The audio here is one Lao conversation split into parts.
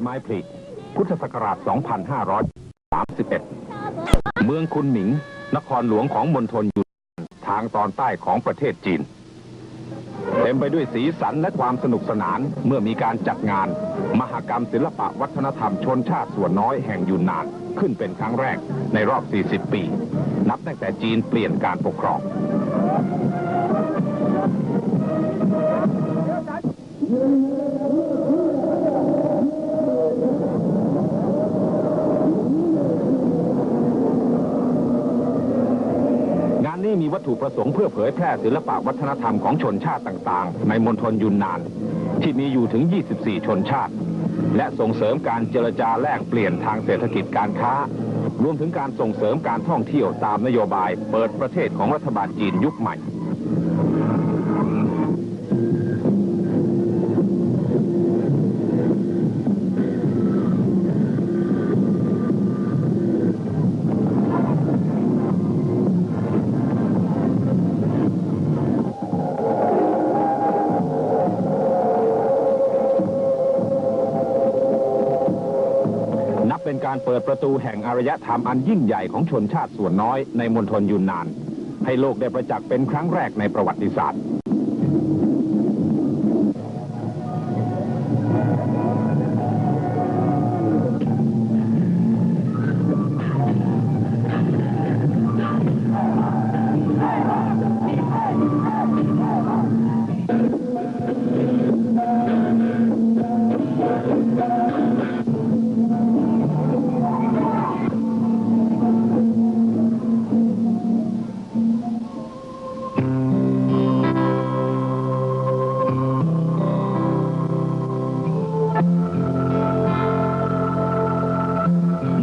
ໄມ້ຜລິ ພຸດທະສັກກະລາດ ສອງພັນຫ້າຮ້ອຍສາມສິບເອັດ ເມືອງຄຸນໝິງ ນະຄອນຫຼວງຂອງມົນທົນຢູນນານ ທາງຕອນໃຕ້ຂອງປະເທດຈີນ ເຕັມໄປດ້ວຍສີສັນ ແລະ ຄວາມສະໜຸກສະໜານ ເມື່ອມີການຈັດງານມະຫະກຳສິລະປະວັດທະນະທຳຊົນຊາດສ່ວນນ້ອຍແຫ່ງຢູນນານ ຂຶ້ນເປັນຄັ້ງແລກໃນຮອບ ສີ່ສິບ ປີ ນັບຕັ້ງແຕ່ຈີນປ່ຽນການປົກຄອງ. ງານນີ້ມີວັດຖຸປະສົງເພື່ອເຜີຍແຜ່ສິລະປະວັດທະນະທຳຂອງຊົນຊາດຕ່າງໆ ໃນມົນທົນຢູນນານ ທີ່ມີຢູ່ເຖິງ ຊາດ ແລະ ສົ່ງເສີມການເຈລະຈາແລກປ່ຽນທາງເສດຖະກິດການຄ້າ, ລວມເຖິງການສົ່ງເສີມການທ່ອງທ່ຽວຕາມນະໂຍບາຍເປີດປະເທດຂອງລັດຖະບານຈີນຍຸກໃໝ່. ນັບເປັນການເປີດປະຕູແຫ່ງອາລະຍະທຳອັນຍິ່ງໃຫຍ່ຂອງຊົນຊາດສ່ວນນ້ອຍໃນມົນທົນຢູນນານ ໃຫ້ໂລກໄດ້ປະຈັກເປັນຄັ້ງແລກໃນປະຫວັດຕິສາດ.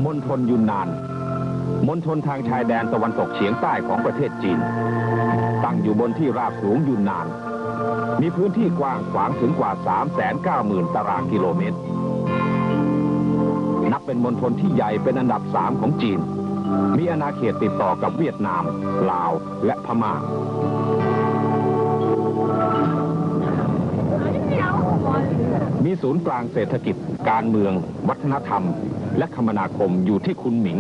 ມົນທົນຢູນນານ ມົນທົນທາງຊາຍແດນຕາເວັນຕົກສຽງໃຕ້ຂອງປະເທດຈີນ ຕັ້ງຢູ່ບົນທີ່ລາບສູງຢູນນານ ມີພື້ນທີ່ກວ້າງຂວາງເຖິງກວ່າ ສາມແສນເກົ້າໝື່ນຕາລາງກິໂລເມດ ນັບເປັນມົນທົນທີ່ໃຫຍ່ເປັນອັນດັບສາມຂອງຈີນ ມີອານາເຂດຕິດຕໍ່ກັບຫວຽດນາມ, ລາວ ແລະ ພະມ້າ. ມີສູນກາງເສດຖະກິດ, ການເມືອງ, ວັດທະນະທຳ ແລະ ຄະມະນາຄົມຢູ່ທີ່ຄຸນໝິງ,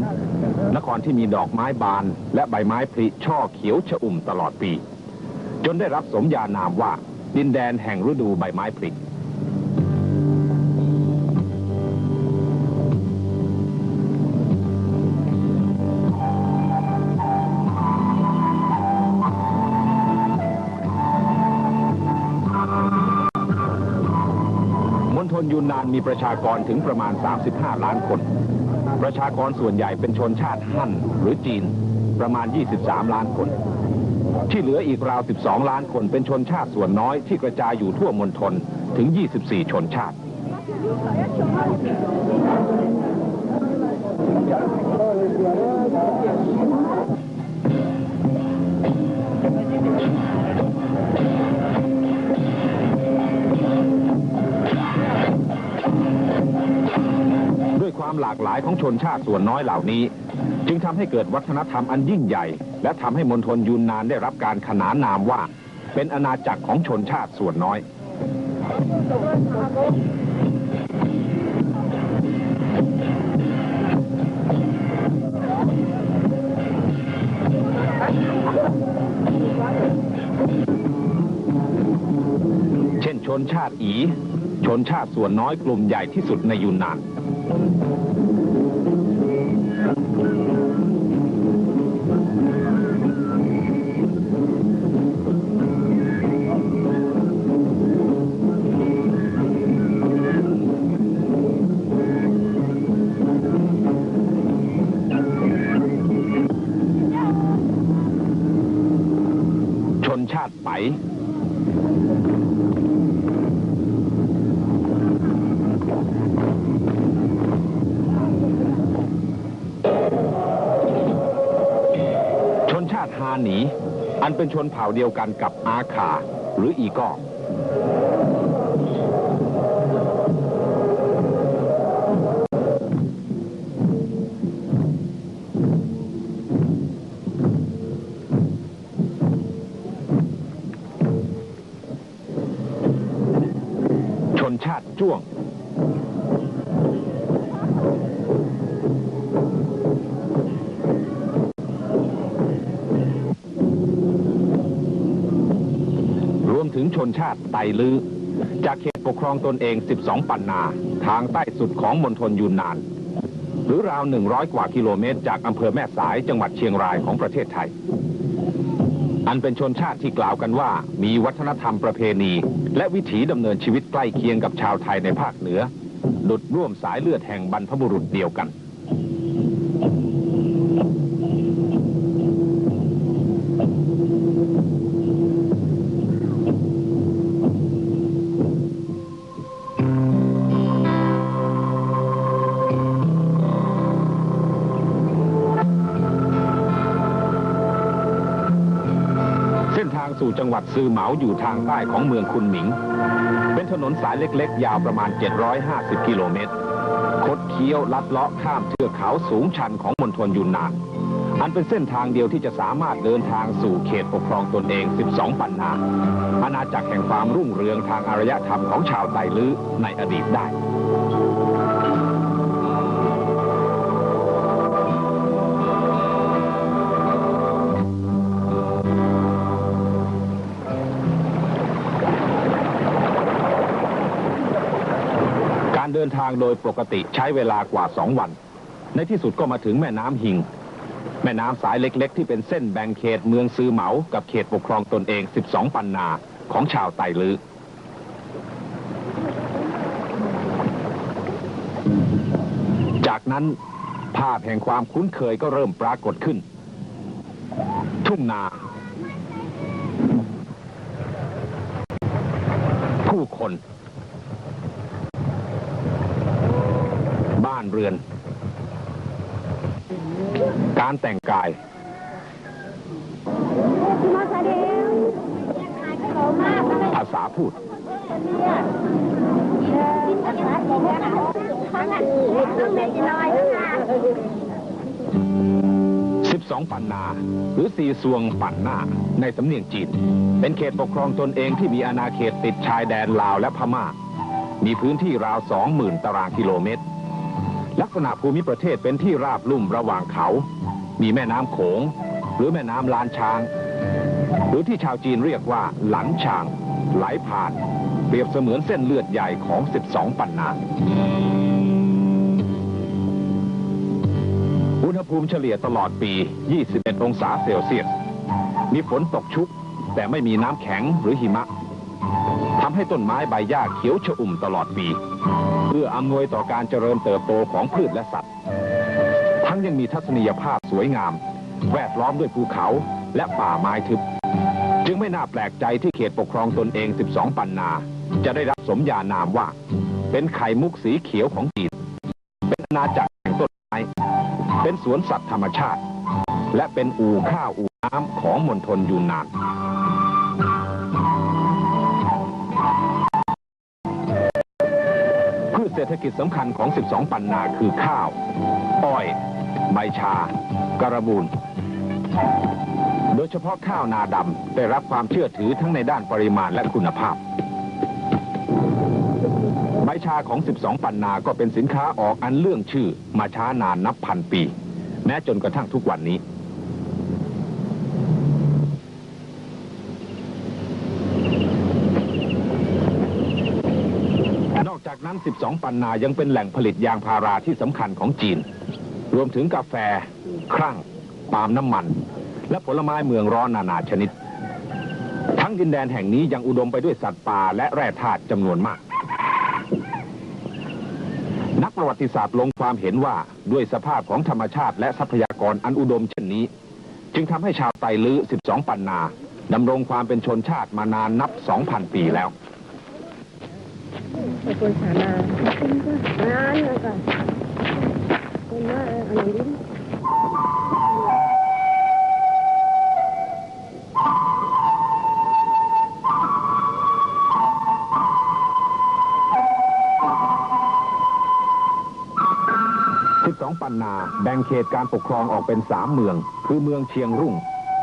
ນະຄອນທີ່ມີດອກໄມ້ບານ ແລະ ໃບໄມ້ຜລິຊ່ອຂຽວຊະອຸ່ມຕະຫຼອດປີ. ຈົນໄດ້ຮັບສົມຍານາມວ່າ ດິນແດນແຫ່ງລະດູໃບໄມ້ຜລິ. ມົນທົນຢູນນານມີປະຊາກອນເຖິງປະມານ ສາມສິບຫ້າລ້ານຄົນ. ປະຊາກອນສ່ວນໃຫຍ່ເປັນຊົນຊາດ ຮັນ ຫຼື ຈີນ ປະມານ ຊາດ ລ້ານຄົນ. ທີ່ເຫຼືອອີກລາວ ສິບສອງລ້ານຄົນ ເປັນຊົນຊາດສ່ວນນ້ອຍທີ່ກະຈາຍຢູ່ທົ່ວມົນທົນເຖິງ ຊາດ. ດ້ວຍຄວາມຫຼາກຫຼາຍຂອງຊົນຊາດສ່ວນນ້ອຍເຫຼົ່ານີ້ ຈຶ່ງທຳໃຫ້ເກີດວັດທະນະທຳອັນຍິ່ງໃຫຍ່ ແລະ ທຳໃຫ້ມົນທົນຢູນນານໄດ້ຮັບການຂນານນາມວ່າ ເປັນອານາຈັກຂອງຊົນຊາດສ່ວນນ້ອຍ. ເຊັ່ນ ຊົນຊາດອີ, ຊົນຊາດສ່ວນນ້ອຍກຸ່ມໃຫຍ່ທີ່ສຸດໃນຢູນນານ. ຊົນຊາດ ໄປ. ຊົນຊາດຮານີ ອັນເປັນຊົນເຜົ່າດຽວກັນກັບອາຂ່າ ຫຼື ອີກອ. ຊົນຊາດຈ້ວງ. ວມເຖິງຊົນຊາດໄຕລື ຈາກເຂດປົກຄອງຕົນເອງສິບສອງປັນນາ ທາງໃຕ້ສຸດຂອງມົນທົນຢູນນານ ຫຼື ລາວໜຶ່ງຮ້ອຍກວ່າກິໂລເມດຈາກອຳເພີແມ່ສາຍ ຈັງຫວັດຊຽງລາຍຂອງປະເທດໄທ ອັນເປັນຊົນຊາດທີ່ກ່າວກັນວ່າມີວັດທະນະທຳປະເພນີ ແລະ ວິຖີດຳເນີນຊີວິດໃກ້ຄຽງກັບຊາວໄທໃນພາກເໜືອ ດຸດຮ່ວມສາຍເລືອດແຫ່ງບັນພະບຸລຸດດຽວກັນ. ເສັ້ນທາງສູ່ຈັງຫວັດ ຊື່ເໝົາ ຢູ່ທາງໃຕ້ຂອງເມືອງຄຸນໝິງ ເປັນຖະໜົນສາຍເລັກໆ ຍາວປະມານເຈັດຮ້ອຍຫ້າສິບກິໂລເມດ ຄົດຄ້ຽວລັດເລາະຂ້າມເທືອກເຂົາສູງຊັນຂອງມົນທົນຢູນນານ ອັນເປັນເສັ້ນທາງດຽວທີ່ຈະສາມາດເດີນທາງສູ່ເຂດປົກຄອງຕົນເອງສິບສອງປັນນາ ອານາຈັກແຫ່ງຄວາມຮຸ່ງເຮືອງທາງອາລະຍະທຳຂອງຊາວໄຕລືໃນອະດີດໄດ້. ການເດີນທາງໂດຍປົກກະຕິໃຊ້ເວລາກວ່າສອງວັນ ໃນທີ່ສຸດກໍມາເຖິງແມ່ນ້ຳຫິງ ແມ່ນ້ຳສາຍເລັກໆ ທີ່ເປັນເສັ້ນແບ່ງເຂດເມືອງຊື່ເໝົາກັບເຂດປົກຄອງຕົນເອງສິບສອງປັນນາຂອງຊາວໄຕລື. ຈາກນັ້ນ ພາບແຫ່ງຄວາມຄຸ້ນເຄີຍກໍເລີ່ມປາກົດຂຶ້ນ. ທົ່ງນາ, ຜູ້ຄົນ, ບ້ານເຮືອນ, ການແຕ່ງກາຍ, ພາສາພູດ. ສິບສອງປັນນາ ຫຼື ສີ່ຊວງປັນນາ ໃນສຳນຽງຈີນ ເປັນເຂດປົກຄອງຕົນເອງທີ່ມີອານາເຂດຕິດຊາຍແດນລາວ ແລະ ພະມ້າ ມີພື້ນທີ່ລາວສອງໝື່ນຕາລາງກິໂລເມດ. ລັກສະນະພູມິປະເທດເປັນທີ່ລາບລຸ່ມລະຫວ່າງເຂົາ, ມີແມ່ນ້ຳໂຂງ ຫຼື ແມ່ນ້ຳລ້ານຊ້າງ ຫຼື ທີ່ຊາວຈີນຮຽກວ່າ ຫຼັນຊາງ ໄຫຼຜ່ານ, ປຽບສະເໝືອນເສັ້ນເລືອດໃຫຍ່ຂອງສິບສອງປັນນາ. ອຸນຫະພູມສະເລ່ຍຕະຫຼອດປີ ຊາວເອັດ ອົງສາເຊລຊຽສ, ມີຝົນຕົກຊຸກ ແຕ່ໄມ່ມີນ້ຳແຂງ ຫຼື ຫິມະ. ທຳໃຫ້ຕົ້ນໄມ້ໃບຫຍ້າຂຽວຊະອຸ່ມຕະຫຼອດປີ ເອື້ອອຳນວຍຕໍ່ການຈະເລີນເຕີບໂຕຂອງພືດ ແລະ ສັດ, ທັງຍັງມີທັດສະນີຍະພາບສວຍງາມ ແວດລ້ອມດ້ວຍພູເຂົາ ແລະ ປ່າໄມ້ທຶບ, ຈຶ່ງໄມ່ໜ້າແປກໃຈທີ່ເຂດປົກຄອງຕົນເອງສິບສອງປັນນາ ຈະໄດ້ຮັບສົມຍານາມວ່າ ເປັນໄຂ່ມຸກສີຂຽວຂອງຈີນ. ເປັນອານາຈັກແຫ່ງຕົ້ນໄມ້, ເປັນສວນສັດທຳມະຊາດ ແລະ ເປັນອູ່ຂ້າວອູ່ນ້ຳຂອງມົນທົນຢູນນານ. ພືດເສດຖະກິດສຳຄັນຂອງສິບສອງປັນນາຄື ຂ້າວ, ອ້ອຍ, ໃບຊາ, ກາລະບູນ. ໂດຍສະເພາະຂ້າວນາດຳ ໄດ້ຮັບຄວາມເຊື່ອຖືທັງໃນດ້ານປະລິມານ ແລະ ຄຸນນະພາບ. ໃບຊາຂອງສິບສອງປັນນາກໍເປັນສິນຄ້າອອກອັນເລື່ອງຊື່ມາຊ້ານານນັບພັນປີ, ແມ້ຈົນກະທັ່ງທຸກວັນນີ້. ນອກຈາກນັ້ນ, ສິບສອງປັນນາຍັງເປັນແຫຼ່ງຜະລິດຢາງພາລາທີ່ສຳຄັນຂອງຈີນ, ລວມເຖິງກາແຟ, ຄັ້ງ, ປາມນ້ຳມັນ ແລະ ຜົນລະໄມ້ເມືອງຮ້ອນນານາຊະນິດ. ທັງດິນແດນແຫ່ງນີ້ຍັງອຸດົມໄປດ້ວຍສັດປ່າ ແລະ ແຮ່ທາດຈຳນວນມາກ. ນັກປະຫວັດຕິສາດລົງຄວາມເຫັນວ່າ ດ້ວຍສະພາບຂອງທຳມະຊາດ ແລະ ຊັບພະຍາກອນອັນອຸດົມເຊັ່ນນີ້, ຈຶ່ງທຳໃຫ້ຊາວໄຕລືສິບສອງປັນນາ ດຳລົງຄວາມເປັນຊົນຊາດມານານນັບສອງພັນປີແລ້ວ. ສິບສອງປັນນາ ແບ່ງເຂດການປົກຄອງອອກເປັນສາມເມືອງ ຄືເມືອງຊຽງຮຸ່ງ,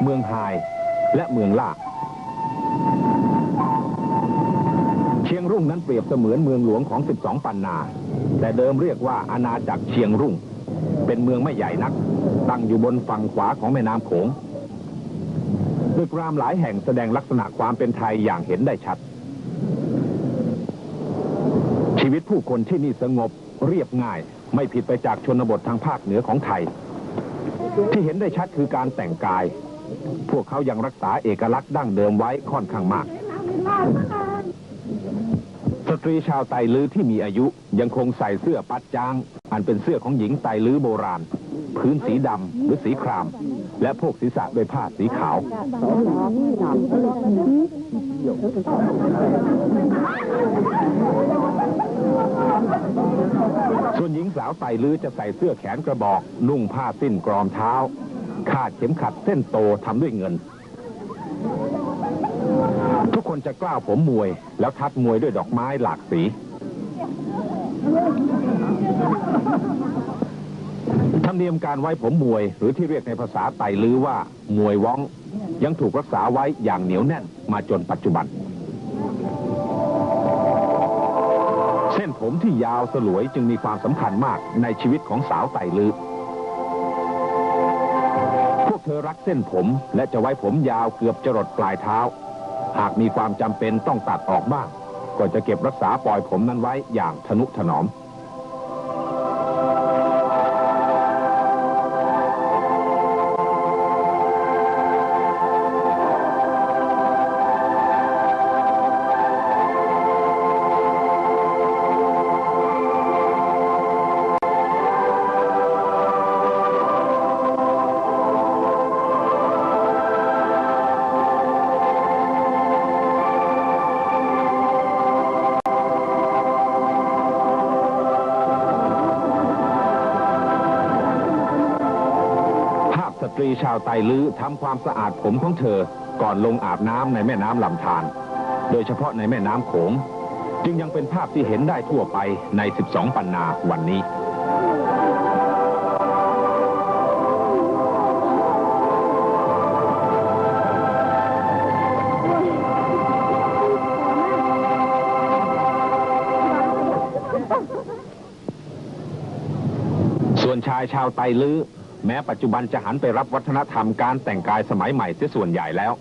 ເມືອງຮາຍ ແລະ ເມືອງລ່າ. ຊຽງຮຸ່ງນັ້ນປຽບສະເໝືອນເມືອງຫຼວງຂອງສິບສອງປັນນາ, ແຕ່ເດີມຮຽກວ່າອານາຈັກຊຽງຮຸ່ງ, ເປັນເມືອງໄມ່ໃຫຍ່ນັກ, ຕັ້ງຢູ່ບົນຝັ່ງຂວາຂອງແມ່ນ້ຳໂຂງ. ຕຶກລາມຫຼາຍແຫ່ງສະແດງລັກສະນະຄວາມເປັນໄທຢ່າງເຫັນໄດ້ຊັດ. ຊີວິດຜູ້ຄົນທີ່ນີ້ສະຫງົບ, ຮຽບງ່າຍ, ໄມ່ຜິດໄປຈາກຊົນນະບົດທາງພາກເໜືອຂອງໄທ. ທີ່ເຫັນໄດ້ຊັດຄືການແຕ່ງກາຍ. ພວກເຂົາຍັງຮັກສາເອກະລັກດັ້ງເດີມໄວ້ຄ່ອນຂ້າງມາກ. ສະຕຣີຊາວໄຕລືທີ່ມີອາຍຸຍັງຄົງໃສ່ເສື້ອປັດຈ້າງ ອັນເປັນເສື້ອຂອງຍິງໄຕລືໂບລານ, ພື້ນສີດຳ ຫຼື ສີຄຣາມ ແລະ ໂພກສີສະດ້ວຍຜ້າສີຂາວ. ສ່ວນຍິງສາວໄຕລືຈະໃສ່ເສື້ອແຂນກະບອກ, ນຸ່ງຜ້າສິ້ນກຣອມເທົ້າ, ຄາດເຂັມຂັດເສັ້ນໂຕທຳດ້ວຍເງິນ. ທຸກຄົນຈະກ້າວຜົມມວຍ ແລ້ວທັດມວຍດ້ວຍດອກໄມ້ຫຼາກສີ. ທຳນຽມການໄວ້ຜົມມວຍ ຫຼື ທີ່ຮຽກໃນພາສາໄຕລືວ່າ ມວຍວອງ ຍັງຖືກຮັກສາໄວ້ຢ່າງໜຽວແໜ້ນມາຈົນປັດຈຸບັນ. ເສັ້ນຜົມທີ່ຍາວສະຫຼວຍຈຶ່ງມີຄວາມສຳຄັນມາກໃນຊີວິດຂອງສາວໄຕລື. ພວກເທີລັກເສັ້ນຜົມ ແລະ ຈະໄວ້ຜົມຍາວເກືອບຈະລົດປາຍເທົ້າ. ຫາກມີຄວາມຈຳເປັນຕ້ອງຕັດອອກບ້າງ, ກໍຈະເກັບຮັກສາປອຍຜົມນັ້ນໄວ້ຢ່າງທະນຸຖະໜອມ. ພາບສະຕຣີຊາວໄຕລືທຳຄວາມສະອາດຜົມຂອງເທີ ກ່ອນລົງອາບນ້ຳໃນແມ່ນ້ຳລຳທານ, ໂດຍສະເພາະໃນແມ່ນ້ຳໂຂງ, ຈຶ່ງຍັງເປັນພາບທີ່ເຫັນໄດ້ທົ່ວໄປໃນສິບສອງປັນນາວັນນີ້. ສ່ວນຊາຍຊາວໄຕລື ແມ້ປັດຈຸບັນຈະຫັນໄປຮັບວັດທະນະທຳການແຕ່ງກາຍສະໄໝໃໝ່ເສຍສ່ວນໃຫຍ່ແລ້ວ,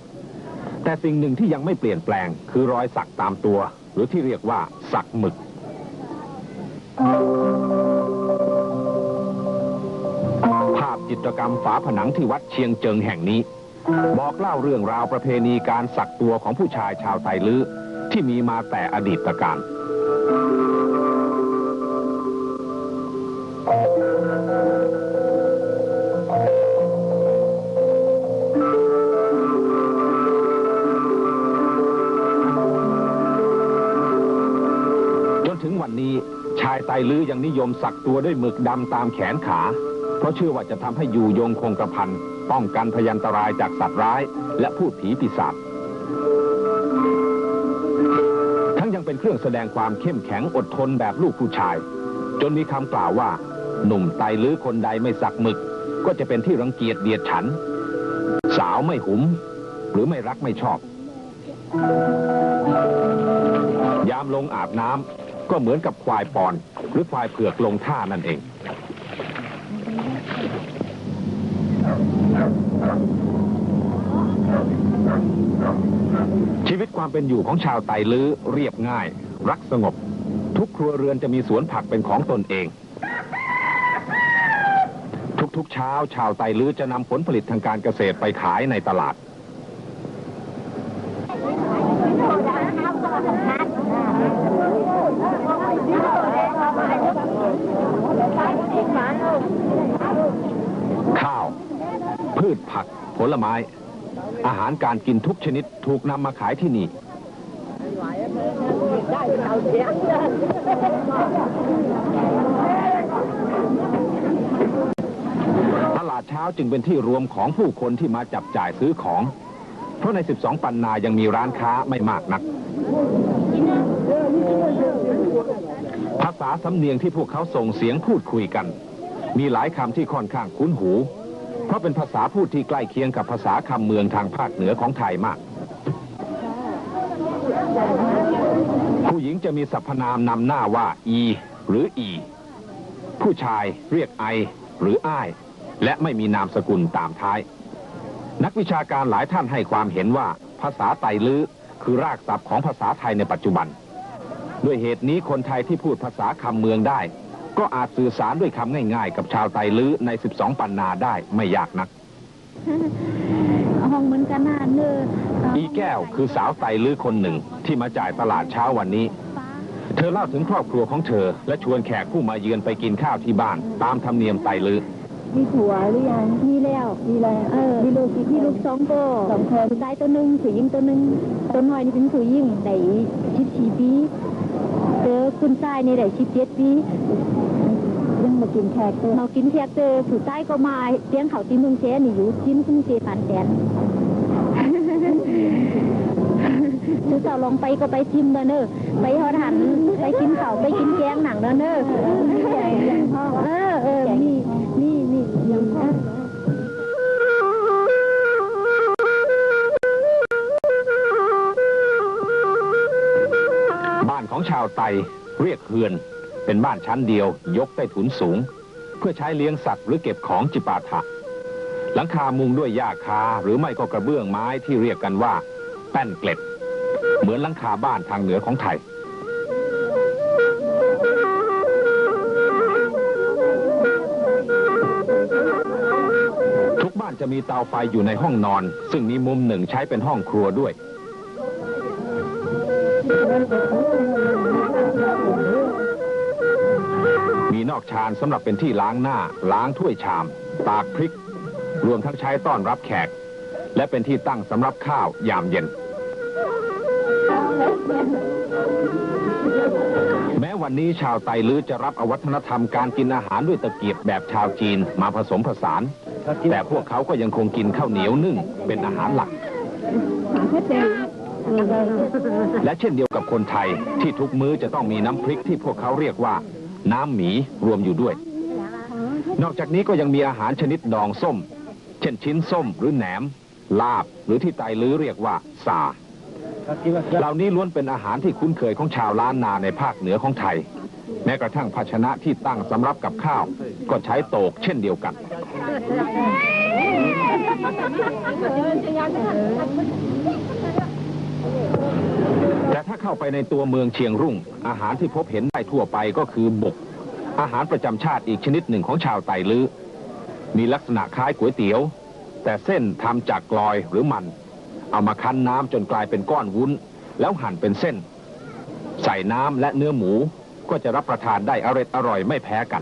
ແຕ່ສິ່ງໜຶ່ງທີ່ຍັງໄມ່ປ່ຽນແປງຄືຮອຍສັກຕາມຕົວ ຫຼື ທີ່ຮຽກວ່າສັກໝຶກ. ພາບຈິດຕະກຳຝາຜະໜັງທີ່ວັດຊຽງເຈິງແຫ່ງນີ້ ບອກເລົ່າເລື່ອງລາວປະເພນີການສັກຕົວຂອງຜູ້ຊາຍຊາວໄຕລື ທີ່ມີມາແຕ່ອະດີດຕະການ. ຈົນເຖິງວັນນີ້, ຊາຍໄຕລືຍັງນິຍົມສັກຕົວດ້ວຍໝຶກດຳຕາມແຂນຂາ, ເພາະເຊື່ອວ່າຈະທຳໃຫ້ຢູ່ຍົງຄົງກະພັນ, ປ້ອງກັນພະຍັນຕະລາຍຈາກສັດຮ້າຍ ແລະ ພູດຜີປີສາດ. ທັງຍັງເປັນເຄື່ອງສະແດງຄວາມເຂັ້ມແຂງອົດທົນແບບລູກຜູ້ຊາຍ, ຈົນມີຄຳກ່າວວ່າ ໜຸ່ມໄຕລືຄົນໃດໄມ່ສັກໝຶກ ກໍຈະເປັນທີ່ລັງກຽດດຽດສັນ, ສາວໄມ່ຫຸມ ຫຼື ໄມ່ຮັກໄມ່ຊອບ. ຍາມລົງອາບນ້ຳ ກໍເໝືອນກັບຄວາຍປອນ ຫຼື ຄວາຍເຜືອກລົງທ່ານັ້ນເອງ. ຊີວິດຄວາມເປັນຢູ່ຂອງຊາວໄຕລືຮຽບງ່າຍ, ຮັກສະຫງົບ. ທຸກຄົວເຮືອນຈະມີສວນຜັກເປັນຂອງຕົນເອງ. ທຸກໆເຊົ້າ, ຊາວໄຕລືຈະນຳຜົນຜະລິດທາງການກະເສດໄປຂາຍໃນຕະຫຼາດ. ຂ້າວ, ພືດຜັກ, ຜົນລະໄມ້, ອາຫານການກິນທຸກຊະນິດຖືກນຳມາຂາຍທີ່ນີ້. ຕະຫຼາດເຊົ້າຈຶ່ງເປັນທີ່ລວມຂອງຜູ້ຄົນທີ່ມາຈັບຈ່າຍຊື້ຂອງ, ເພາະໃນສິບສອງປັນນາຍັງມີຮ້ານຄ້າໄມ່ມາກນັກ. ພາສາສຳນຽງທີ່ພວກເຂົາສົ່ງສຽງພູດຄຸຍກັນ ມີຫຼາຍຄຳທີ່ຂ້ອນຂ້າງຄຸ້ນຫູ, ເພາະເປັນພາສາພູດທີ່ໃກ້ຄຽງກັບພາສາຄຳເມືອງທາງພາກເໜືອຂອງໄທມາກ. ຜູ້ຍິງຈະມີສັບພະນາມນຳໜ້າວ່າ ອີ ຫຼື ອີ, ຜູ້ຊາຍຮຽກ ໄອ ຫຼື ອ້າຍ ແລະ ໄມ່ມີນາມສະກຸນຕາມທ້າຍ. ນັກวิชาการหลายท่านให้ความเห็นว่าภาษาไตลื้อคือรากศัพท์ของภาษาไทยในปัจจุบัน ด้วยเหตุนี้คนไทยที่พูดภาษาคำเมืองได้ ก็อาจสื่อสารด้วยคำง่ายๆ กับชาวไตลื้อใน สิบสอง ปันนาได้ไม่ยากนัก ห้องเหมือนกันนะเนอะ อีแก้วคือสาวไตลื้อคนหนึ่งที่มาจ่ายตลาดเช้าวันนี้ เธอเล่าถึงครอบครัวของเธอ และชวนแขกผู้มาเยือนไปกินข้าวที่บ้านตามธรรมเนียมไตลื้อ มีผัวหรือยัง มีแล้ว มีแล้ว เออ มีลูกกี่คน มีลูกสองคน สองคน ผู้ชายตัวหนึ่ง ผู้หญิงตัวหนึ่ง ตัวน้อยนี่เป็นผู้หญิง ได้สิบสี่ปี เจอคุณชายนี่ได้สิบเจ็ดปี ยังบ่กินแขกเด้อ บ่กินแขกเด้อ ผู้ชายก็มาเลี้ยงเขาที่เมืองแสนนี่อยู่ กินคุณเจปานแสน ผู้สาวลองไปก็ไปชิมเด้อเนอะ ไปฮอดหั้น ไปกินข้าว ไปกินแกงหนังเด้อเนอะ เออ เออ มี มี มี บ้านของชาวไตเรียกเฮือน เป็นบ้านชั้นเดียวยกใต้ถุนสูง เพื่อใช้เลี้ยงสัตว์หรือเก็บของจิปาถะ หลังคามุงด้วยหญ้าคาหรือไม่ก็กระเบื้องไม้ที่เรียกกันว่าแป้นเกล็ด เหมือนหลังคาบ้านทางเหนือของไทย ทุกบ้านจะมีเตาไฟอยู่ในห้องนอน ซึ่งมีมุมหนึ่งใช้เป็นห้องครัวด้วย มีนอกชานสำหรับเป็นที่ล้างหน้า ล้างถ้วยชาม ตากพริก รวมทั้งใช้ต้อนรับแขก และเป็นที่ตั้งสำหรับข้าวยามเย็น แม้วันนี้ชาวไตลื้อจะรับเอาวัฒนธรรมการกินอาหารด้วยตะเกียบแบบชาวจีนมาผสมผสาน แต่พวกเขาก็ยังคงกินข้าวเหนียวนึ่งเป็นอาหารหลัก และเช่นเดียวกับคนไทยที่ทุกมื้อจะต้องมีน้ำพริกที่พวกเขาเรียกว่าน้ำหมีรวมอยู่ด้วย นอกจากนี้ก็ยังมีอาหารชนิดดองส้ม เช่นชิ้นส้มหรือแหนม ลาบ หรือที่ไตลื้อเรียกว่าส่า เหล่านี้ล้วนเป็นอาหารที่คุ้นเคยของชาวล้านนาในภาคเหนือของไทย แม้กระทั่งภาชนะที่ตั้งสำรับกับข้าวก็ใช้โตกเช่นเดียวกัน แต่ถ้าเข้าไปในตัวเมืองเชียงรุ่ง อาหารที่พบเห็นได้ทั่วไปก็คือบุก อาหารประจำชาติอีกชนิดหนึ่งของชาวไตลื้อ มีลักษณะคล้ายก๋วยเตี๋ยว แต่เส้นทำจากกลอยหรือมัน เอามาคั้นน้ำจนกลายเป็นก้อนวุ้น แล้วหั่นเป็นเส้น ใส่น้ำและเนื้อหมู ก็จะรับประทานได้อร็ดอร่อยไม่แพ้กัน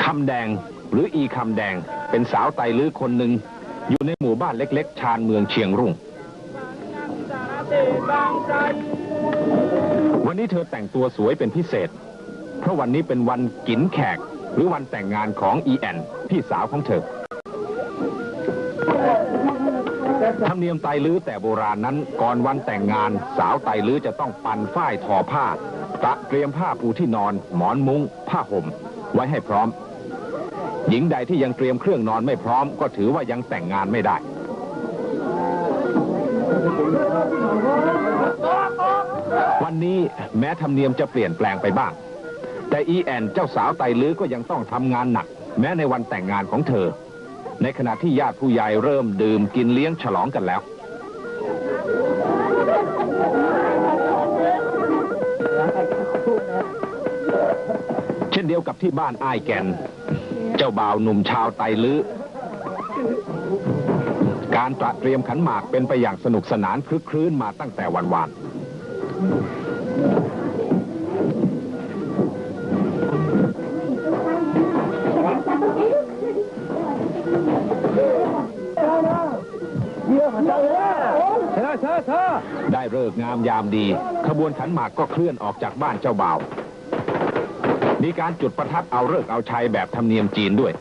ຄຳແດງ ຫຼື ອີຄຳແດງ ເປັນສາວໄຕລືຄົນໜຶ່ງ ຢູ່ໃນໝູ່ບ້ານເລັກໆ ຊານເມືອງຊຽງຮຸ່ງ. ວັນນີ້ເທີແຕ່ງຕົວສວຍເປັນພິເສດ ເພາະວັນນີ້ເປັນວັນກິນແຂກ ຫຼື ວັນແຕ່ງງານຂອງອີແອນ ພີ່ສາວຂອງເທີ. ທຳນຽມໄຕລືແຕ່ໂບລານນັ້ນ ກ່ອນວັນແຕ່ງງານ ສາວໄຕລືຈະຕ້ອງປັ່ນຝ້າຍທໍຜ້າ ຕະຕຣຽມຜ້າປູທີ່ນອນ, ໝອນມຸ້ງ, ຜ້າຫົ່ມ ໄວ້ໃຫ້ພ້ອມ. ຍິງໃດທີ່ຍັງຕຣຽມເຄື່ອງນອນໄມ່ພ້ອມ ກໍຖືວ່າຍັງແຕ່ງງານໄມ່ໄດ້. ວັນນີ້ແມ້ທຳນຽມຈະປ່ຽນແປງໄປບ້າງ ແຕ່ອີແອນເຈົ້າສາວໄຕລືກໍຍັງຕ້ອງທຳງານໜັກ ແມ້ໃນວັນແຕ່ງງານຂອງເທີ. ໃນຂະນະທີ່ຍາດຜູ້ໃຫຍ່ເລີ່ມດື່ມກິນລ້ຽງສະຫຼອງກັນແລ້ວ ເຊັ່ນດຽວກັບທີ່ບ້ານອ້າຍແກ່ນ ເຈົ້າບ່າວໜຸ່ມຊາວໄຕລື ການຕະຕຣຽມຂັນໝາກເປັນໄປຢ່າງສະໜຸກສະໜານຄຶກຄື້ນມາຕັ້ງແຕ່ວັນວານ. ໄດ້ເລີກງາມຍາມດີ ຂະບວນຂັນໝາກກໍເຄື່ອນອອກຈາກບ້ານເຈົ້າບ່າວ. มีการจุดประทัดเอาฤกษ์เอาชัยแบบธรรมเนียมจีนด้วย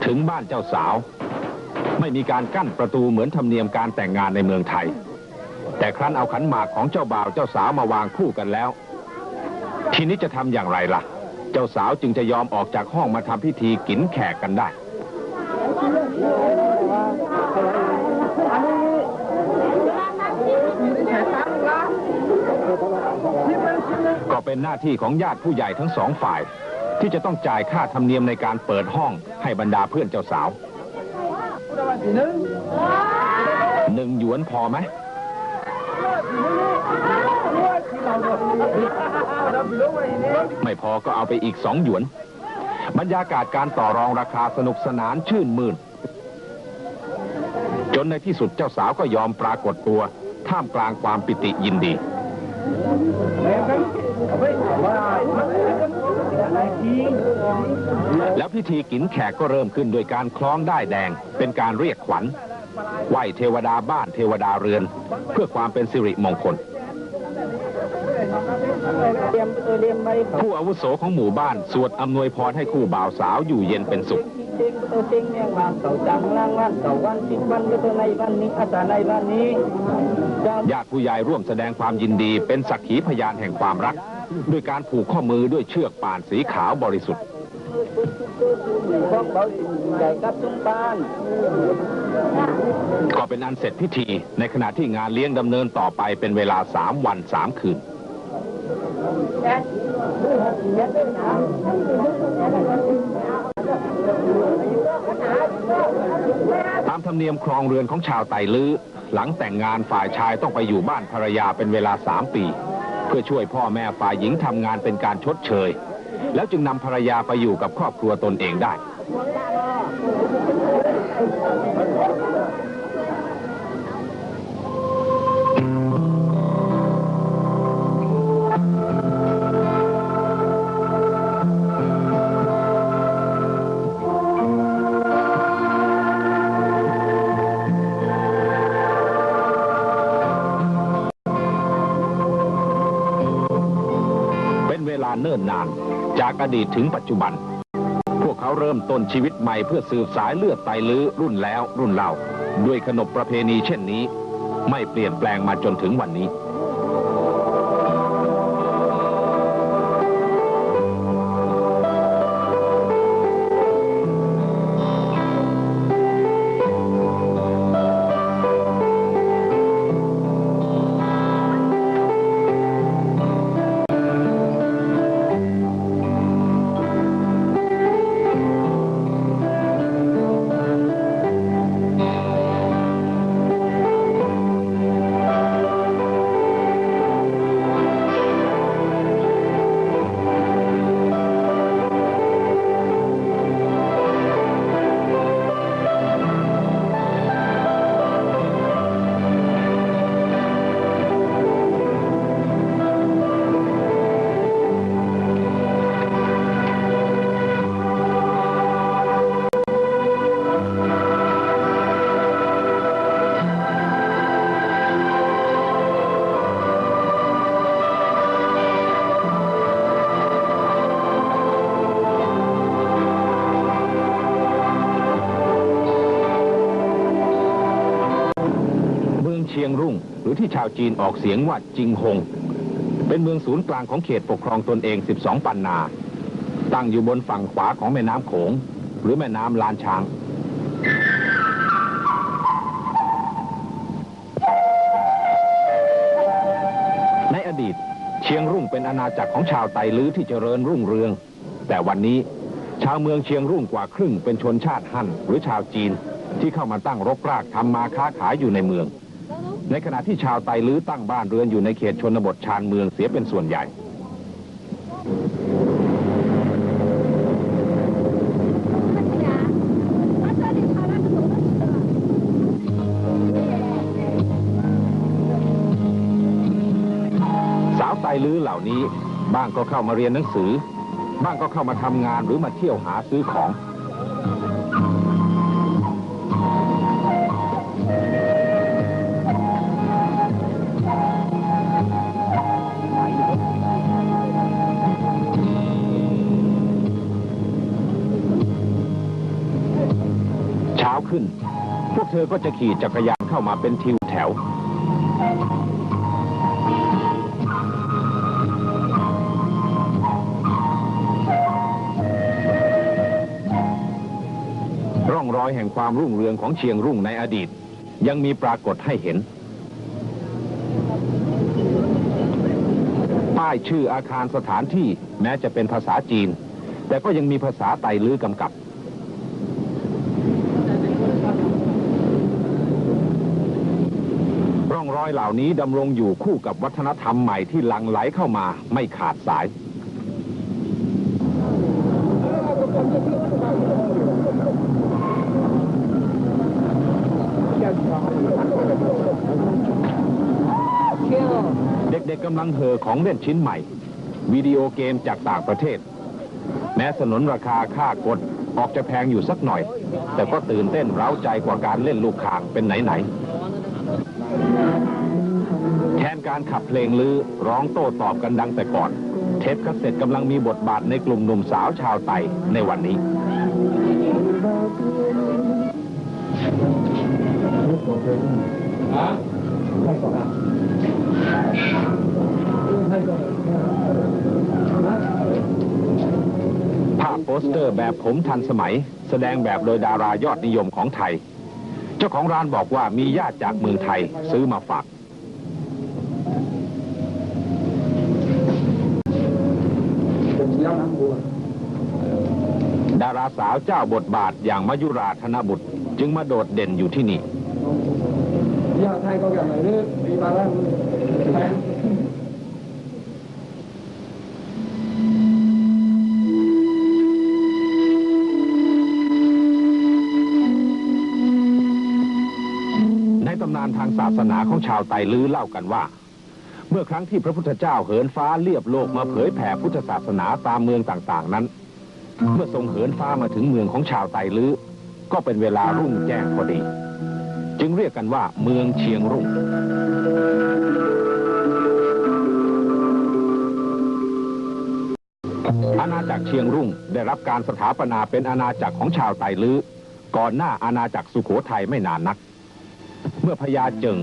ถึงบ้านเจ้าสาว ไม่มีการกั้นประตูเหมือนธรรมเนียมการแต่งงานในเมืองไทย แต่ครั้นเอาขันหมากของเจ้าบ่าวเจ้าสาวมาวางคู่กันแล้ว ทีนี้จะทำอย่างไรล่ะ เจ้าสาวจึงจะยอมออกจากห้องมาทำพิธีกินแขกกันได้ ก็เป็นหน้าที่ของญาติผู้ใหญ่ทั้งสองฝ่าย ที่จะต้องจ่ายค่าธรรมเนียมในการเปิดห้องให้บรรดาเพื่อนเจ้าสาว หนึ่งหยวนพอไหม ไม่พอก็เอาไปอีกสองหยวน บรรยากาศการต่อรองราคาสนุกสนานชื่นมื่น จนในที่สุดเจ้าสาวก็ยอมปรากฏตัวท่ามกลางความปิติยินดี แล้วพิธีกิ๋นแขกก็เริ่มขึ้นด้วยการคล้องด้ายแดงเป็นการเรียกขวัญ ไหว้เทวดาบ้านเทวดาเรือน เพื่อความเป็นสิริมงคล ผู้อาวุโสของหมู่บ้านสวดอำนวยพรให้คู่บ่าวสาวอยู่เย็นเป็นสุข ญาติผู้ใหญ่ร่วมแสดงความยินดีเป็นสักขีพยานแห่งความรัก ด้วยการผูกข้อมือด้วยเชือกป่านสีขาวบริสุทธิ์ ก็เป็นอันเสร็จพิธี ในขณะที่งานเลี้ยงดำเนินต่อไปเป็นเวลาสามวันสามคืน ตามธรรมเนียมครองเรือนของชาวไตลื้อ หลังแต่งงานฝ่ายชายต้องไปอยู่บ้านภรรยาเป็นเวลาสามปี เพื่อช่วยพ่อแม่ฝ่ายหญิงทำงานเป็นการชดเชย แล้วจึงนำภรรยาไปอยู่กับครอบครัวตนเองได้ เป็นเวลาเนิ่นนาน จากอดีตถึงปัจจุบัน พวกเขาเริ่มต้นชีวิตใหม่เพื่อสืบสายเลือดไตลื้อรุ่นแล้วรุ่นเล่า ด้วยขนบประเพณีเช่นนี้ ไม่เปลี่ยนแปลงมาจนถึงวันนี้ เมืองเชียงรุ่ง หรือที่ชาวจีนออกเสียงว่าจิงฮง เป็นเมืองศูนย์กลางของเขตปกครองตนเองสิบสองปันนา ตั้งอยู่บนฝั่งขวาของแม่น้ำโขง หรือแม่น้ำล้านช้าง ในอดีต เชียงรุ่งเป็นอาณาจักรของชาวไตลื้อที่เจริญรุ่งเรือง แต่วันนี้ชาวเมืองเชียงรุ่งกว่าครึ่งเป็นชนชาติฮั่น หรือชาวจีน ที่เข้ามาตั้งรกรากทำมาค้าขายอยู่ในเมือง ในขณะที่ชาวไตลื้อตั้งบ้านเรือนอยู่ในเขตชนบทชานเมืองเสียเป็นส่วนใหญ่ ลือเหล่านี้ บ้างก็เข้ามาเรียนหนังสือ บ้างก็เข้ามาทำงานหรือมาเที่ยวหาซื้อของ เช้าขึ้น พวกเธอก็จะขี่จักรยานเข้ามาเป็นทิวแถว ร่องรอยแห่งความรุ่งเรืองของเชียงรุ่งในอดีต ยังมีปรากฏให้เห็น ป้ายชื่ออาคารสถานที่แม้จะเป็นภาษาจีน แต่ก็ยังมีภาษาไตลื้อกำกับ ร่องรอยเหล่านี้ดำรงอยู่คู่กับวัฒนธรรมใหม่ที่หลั่งไหลเข้ามาไม่ขาดสาย เด็กๆกำลังเห่อของเล่นชิ้นใหม่ วิดีโอเกมจากต่างประเทศ แม้สนนราคาค่ากดออกจะแพงอยู่สักหน่อย แต่ก็ตื่นเต้นเร้าใจกว่าการเล่นลูกข่างเป็นไหนๆ แทนการขับเพลงลื้อร้องโต้ตอบกันดังแต่ก่อน เทปคาสเซ็ตกำลังมีบทบาทในกลุ่มหนุ่มสาวชาวไตในวันนี้ ภาพโปสเตอร์แบบผมทันสมัย แสดงแบบโดยดารายอดนิยมของไทย เจ้าของร้านบอกว่ามีญาติจากเมืองไทยซื้อมาฝาก ดาราสาวเจ้าบทบาทอย่างมายุรา ธนบุตร จึงมาโดดเด่นอยู่ที่นี่ ในตำนานทางศาสนาของชาวไตลื้อเล่ากันว่า เมื่อครั้งที่พระพุทธเจ้าเหินฟ้าเลียบโลกมาเผยแผ่พุทธศาสนาตามเมืองต่างๆ นั้น เมื่อทรงเหินฟ้ามาถึงเมืองของชาวไตลื้อ ก็เป็นเวลารุ่งแจ้งพอดี จึงเรียกกันว่าเมืองเชียงรุ่ง อาณาจักรเชียงรุ่งได้รับการสถาปนาเป็นอาณาจักรของชาวไตลื้อ ก่อนหน้าอาณาจักรสุโขทัยไม่นานนัก เมื่อพญาเจิ่ง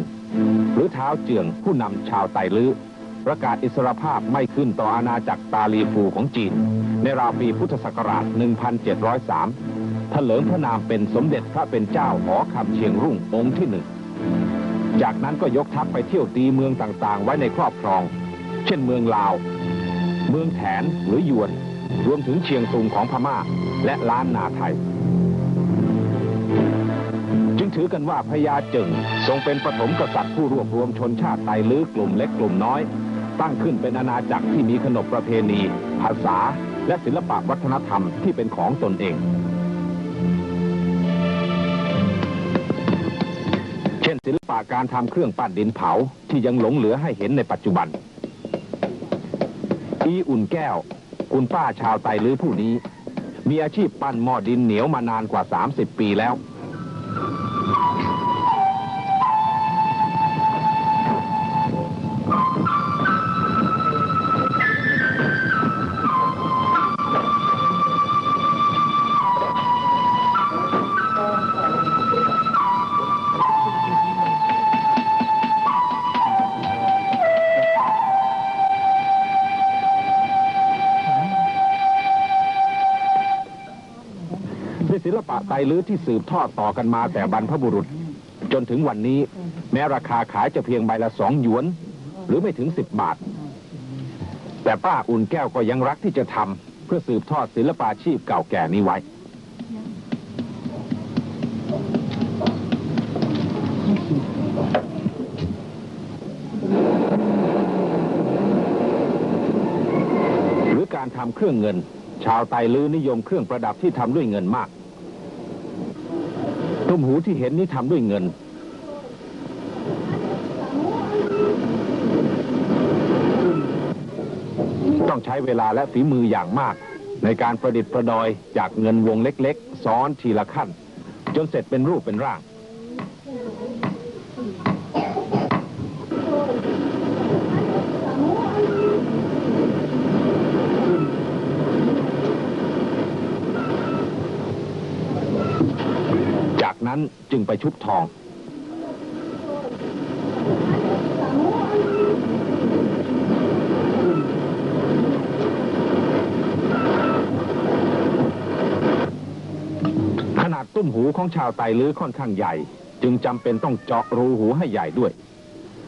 หรือท้าวเจื่อง ผู้นำชาวไตลื้อ ประกาศอิสรภาพไม่ขึ้นต่ออาณาจักรตาลีฟูของจีน ในราวปีพุทธศักราช หนึ่งพันเจ็ดร้อยสาม เถลิงพระนามเป็นสมเด็จพระเป็นเจ้าหอคำเชียงรุ่งองค์ที่หนึ่ง จากนั้นก็ยกทัพไปเที่ยวตีเมืองต่างๆ ไว้ในครอบครอง เช่นเมืองลาว เมืองแถนหรือยวน รวมถึงเชียงตุงของพม่า และล้านนาไทย จึงถือกันว่าพญาเจิ่งทรงเป็นปฐมกษัตริย์ผู้รวบรวมชนชาติไตลื้อกลุ่มเล็กกลุ่มน้อย ตั้งขึ้นเป็นอาณาจักรที่มีขนบประเพณี ภาษา และศิลปะวัฒนธรรมที่เป็นของตนเอง เช่นศิลปะการทำเครื่องปั้นดินเผาที่ยังหลงเหลือให้เห็นในปัจจุบัน อีอุ่นแก้ว คุณป้าชาวไตลื้อผู้นี้ มีอาชีพปั้นหม้อดินเหนียวมานานกว่า สามสิบ ปีแล้ว ด้วยศิลปะไตรลื้อที่สืบทอดต่อกันมาแต่บรรพบุรุษ จนถึงวันนี้ แม้ราคาขายจะเพียงใบละสองหยวน หรือไม่ถึงสิบบาท แต่ป้าอุ่นแก้วก็ยังรักที่จะทำ เพื่อสืบทอดศิลปาชีพเก่าแก่นี้ไว้ หรือการทำเครื่องเงิน ชาวไตรลื้อนิยมเครื่องประดับที่ทำด้วยเงินมาก ตุ้มหูที่เห็นนี้ทำด้วยเงิน ต้องใช้เวลาและฝีมืออย่างมากในการประดิษฐ์ประดอยจากเงินวงเล็กๆ ซ้อนทีละขั้น จนเสร็จเป็นรูปเป็นร่าง จากนั้นจึงไปชุบทอง ขนาดตุ้มหูของชาวไตลื้อค่อนข้างใหญ่ จึงจำเป็นต้องเจาะรูหูให้ใหญ่ด้วย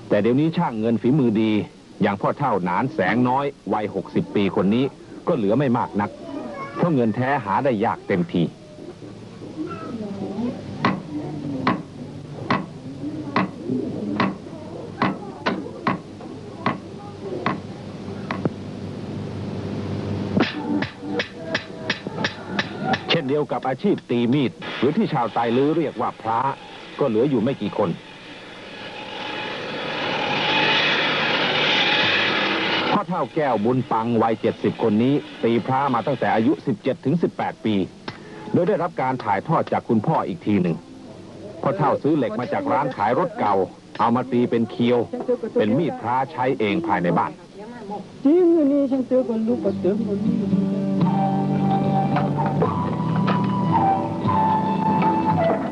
แต่เดี๋ยวนี้ช่างเงินฝีมือดี อย่างพ่อเฒ่าหนานแสงน้อยวัยหกสิบปีคนนี้ก็เหลือไม่มากนัก เพราะเงินแท้หาได้ยากเต็มที เช่นเดียวกับอาชีพตีมีด หรือที่ชาวไตลื้อเรียกว่าพร้า ก็เหลืออยู่ไม่กี่คน พ่อเฒ่าแก้วบุญปังวัยเจ็ดสิบคนนี้ ตีพร้ามาตั้งแต่อายุสิบเจ็ดถึงสิบแปดปี โดยได้รับการถ่ายทอดจากคุณพ่ออีกทีหนึ่ง พ่อเฒ่าซื้อเหล็กมาจากร้านขายรถเก่า เอามาตีเป็นเคียว เป็นมีดพร้าใช้เองภายในบ้าน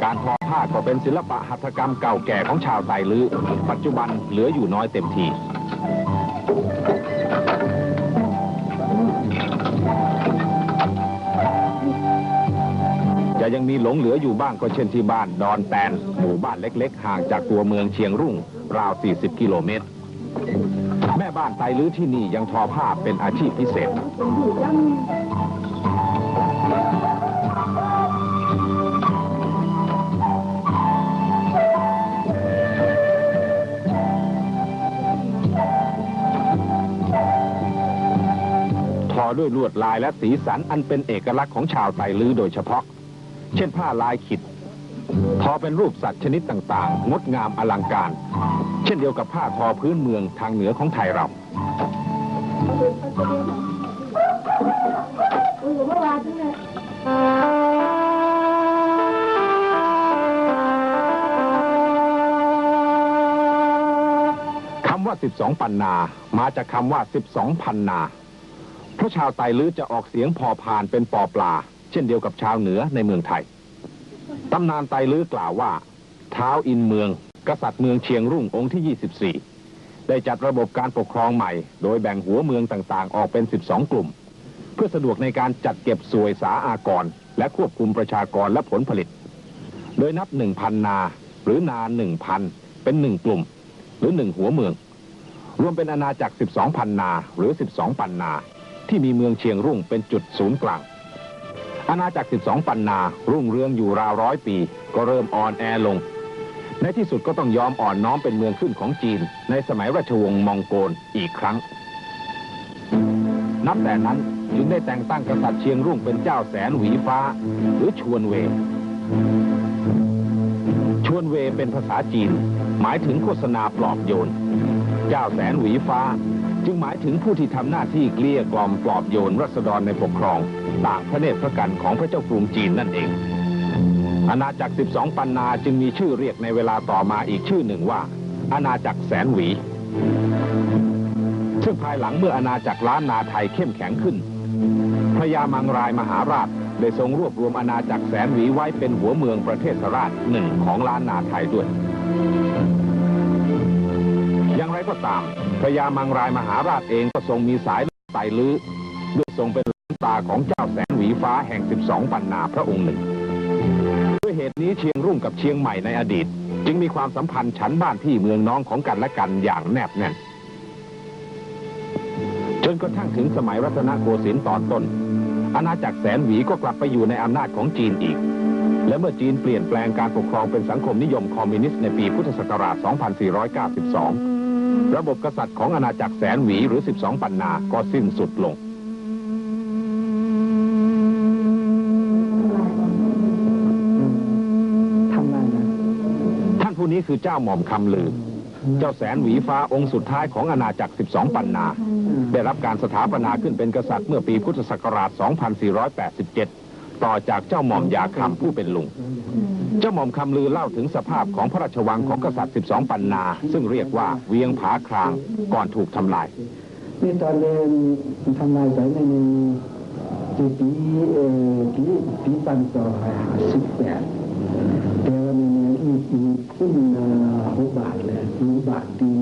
การทอผ้าก็เป็นศิลปะหัตถกรรมเก่าแก่ของชาวไตลื้อ ปัจจุบันเหลืออยู่น้อยเต็มที จะยังมีหลงเหลืออยู่บ้างก็เช่นที่บ้านดอนแตน หมู่บ้านเล็กๆ ห่างจากตัวเมืองเชียงรุ่งราวสี่สิบกิโลเมตร แม่บ้านไตลื้อที่นี่ยังทอผ้าเป็นอาชีพพิเศษ ทอด้วยลวดลายและสีสันอันเป็นเอกลักษณ์ของชาวไตลื้อโดยเฉพาะ เช่นผ้าลายขิด ทอเป็นรูปสัตว์ชนิดต่างๆ งดงามอลังการ เช่นเดียวกับผ้าทอพื้นเมืองทางเหนือของไทยเรา คำว่าสิบสองปันนา มาจากคำว่าสิบสองพันนา เพราะชาวไตลื้อจะออกเสียงพอพานเป็นปอปลา เช่นเดียวกับชาวเหนือในเมืองไทย ตำนานไตลื้อกล่าวว่า ท้าวอินเมือง กษัตริย์เมืองเชียงรุ่งองค์ที่ยี่สิบสี่ ได้จัดระบบการปกครองใหม่ โดยแบ่งหัวเมืองต่างๆ ออกเป็นสิบสองกลุ่ม เพื่อสะดวกในการจัดเก็บส่วยสาอากร และควบคุมประชากรและผลผลิต โดยนับหนึ่งพันนา หรือนาหนึ่งพัน เป็นหนึ่งกลุ่ม หรือหนึ่งหัวเมือง รวมเป็นอาณาจักรสิบสองพันนา หรือสิบสองปันนา ที่มีเมืองเชียงรุ่งเป็นจุดศูนย์กลาง อาณาจักรสิบสองปันนารุ่งเรืองอยู่ราวร้อยปี ก็เริ่มอ่อนแอลง ในที่สุดก็ต้องยอมอ่อนน้อมเป็นเมืองขึ้นของจีน ในสมัยราชวงศ์มองโกลอีกครั้ง นับแต่นั้นจึงได้แต่งตั้งกษัตริย์เชียงรุ่งเป็นเจ้าแสนหวีฟ้า หรือชวนเวย์ ชวนเวย์เป็นภาษาจีน หมายถึงโฆษณาปลอบโยน เจ้าแสนหวีฟ้า จึงหมายถึงผู้ที่ทำหน้าที่เกลี้ยกล่อมปลอบโยนราษฎรในปกครอง ตามพระเนตรพระกันของพระเจ้ากรุงจีนนั่นเอง อาณาจักรสิบสองปันนาจึงมีชื่อเรียกในเวลาต่อมาอีกชื่อหนึ่งว่า อาณาจักรแสนหวี ซึ่งภายหลังเมื่ออาณาจักรล้านนาไทยเข้มแข็งขึ้น พระยามังรายมหาราชได้ทรงรวบรวมอาณาจักรแสนหวีไว้เป็นหัวเมืองประเทศราชหนึ่งของล้านนาไทยด้วย อย่างไรก็ตาม พระยามังรายมหาราชเองก็ทรงมีสายเลือดไตลื้อ ด้วยทรงเป็นหลานตาของเจ้าแสนหวีฟ้าแห่งสิบสองปันนาพระองค์หนึ่ง ด้วยเหตุนี้เชียงรุ่งกับเชียงใหม่ในอดีต จึงมีความสัมพันธ์ฉันบ้านพี่เมืองน้องของกันและกันอย่างแนบแน่น จนกระทั่งถึงสมัยรัตนโกสินทร์ตอนต้น อาณาจักรแสนหวีก็กลับไปอยู่ในอำนาจของจีนอีก และเมื่อจีนเปลี่ยนแปลงการปกครองเป็นสังคมนิยมคอมมิวนิสต์ในปีพุทธศักราช สองพันสี่ร้อยเก้าสิบสอง ระบบกษัตริย์ของอาณาจักรแสนหวีหรือสิบสองปันนาก็สิ้นสุดลง ท่านผู้นี้คือเจ้าหม่อมคำลือ ເຈົ້າແສນຫວີຟ້າອົງສຸດທ້າຍຂອງອານາຈັກສິບສອງປັນນາ ໄດ້ຮັບການສະຖາປະນາຂຶ້ນເປັນກະສັດເມື່ອປີພຸດທະສັກກະລາດສອງພັນສີ່ຮ້ອຍແປດສິບເຈັດ ຕໍ່ຈາກເຈົ້າໝ່ອມຢາຄຳຜູ້ເປັນລຸງ. ເຈົ້າໝ່ອມຄຳລືເລົ່າເຖິງສະພາບຂອງພະລາຊະວັງຂອງກະສັດສິບສອງປັນນາ ຊຶ່ງຮຽກວ່າວຽງຜາຄລາງ ກ່ອນຖືກທຳລາຍ. ມີຕອນເດີ່ນທຳລາຍໄປໜ້ອຍໜຶ່ງ ຢູ່ປີ ເອີ ປີ ປີພັນເກົ້າຮ້ອຍຫ້າສິບແປດ ແຕ່ວ່າໃນນີ້ມີ ມີ ຂຶ້ນ ເອີ ຫົກບາດແລ້ວ ມີບາດທີ່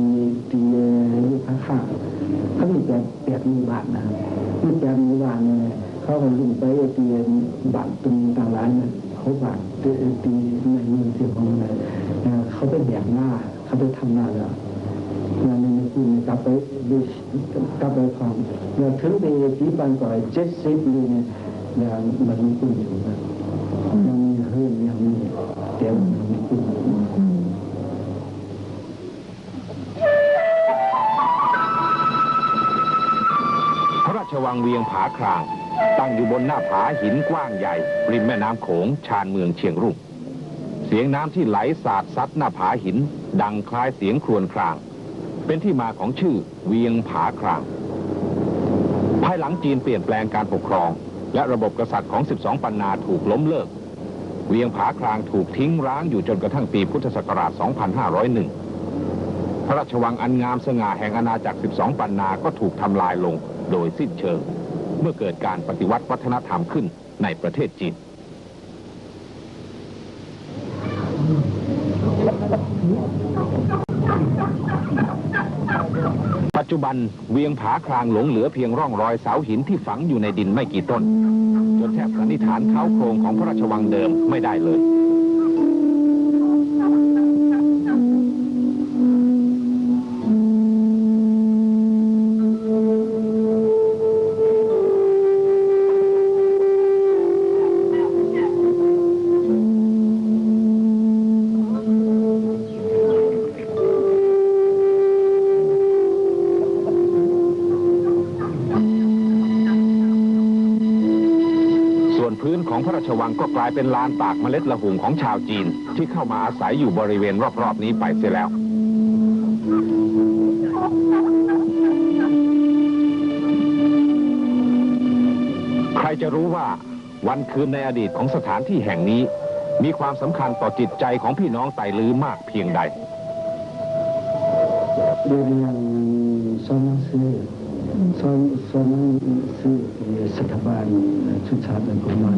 ທີ່ ເອີ ຢູ່ຂ້າງໆ ເຂົາມີແປດ ແປດໝູ່ບ້ານນະ ມີແປດໝູ່ບ້ານນີ້ ເຂົາກໍລົງໄປທີ່ບ້ານຕຸ່ມຕ່າງຫຼາຍນະ ຫົກບ້ານທີ່ ທີ່ໃນເມືອງຊຽງຂອງນະ ເອີ ເຂົາໄປແບກມາ ເຂົາໄປທຳນາແລ້ວ ແລ້ວໃນ ໃນຄືນນີ້ກັບໄປ ກັບໄປພ້ອມ ແລ້ວເຖິງປີ ປີພັນເກົ້າຮ້ອຍເຈັດສິບນີ້ ແລ້ວມັນມີຄົນຢູ່ນະ ຍັງມີເຮືອນ ຍັງມີ ແຕ່ວ່າມັນມີຄົນຢູ່. ພະລາຊະວັງວຽງຜາຄລາງ ຕັ້ງຢູ່ບົນໜ້າຜາຫີນກວ້າງໃຫຍ່ ລິມແມ່ນ້ຳໂຂງ ຊານເມືອງຊຽງຮຸ່ງ. ສຽງນ້ຳທີ່ໄຫຼສາດຊັດໜ້າຜາຫີນ ດັງຄ້າຍສຽງຄລວນຄລາງ ເປັນທີ່ມາຂອງຊື່ວຽງຜາຄລາງ. ພາຍຫຼັງຈີນປ່ຽນແປງການປົກຄອງ ແລະ ລະບົບກະສັດຂອງສິບສອງປັນນາຖືກລົ້ມເລີກ, ວຽງຜາຄລາງຖືກຖິ້ງຮ້າງຢູ່ຈົນກະທັ້ງປີພຸດທະສັກກະລາດສອງພັນຫ້າຮ້ອຍໜຶ່ງ. ພະລາຊະວັງອັນງາມສະຫງ່າແຫ່ງອານາຈັກສິບສອງປັນນາກໍຖືກທຳລາຍລົງໂດຍສິ້ນເຊີງ ເມື່ອເກີດການປະຕິວັດວັດທະນະທຳຂຶ້ນໃນປະເທດຈີນ. ປັດຈຸບັນ, ວຽງຜາຄລາງຫຼົງເຫຼືອພຽງຮ່ອງຮອຍເສົາຫີນທີ່ຝັງຢູ່ໃນດິນໄມ່ກີ່ຕົ້ນ, ຈົນແທບສັນນິຖານຄາວໂຄງຂອງພະລາຊະວັງເດີມໄມ່ໄດ້ເລີຍ. ສ່ວນພື້ນຂອງພະລາຊະວັງກໍກາຍເປັນລານຕາກເມລັດລະຫຸ່ງຂອງຊາວຈີນ ທີ່ເຂົ້າມາອາໄສຢູ່ບໍລິເວນຮອບໆນີ້ໄປເສຍແລ້ວ. ໃຄຈະຮູ້ວ່າ ວັນຄືນໃນອະດີດຂອງສະຖານທີ່ແຫ່ງນີ້ ມີຄວາມສຳຄັນຕໍ່ຈິດໃຈຂອງພີ່ນ້ອງໄຕລືມາກພຽງໃດ? ເລື່ອງສອນໜັງສື ສອນ ສອນໜັງສືທີ່ສະຖາບັນຊຸດຊາດເປັນຜູ້ນຳ.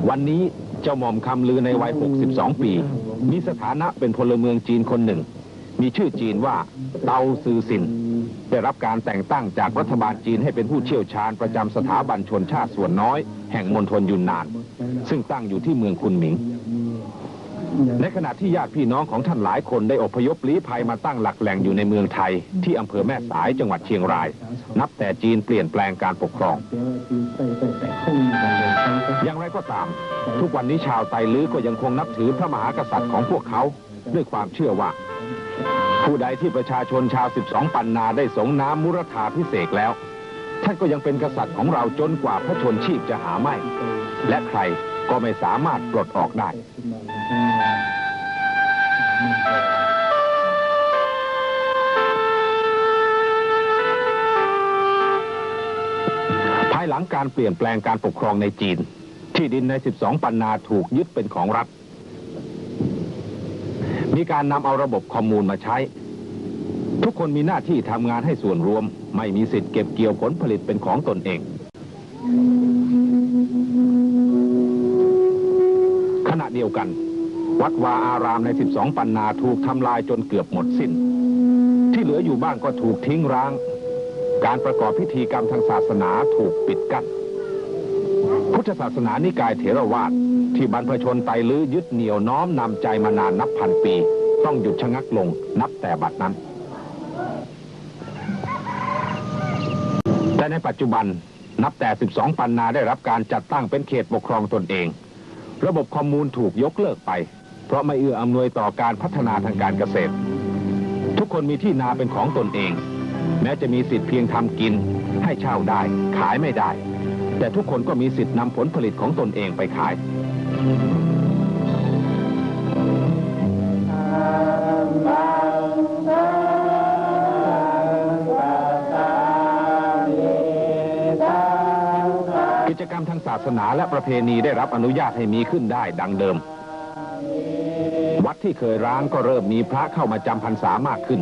ວັນນີ້ເຈົ້າໝ່ອມຄຳລືໃນໄວຫົກສິບສອງປີ ມີສະຖານະເປັນພົນລະເມືອງຈີນຄົນໜຶ່ງ ມີຊື່ຈີນວ່າ ເຕົາຊືຊິນ ໄດ້ຮັບການແຕ່ງຕັ້ງຈາກລັດຖະບານຈີນໃຫ້ເປັນຜູ້ຊ່ຽວຊານປະຈຳສະຖາບັນຊົນຊາດສ່ວນນ້ອຍແຫ່ງມົນທົນຢູນນານ ຊຶ່ງຕັ້ງຢູ່ທີ່ເມືອງຄຸນໝິງ. ໃນຂະນະທີ່ຍາດພີ່ນ້ອງຂອງທ່ານຫຼາຍຄົນໄດ້ອົບພະຍົບລີ້ໄພມາຕັ້ງຫຼັກແຫຼ່ງຢູ່ໃນເມືອງໄທ ທີ່ອຳເພີແມ່ສາຍ ຈັງຫວັດຊຽງລາຍ ນັບແຕ່ຈີນປ່ຽນແປງການປົກຄອງ. ຢ່າງໃດກໍຕາມ, ທຸກວັນນີ້ຊາວໄຕລືກໍຍັງຄົງນັບຖືພະມະຫາກະສັດຂອງພວກເຂົາ ດ້ວຍຄວາມເຊື່ອວ່າ ຜູ້ໃດທີ່ປະຊາຊົນຊາວສິບສອງປັນນາໄດ້ສົງນາມມຸຣະທາພິເສກແລ້ວ, ທ່ານກໍຍັງເປັນກະສັດຂອງເຮົາຈົນກວ່າພະຊົນຊີບຈະຫາໄມ້ ແລະ ໃຄກໍໄມ່ສາມາດປົດອອກໄດ້. ພາຍຫຼັງການປ່ຽນແປງການປົກຄອງໃນຈີນ, ທີ່ດິນໃນສິບສອງປັນນາຖືກຍຶດເປັນຂອງລັດ. ມີການນຳເອົາລະບົບຄອມມູນມາໃຊ້. ທຸກຄົນມີໜ້າທີ່ທຳງານໃຫ້ສ່ວນລວມ, ໄມ່ມີສິດເກັບກ່ຽວຜົນຜະລິດເປັນຂອງຕົນເອງ. ຂະນະດຽວກັນ, ວັດວາອາຣາມໃນສິບສອງປັນນາຖືກທຳລາຍຈົນເກືອບໝົດສິ້ນ. ທີ່ເຫຼືອຢູ່ບ້າງກໍຖືກຖິ້ງຮ້າງ. ການປະກອບພິທີກຳທາງສາສະໜາຖືກປິດກັ້ນ. ພຸດທະສາສະໜານິກາຍເຖລະວາດ ທີ່ບັນພະຊົນໄຕລືຍຶດໜຽວນ້ອມນຳໃຈມານານນັບພັນປີ ຕ້ອງຢຸດຊະງັກລົງນັບແຕ່ບັດນັ້ນ. ແຕ່ໃນປັດຈຸບັນ, ນັບແຕ່ສິບສອງປັນນາໄດ້ຮັບການຈັດຕັ້ງເປັນເຂດປົກຄອງຕົນເອງ, ລະບົບຄອມມູນຖືກຍົກເລີກໄປ ເພາະໄມ່ເອື້ອອຳນວຍຕໍ່ການພັດທະນາທາງການກະເສດ. ທຸກຄົນມີທີ່ນາເປັນຂອງຕົນເອງ, ແມ້ຈະມີສິດພຽງທຳກິນ, ໃຫ້ເຊົ່າໄດ້, ຂາຍໄມ່ໄດ້, ແຕ່ທຸກຄົນກໍມີສິດນຳຜົນຜະລິດຂອງຕົນເອງໄປຂາຍ. ทางศาสนาและประเพณีได้รับอนุญาตให้มีขึ้นได้ดังเดิม วัดที่เคยร้างก็เริ่มมีพระเข้ามาจำพรรษามากขึ้น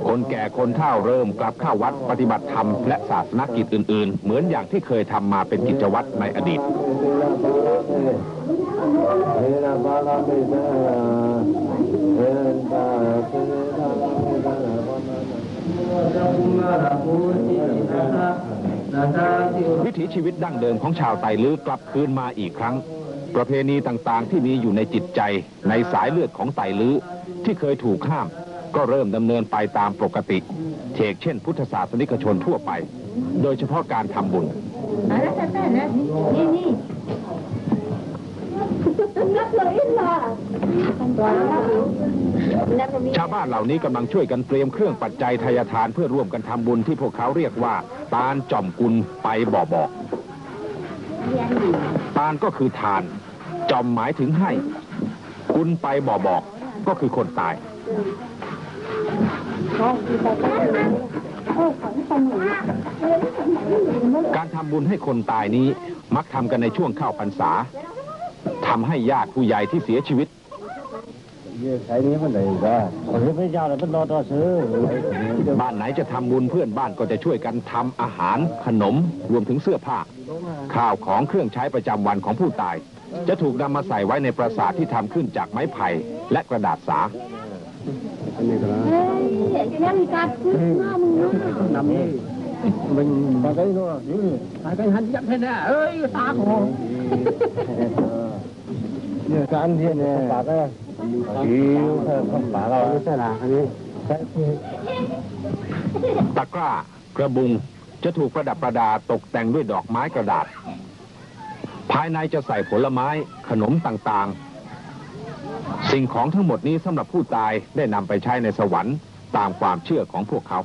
คนแก่คนเฒ่าเริ่มกลับเข้าวัดปฏิบัติธรรมและศาสนกิจอื่นๆ เหมือนอย่างที่เคยทำมาเป็นกิจวัตรในอดีต วิถีชีวิตดั้งเดิมของชาวไตลื้อกลับคืนมาอีกครั้ง ประเพณีต่างๆ ที่มีอยู่ในจิตใจ ในสายเลือดของไตลื้อที่เคยถูกห้าม ก็เริ่มดำเนินไปตามปกติ เฉกเช่น พุทธศาสนิกชนทั่วไป โดยเฉพาะการทำบุญ ชาวบ้านเหล่านี้กำลังช่วยกันเตรียมเครื่องปัจจัยไทยทาน เพื่อร่วมกันทำบุญที่พวกเขาเรียกว่า ตานจ่อมกุลไปบ่อบอก ตานก็คือทาน จ่อมหมายถึงให้ กุลไปบ่อบอก ก็คือคนตาย การทำบุญให้คนตายนี้มักทำกันในช่วงเข้าพรรษา ทำให้ญาติผู้ใหญ่ที่เสียชีวิต บ้านไหนจะทำบุญ เพื่อนบ้านก็จะช่วยกันทำอาหาร ขนม รวมถึงเสื้อผ้า ข้าวของเครื่องใช้ประจำวันของผู้ตาย จะถูกนำมาใส่ไว้ในปราสาทที่ทำขึ้นจากไม้ไผ่และกระดาษสา ตะกร้า กระบุง จะถูกประดับประดาตกแต่งด้วยดอกไม้กระดาษ ภายในจะใส่ผลไม้ ขนมต่างๆ สิ่งของทั้งหมดนี้สำหรับผู้ตายได้นำไปใช้ในสวรรค์ตามความเชื่อของพวกเขา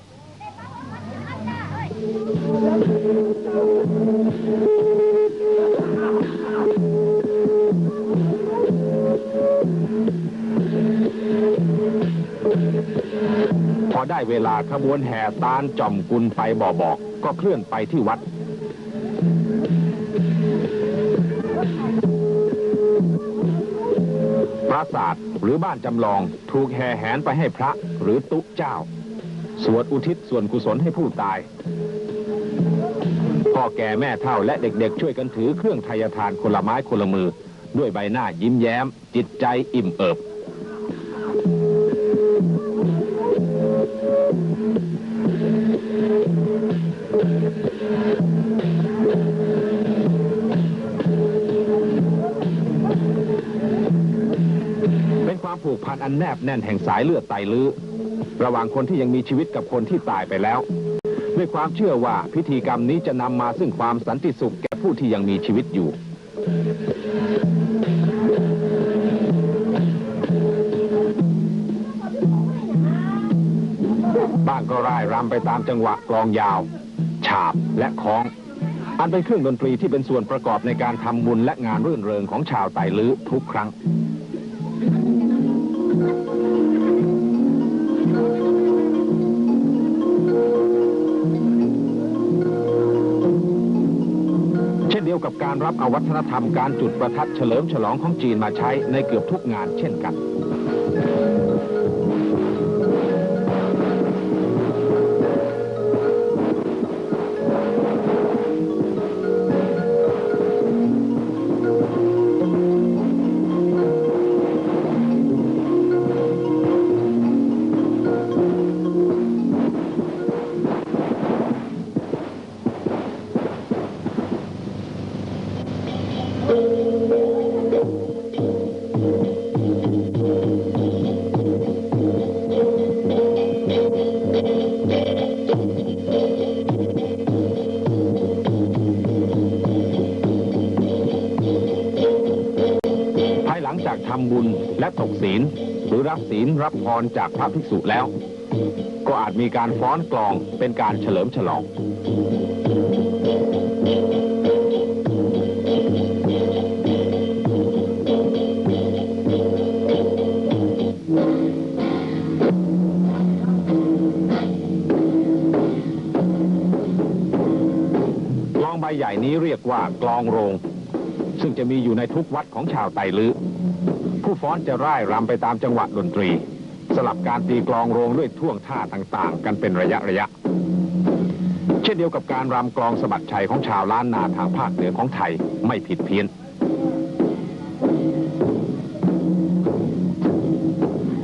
พอได้เวลาขบวนแห่ตานจ่อมกุลไปบ่อบอก ก็เคลื่อนไปที่วัด ปราสาทหรือบ้านจำลองถูกแห่แหนไปให้พระหรือตุ๊เจ้า สวดอุทิศส่วนกุศลให้ผู้ตาย พ่อแก่แม่เฒ่าและเด็กๆ ช่วยกันถือเครื่องไทยทานคนละไม้คนละมือ ด้วยใบหน้ายิ้มแย้ม จิตใจอิ่มเอิบ เป็นความผูกพันอันแนบแน่นแห่งสายเลือดไตลื้อ ระหว่างคนที่ยังมีชีวิตกับคนที่ตายไปแล้ว ด้วยความเชื่อว่าพิธีกรรมนี้จะนำมาซึ่งความสันติสุขแก่ผู้ที่ยังมีชีวิตอยู่ บ้างก็ร่ายรำไปตามจังหวะกลองยาว ฉาบ และค้อง อันเป็นเครื่องดนตรีที่เป็นส่วนประกอบในการทำบุญและงานรื่นเริงของชาวไตลื้อทุกครั้ง เช่นเดียวกับการรับเอาวัฒนธรรมการจุดประทัดเฉลิมฉลองของจีนมาใช้ในเกือบทุกงานเช่นกัน ภายหลังจากทำบุญและตกศีล หรือรับศีลรับพรจากพระภิกษุแล้ว ก็อาจมีการฟ้อนกลองเป็นการเฉลิมฉลอง ນີ້เรียกว่ากลองโรง ซึ่งจะมีอยู่ในทุกวัดของชาวไตลื้อ ผู้ฟ้อนจะร่ายรำไปตามจังหวะดนตรี สลับการตีกลองโรงด้วยท่วงท่าต่างๆ กันเป็นระยะๆ เช่นเดียวกับการรำกลองสะบัดชัยของชาวล้านนาทางภาคเหนือของไทย ไม่ผิดเพี้ยน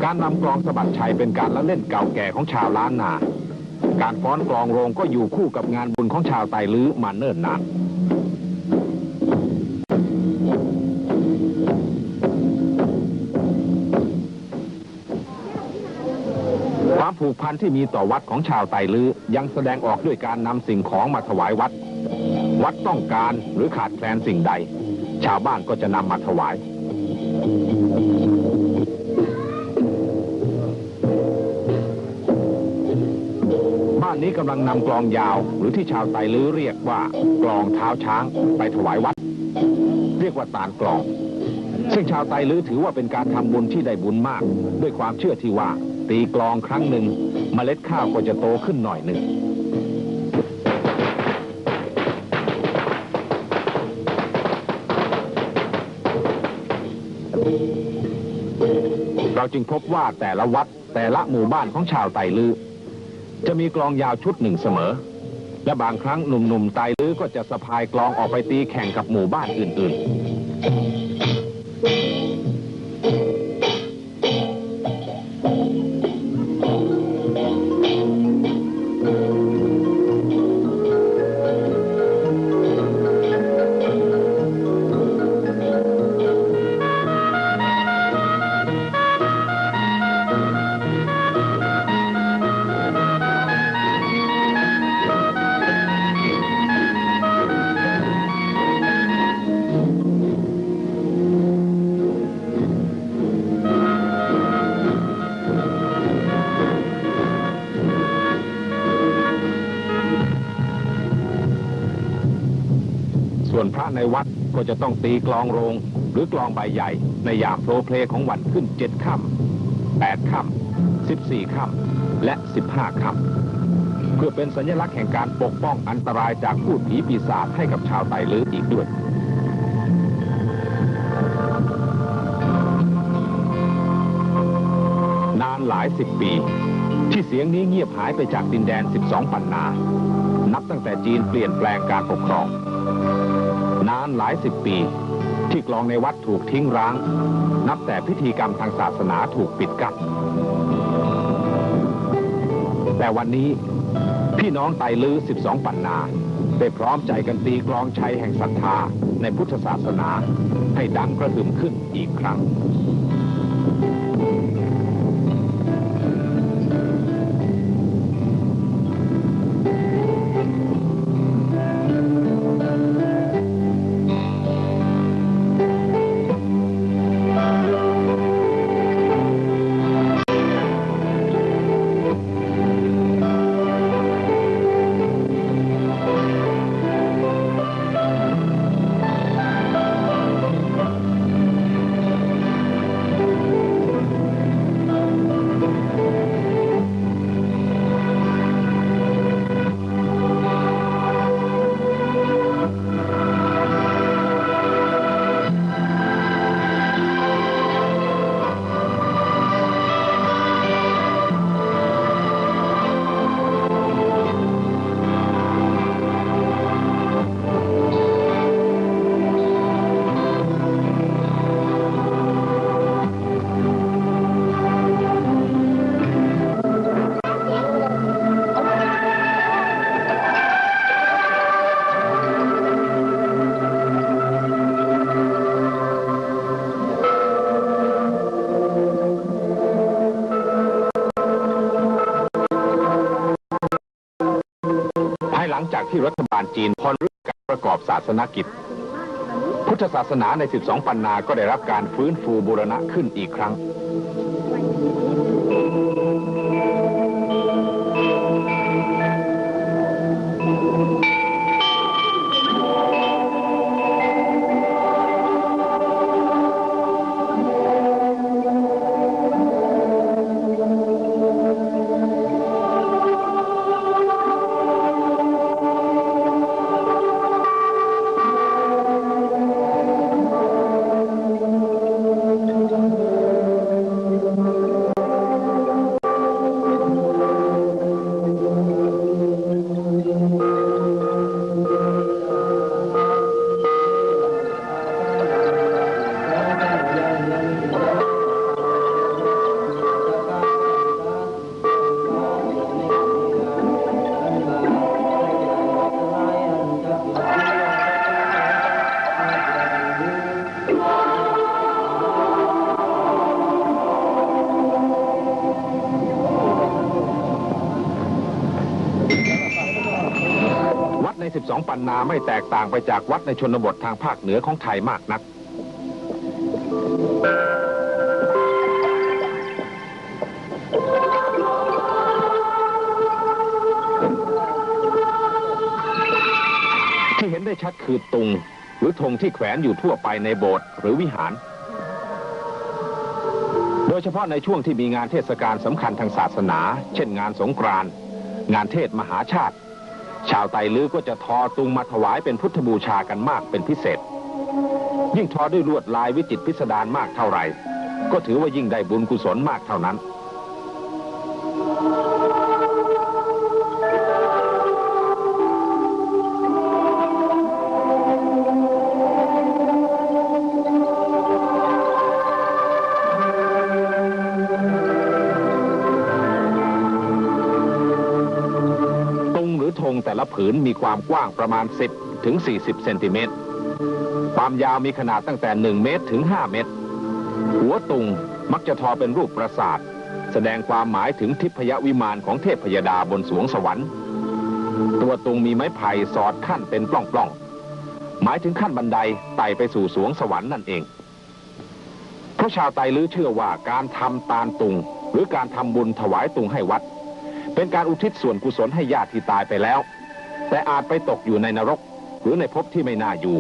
การรำกลองสะบัดชัยเป็นการละเล่นเก่าแก่ของชาวล้านนา การฟ้อนกลองโรงก็อยู่คู่กับงานบุญของชาวไตลื้อมาเนิ่นนาน ความผูกพันที่มีต่อวัดของชาวไตลื้อยังแสดงออกด้วยการนำสิ่งของมาถวายวัด วัดต้องการหรือขาดแคลนสิ่งใด ชาวบ้านก็จะนำมาถวาย บ้านนี้กำลังนำกลองยาว หรือที่ชาวไตลื้อเรียกว่ากลองเท้าช้าง ไปถวายวัด เรียกว่าตานกลอง ซึ่งชาวไตลื้อถือว่าเป็นการทำบุญที่ได้บุญมาก ด้วยความเชื่อที่ว่าตีกลองครั้งหนึ่ง เมล็ดข้าวก็จะโตขึ้นหน่อยหนึ่ง เราจึงพบว่าแต่ละวัด แต่ละหมู่บ้านของชาวไตลื้อ จะมีกลองยาวชุดหนึ่งเสมอ และบางครั้งหนุ่มๆ ไตลื้อก็จะสะพายกลองออกไปตีแข่งกับหมู่บ้านอื่นๆ ส่วนพระในวัดก็จะต้องตีกลองโรงหรือกลองใบใหญ่ในยามโพลเพลของวันขึ้นเจ็ดค่ำ แปดค่ำ สิบสี่ค่ำ และสิบห้าค่ำ เพื่อเป็นสัญลักษณ์แห่งการปกป้องอันตรายจากพูดผีปีศาจให้กับชาวไตลื้ออีกด้วย นานหลายสิบปี ที่เสียงนี้เงียบหายไปจากดินแดนสิบสองปันนา นับตั้งแต่จีนเปลี่ยนแปลงการปกครอง นานหลายสิบปี ที่กลองในวัดถูกทิ้งร้าง นับแต่พิธีกรรมทางศาสนาถูกปิดกั้น แต่วันนี้ พี่น้องไตลื้อสิบสองปันนา ได้พร้อมใจกันตีกลองชัยแห่งศรัทธาในพุทธศาสนา ให้ดังกระหึ่มขึ้นอีกครั้ง ภายหลังจากที่รัฐบาลจีนผ่อนเรื่องการประกอบศาสนกิจ พุทธศาสนาในสิบสองปันนาก็ได้รับการฟื้นฟูบูรณะขึ้นอีกครั้ง ໃນສິບສອງປັນນາໄມ່ແຕກຕ່າງໄປຈາກວັດໃນຊົນນະບົດທາງພາກເໜືອຂອງໄທມາກນັກ. ທີ່ເຫັນໄດ້ຊັດຄືຕຸງ ຫຼື ທຸງທີ່ແຂວນຢູ່ທົ່ວໄປໃນໂບດ ຫຼື ວິຫານ, ໂດຍສະເພາະໃນຊ່ວງທີ່ມີງານເທດສະການສຳຄັນທາງສາສະໜາ ເຊັ່ນ ງານສົງກຣານ, ງານເທດມະຫາຊາດ, ຊາວໄຕລືກໍຈະທໍຕຸງມາຖວາຍເປັນພຸດທະບູຊາກັນມາກເປັນພິເສດ. ຍິ່ງທໍດ້ວຍລວດລາຍວິຈິດພິສະດານມາກເທົ່າໃດ ກໍຖືວ່າຍິ່ງໄດ້ບຸນກຸສົນມາກເທົ່ານັ້ນ. ຕຸງ ຫຼື ທຸງແຕ່ລະຜືນມີຄວາມກວ້າງປະມານສິບ ເຖິງ ສີ່ສິບ ເຊັນຕີເມດ. ຄວາມຍາວມີຂະໜາດຕັ້ງແຕ່ ໜຶ່ງ ເມດ ເຖິງ ຫ້າ ເມັດ. ຫົວຕຸງມັກຈະທໍເປັນຮູບປາສາດ, ສະແດງຄວາມໝາຍເຖິງທິບພະຍະວິມານຂອງເທບພະຍະດາບົນສວງສະຫວັນ. ຕົວຕຸງມີໄມ້ໄຜ່ສອດຂັ້ນເປັນປ່ອງໆ, ໝາຍເຖິງຂັ້ນບັນໄດໄຕ່ໄປສູ່ສວງສະຫວັນນັ້ນເອງ. ເພາະຊາວໄຕລືເຊື່ອວ່າການທຳຕານຕຸງ ຫຼື ການທຳບຸນຖວາຍຕຸງໃຫ້ວັດ ເປັນການອຸທິດສ່ວນກຸສົນໃຫ້ຍາດທີ່ຕາຍໄປແລ້ວ ແຕ່ອາດໄປຕົກຢູ່ໃນນະລົກ ຫຼື ໃນພົບທີ່ໄມ່ໜ້າຢູ່,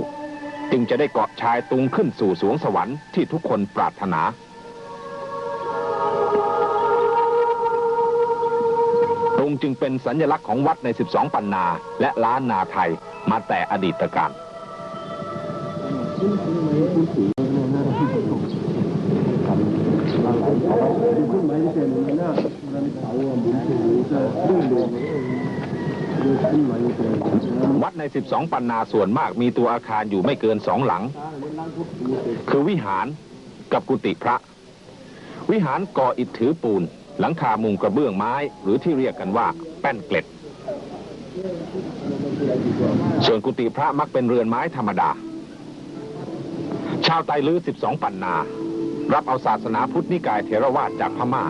ຈຶ່ງຈະໄດ້ເກາະຊາຍຕຸງຂຶ້ນສູ່ສວງສະຫວັນທີ່ທຸກຄົນປາດຖະໜາ. ຕຸງຈຶ່ງເປັນສັນຍະລັກຂອງວັດໃນສິບສອງປັນນາ ແລະ ລ້ານນາໄທມາແຕ່ອະດີດຕະການ. ວັດໃນສິບສອງປັນນາສ່ວນມາກມີຕົວອາຄານຢູ່ໄມ່ເກີນສອງຫຼັງ ຄືວິຫານກັບກຸຕິພະ. ວິຫານກໍ່ອິດຖືປູນ, ຫຼັງຄາມຸງກະເບື້ອງໄມ້ ຫຼື ທີ່ຮຽກກັນວ່າແປ້ນເກລັດ. ສ່ວນກຸຕິພະມັກເປັນເຮືອນໄມ້ທຳມະດາ. ຊາວໄຕລືສິບສອງປັນນາ ຮັບເອົາສາສະໜາພຸດນິກາຍເຖລະວາດຈາກພະມ້າ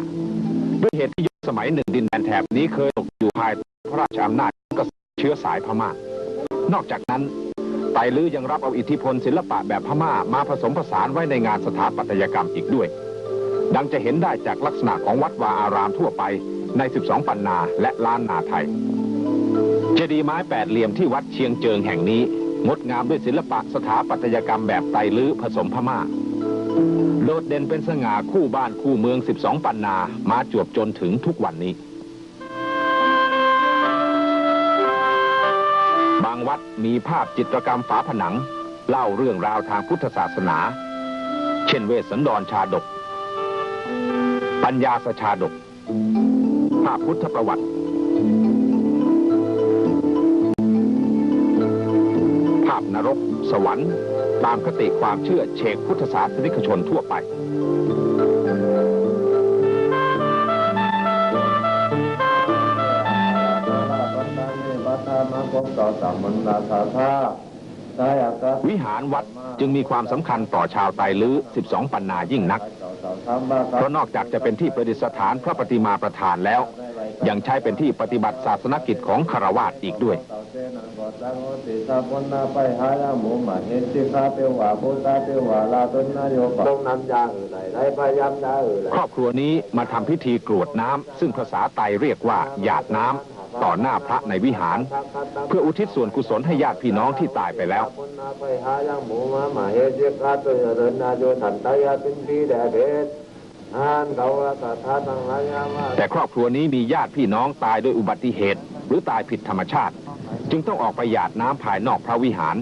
ດ້ວຍເຫດທີ່ຍຸກສະໄໝໜຶ່ງດິນແດນແຖບນີ້ເຄີຍຕົກຢູ່ພາຍໃຕ້ພະລາຊະອຳນາດຂອງກະສັດ ເຊື້ອສາຍພະມ້າ. ນອກຈາກນັ້ນ, ໄຕລືຍັງຮັບເອົາອິດທິພົນສິລະປະແບບພະມ້າມາຜະສົມຜະສານໄວ້ໃນງານສະຖາປັດຕະຍະກຳອີກດ້ວຍ, ດັ່ງຈະເຫັນໄດ້ຈາກລັກສະນະຂອງວັດວາອາຣາມທົ່ວໄປໃນສິບສອງປັນນາ ແລະ ລ້ານນາໄທ. ເຈດີໄມ້ແປດຫຼ່ຽມທີ່ວັດຊຽງເຈີງແຫ່ງນີ້ ງົດງາມດ້ວຍສິລະປະສະຖາປັດຕະຍະກຳແບບໄຕລືຜະສົມພະມ້າ, ໂດດເດັ່ນເປັນສະຫງ່າຄູ່ບ້ານຄູ່ເມືອງສິບສອງປັນນາມາຈວບຈົນເຖິງທຸກວັນນີ້. ບາງວັດມີພາບຈິດຕະກຳຝາຜະໜັງເລົ່າເລື່ອງລາວທາງພຸດທະສາສະໜາ ເຊັ່ນ ເວດສັນດອນຊາດົກ, ປັນຍາສະຊາດົກ, ພາບພຸດທະປະຫວັດ, ພາບນະລົກ, ສະຫວັນ, ຕາມຄະຕິຄວາມເຊື່ອເຊກພຸດທະສາສະນິກະຊົນທົ່ວໄປ. ວິຫານວັດຈຶ່ງມີຄວາມສຳຄັນຕໍ່ຊາວໄຕລືສິບສອງປັນນາຍິ່ງນັກ, ເພາະນອກຈາກຈະເປັນທີ່ປະດິດສະຖານພະປະຕິມາປະທານແລ້ວ, ຍັງໃຊ້ເປັນທີ່ປະຕິບັດສາສະນະກິດຂອງຄາລະວາດອີກດ້ວຍ. ຄອບຄົວນີ້ມາທຳພິທີກຣວດນ້ຳ, ຊຶ່ງພາສາໄຕຮຽກວ່າ ຫຍາດນ້ຳ ຕໍ່ໜ້າພະໃນວິຫານ ເພື່ອອຸທິດສ່ວນກຸສົນໃຫ້ຍາດພີ່ນ້ອງທີ່ຕາຍໄປແລ້ວ. ແຕ່ຄອບຄົວນີ້ມີຍາດພີ່ນ້ອງຕາຍໂດຍອຸບັດຕິເຫດ ຫຼື ຕາຍຜິດທຳມະຊາດ, ຈຶ່ງຕ້ອງອອກໄປຫຍາດນ້ຳພາຍນອກພະວິຫານ,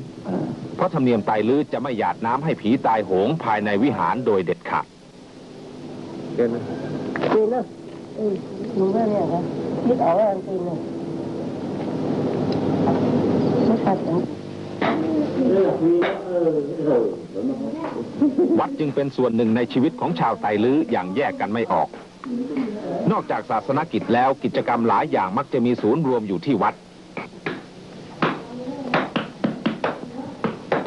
ເພາະທຳນຽມໄຕລືຈະໄມ່ຫຍາດນ້ຳໃຫ້ຜີຕາຍໂຫງພາຍໃນວິຫານໂດຍເດັດຂາດ. ເປັນນະ ເອີ ໜູເບິ່ງນີ້ນະ ຄິດເອົາອັນເປັນນະ ມັນຄັກນະ. ວັດຈຶ່ງເປັນສ່ວນໜຶ່ງໃນຊີວິດຂອງຊາວໄຕລືຢ່າງແຍກກັນໄມ່ອອກ. ນອກຈາກສາສະນະກິດແລ້ວ, ກິດຈະກຳຫຼາຍຢ່າງມັກຈະມີສູນລວມຢູ່ທີ່ວັດ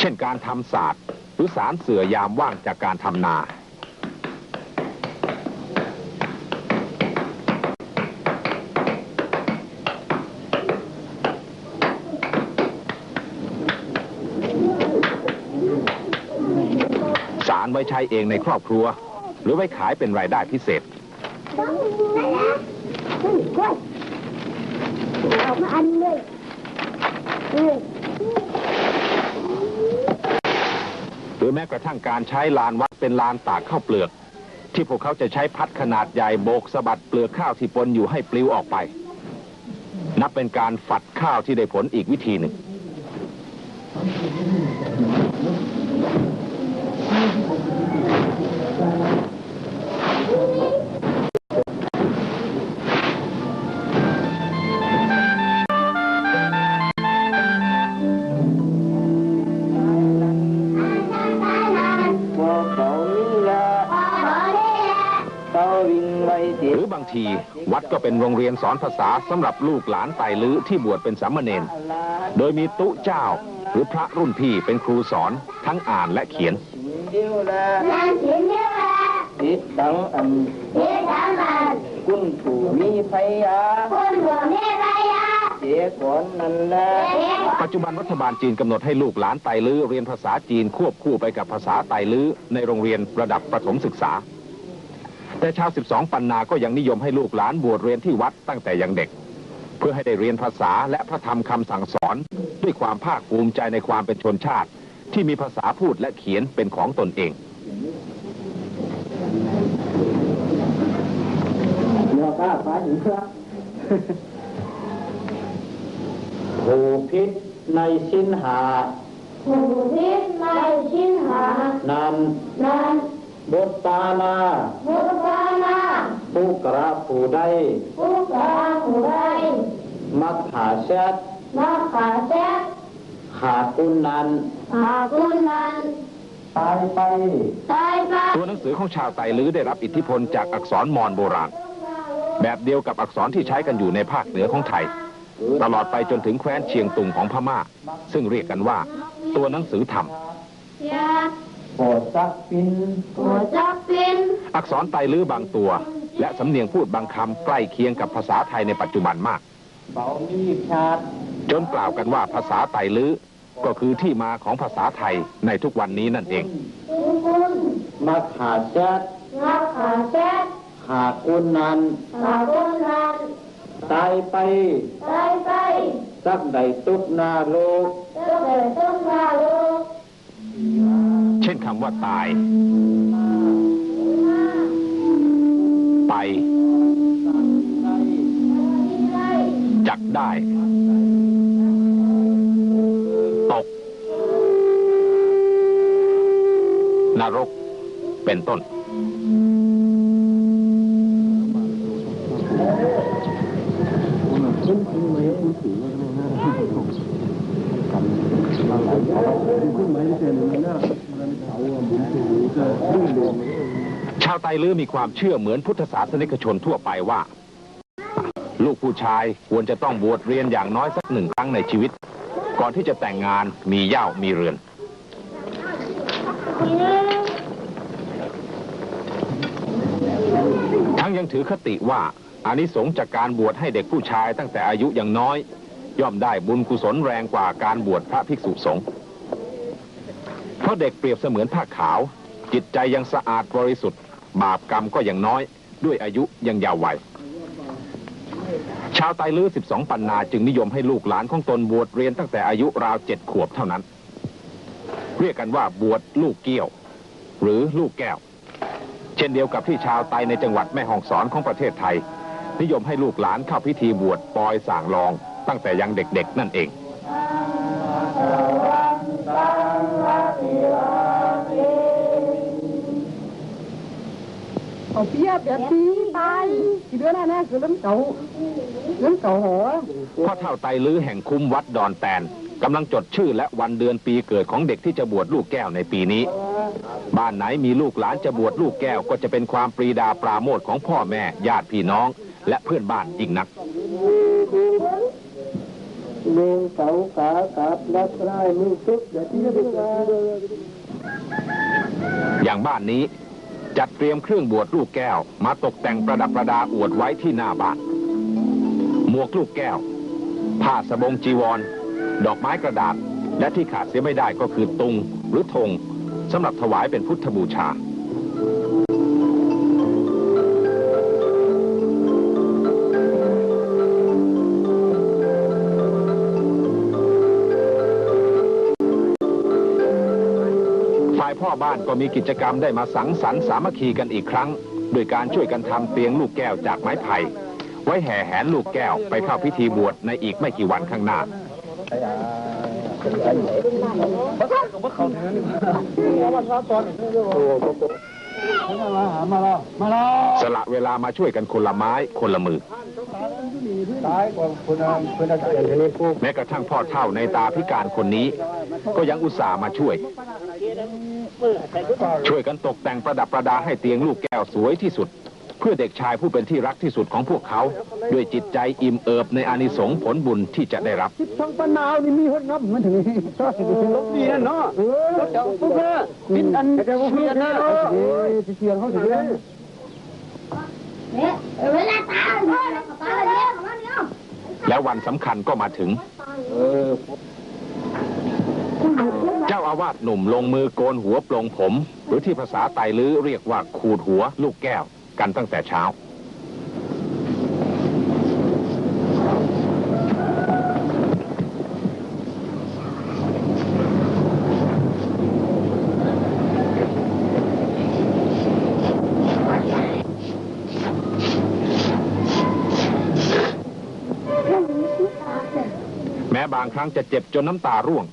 ເຊັ່ນ ການທຳສາດ ຫຼື ສານເສື້ອຍາມວ່າງຈາກການທຳນາ. ໄວ້ໃຊ້ເອງໃນຄອບຄົວ ຫຼືໄວ້ຂາຍເປັນລາຍໄດ້ພິເສດ ຫຼືແມ້ກະທັ້ງການໃຊ້ລານວັດເປັນລານຕາກເຂົ້າເປືອກ ທີ່ພວກເຂົາຈະໃຊ້ພັດຂະໜາດໃຫຍ່ໂບກສະບັດເປືອກຂ້າວທີ່ປົນຢູ່ໃຫ້ປລິວອອກໄປ ນັບເປັນການຝັດຂ້າວທີ່ໄດ້ຜົນອີກວິທີໜຶ່ງ. ຫຼືບາງທີ ວັດກໍເປັນໂຮງຮຽນສອນພາສາສຳລັບລູກຫຼານໄຕລື້ທີ່ບວດເປັນສາມະເນນ, ໂດຍມີຕຸເຈົ້າ ຫຼືພະລຸ້ນພີ່ເປັນຄູສອນທັງອ່ານ ແລະ ຂຽນ. ປັດຈຸບັນລັດຖະບານຈີນກຳນົດໃຫ້ລູກຫຼານໄຕລື້ຮຽນພາສາຈີນຄວບຄູ່ໄປກັບພາສາໄຕລື້ໃນໂຮງຮຽນລະດັບປະຖົມສຶກສາ. ແຕ່ຊາວສິບສອງປັນນາກໍຍັງນິຍົມໃຫ້ລູກຫຼານບວດຮຽນທີ່ວັດຕັ້ງແຕ່ຍັງເດັກ ເພື່ອໃຫ້ໄດ້ຮຽນພາສາ ແລະ ພະທຳຄຳສັ່ງສອນ ດ້ວຍຄວາມພາກພູມໃຈໃນຄວາມເປັນຊົນຊາດ ທີ່ມີພາສາພູດ ແລະ ຂຽນເປັນຂອງຕົນເອງ. ຜູ້ຜິດໃນສິນຫ້າ ຜູ້ຜິດໃນສິນຫ້ານັ້ນ ນັ້ນ ບຸດປານາ ບຸດປານາ ບຸກກະລະຜູ້ໃດ ບຸກກະລະຜູ້ໃດ ມັກຂ້າສັດ ມັກຂ້າສັດ ຂ້າກຸນນັ້ນ ຂ້າກຸນນັ້ນ ຕາຍໄປ ຕາຍໄປ. ຕົວໜັງສືຂອງຊາວໄຕລື້ໄດ້ຮັບອິດທິພົນຈາກອັກສອນມອນໂບລານ ແບບດຽວກັບອັກສອນທີ່ໃຊ້ກັນຢູ່ໃນພາກເໜືອຂອງໄທ ຕະຫຼອດໄປຈົນເຖິງແຄວ້ນຊຽງຕຸງຂອງພະມ້າ ເຊິ່ງຮຽກກັນວ່າຕົວໜັງສືທຳ. ກໍຈັກປິ່ນ ກໍຈັກປິ່ນ. ອັກສອນໄຕລື້ບາງຕົວ ແລະ ສຳນຽງພູດບາງຄຳໃກ້ຄຽງກັບພາສາໄທໃນປັດຈຸບັນມາກ ເບົາມີພາດ ຈົນກ່າວກັນວ່າພາສາໄຕລື້ກໍຄືທີ່ມາຂອງພາສາໄທໃນທຸກວັນນີ້ນັ້ນເອງ. ມັກຂ້າສັດ ມັກຂ້າສັດ ຂ້າກຸນນັ້ນ ຂ້າກຸນນັ້ນ ຕາຍໄປ ຕາຍໄປ ຈັກໄດ້ຕົກນະລົກ ຈັກໄດ້ຕົກນະລົກ. ເຊັ່ນຄຳວ່າຕາຍ, ໄປ, ຈັກໄດ້, ຕົກ, ນະລົກ ເປັນຕົ້ນ. ຊາວໄຕລື້ມີຄວາມເຊື່ອເໝືອນພຸດທະສາສະນິກະຊົນທົ່ວໄປວ່າ ລູກຜູ້ຊາຍຄວນຈະຕ້ອງບວດຮຽນຢ່າງນ້ອຍສັກໜຶ່ງຄັ້ງໃນຊີວິດ ກ່ອນທີ່ຈະແຕ່ງງານ, ມີເຍົາະ, ມີເຮືອນ. ທັງຍັງຖືຄະຕິວ່າ ອານິສົງຈາກການບວດໃຫ້ເດັກຜູ້ຊາຍຕັ້ງແຕ່ອາຍຸຍັງນ້ອຍ ຍ່ອມໄດ້ບຸນກຸສົນແຮງກວ່າການບວດພະພິກສຸສົງ. ເພາະເດັກປຽບສະເໝືອນຜ້າຂາວ, ຈິດໃຈຍັງສະອາດບໍລິສຸດ, ບາບກຳກໍຍັງນ້ອຍ ດ້ວຍອາຍຸຍັງເຍົາະໄວ. ຊາວໄຕລື້ສິບສອງປັນນາຈຶ່ງນິຍົມໃຫ້ລູກຫຼານຂອງຕົນບວດຮຽນຕັ້ງແຕ່ອາຍຸລາວເຈັດຂວບເທົ່ານັ້ນ. ຮຽກກັນວ່າບວດລູກກ້ຽວ ຫຼື ລູກແກ້ວ ເຊັ່ນດຽວກັບທີ່ຊາວໄຕໃນຈັງຫວັດແມ່ຮ່ອງສອນຂອງປະເທດໄທ ນິຍົມໃຫ້ລູກຫຼານເຂົ້າພິທີບວດປອຍສ້າງລອງຕັ້ງແຕ່ຍັງເດັກໆນັ້ນເອງ. ເອົາປຽບແບບນີ້ໄປ ຊິເດືອນນັ້ນນະ ຄືເລື່ອງເກົ່າ ເລື່ອງເກົ່າຫອ. ພໍ່ເຖົ້າໄຕລື້ແຫ່ງຄຸ້ມວັດດອນແຕນ ກຳລັງຈົດຊື່ ແລະ ວັນເດືອນປີເກີດຂອງເດັກທີ່ຈະບວດລູກແກ້ວໃນປີນີ້. ບ້ານໃດມີລູກຫຼານຈະບວດລູກແກ້ວ ກໍຈະເປັນຄວາມປຣີດາປຣາໂມດຂອງພໍ່ແມ່, ຍາດພີ່ນ້ອງ ແລະ ເພື່ອນບ້ານຍິ່ງນັກ. ຢ່າງບ້ານນີ້ ຈັດຕຽມເຄື່ອງບວດລູກແກ້ວມາຕົກແຕ່ງປະດັບປະດາອວດໄວ້ທີ່ໜ້າບ້ານ. ໝວກລູກແກ້ວ, ຜ້າສະບົງຈີວອນ, ດອກໄມ້ກະດາດ ແລະ ທີ່ຂາດເສຍໄມ່ໄດ້ກໍຄືຕຸງ ຫຼື ທົງ, ສຳລັບຖວາຍເປັນພຸດທະບູຊາ. ຝ່າຍພໍ່ບ້ານກໍມີກິດຈະກຳໄດ້ມາສັງສັນສາມັກຄີກັນອີກຄັ້ງ ດ້ວຍການຊ່ວຍກັນທຳຕຽງລູກແກ້ວຈາກໄມ້ໄຜ່ ໄວ້ແຫ່ແຫນລູກແກ້ວໄປເຂົ້າພິທີບວດໃນອີກໄມ່ກີ່ວັນຂ້າງໜ້າ. ສະຫຼະເວລາມາຊ່ວຍກັນຄົນລະໄມ້ຄົນລະມື. ແມ້ກະທັ້ງພໍ່ເຖົ້າໃນຕາພິການຄົນນີ້ ກໍຍັງອຸດສ່າມາຊ່ວຍ ຊ່ວຍກັນຕົກແຕ່ງປະດັບປະດາໃຫ້ຕຽງລູກແກ້ວສວຍທີ່ສຸດ ເພື່ອເດັກຊາຍຜູ້ເປັນທີ່ຮັກທີ່ສຸດຂອງພວກເຂົາ ດ້ວຍຈິດໃຈອີ່ມເອີບໃນອານິສົງຜົນບຸນທີ່ຈະໄດ້ຮັບ. ສິບສອງປັນນານີ້ມີຮອດງຳມັນເຖິງນີ້ ເອີ ລົບນີ້ນັ້ນເນາະ ເອີ ລົບຈາກປຸບມາ ເປັນອັນເສຍນະ ເອີ ຊິສຽງເຮົາຊິເລື່ອງ. ແລ້ວວັນສຳຄັນກໍມາເຖິງ. ເຈົ້າອາວາດໜຸ່ມລົງມືໂກນຫົວປລົງຜົມ ຫຼື ທີ່ພາສາໄຕລື້ຮຽກວ່າຂູດຫົວລູກແກ້ວ ກັນຕັ້ງແຕ່ເຊົ້າ. ແມ້ບາງຄັ້ງຈະເຈັບຈົນນ້ຳຕາຮ່ວງ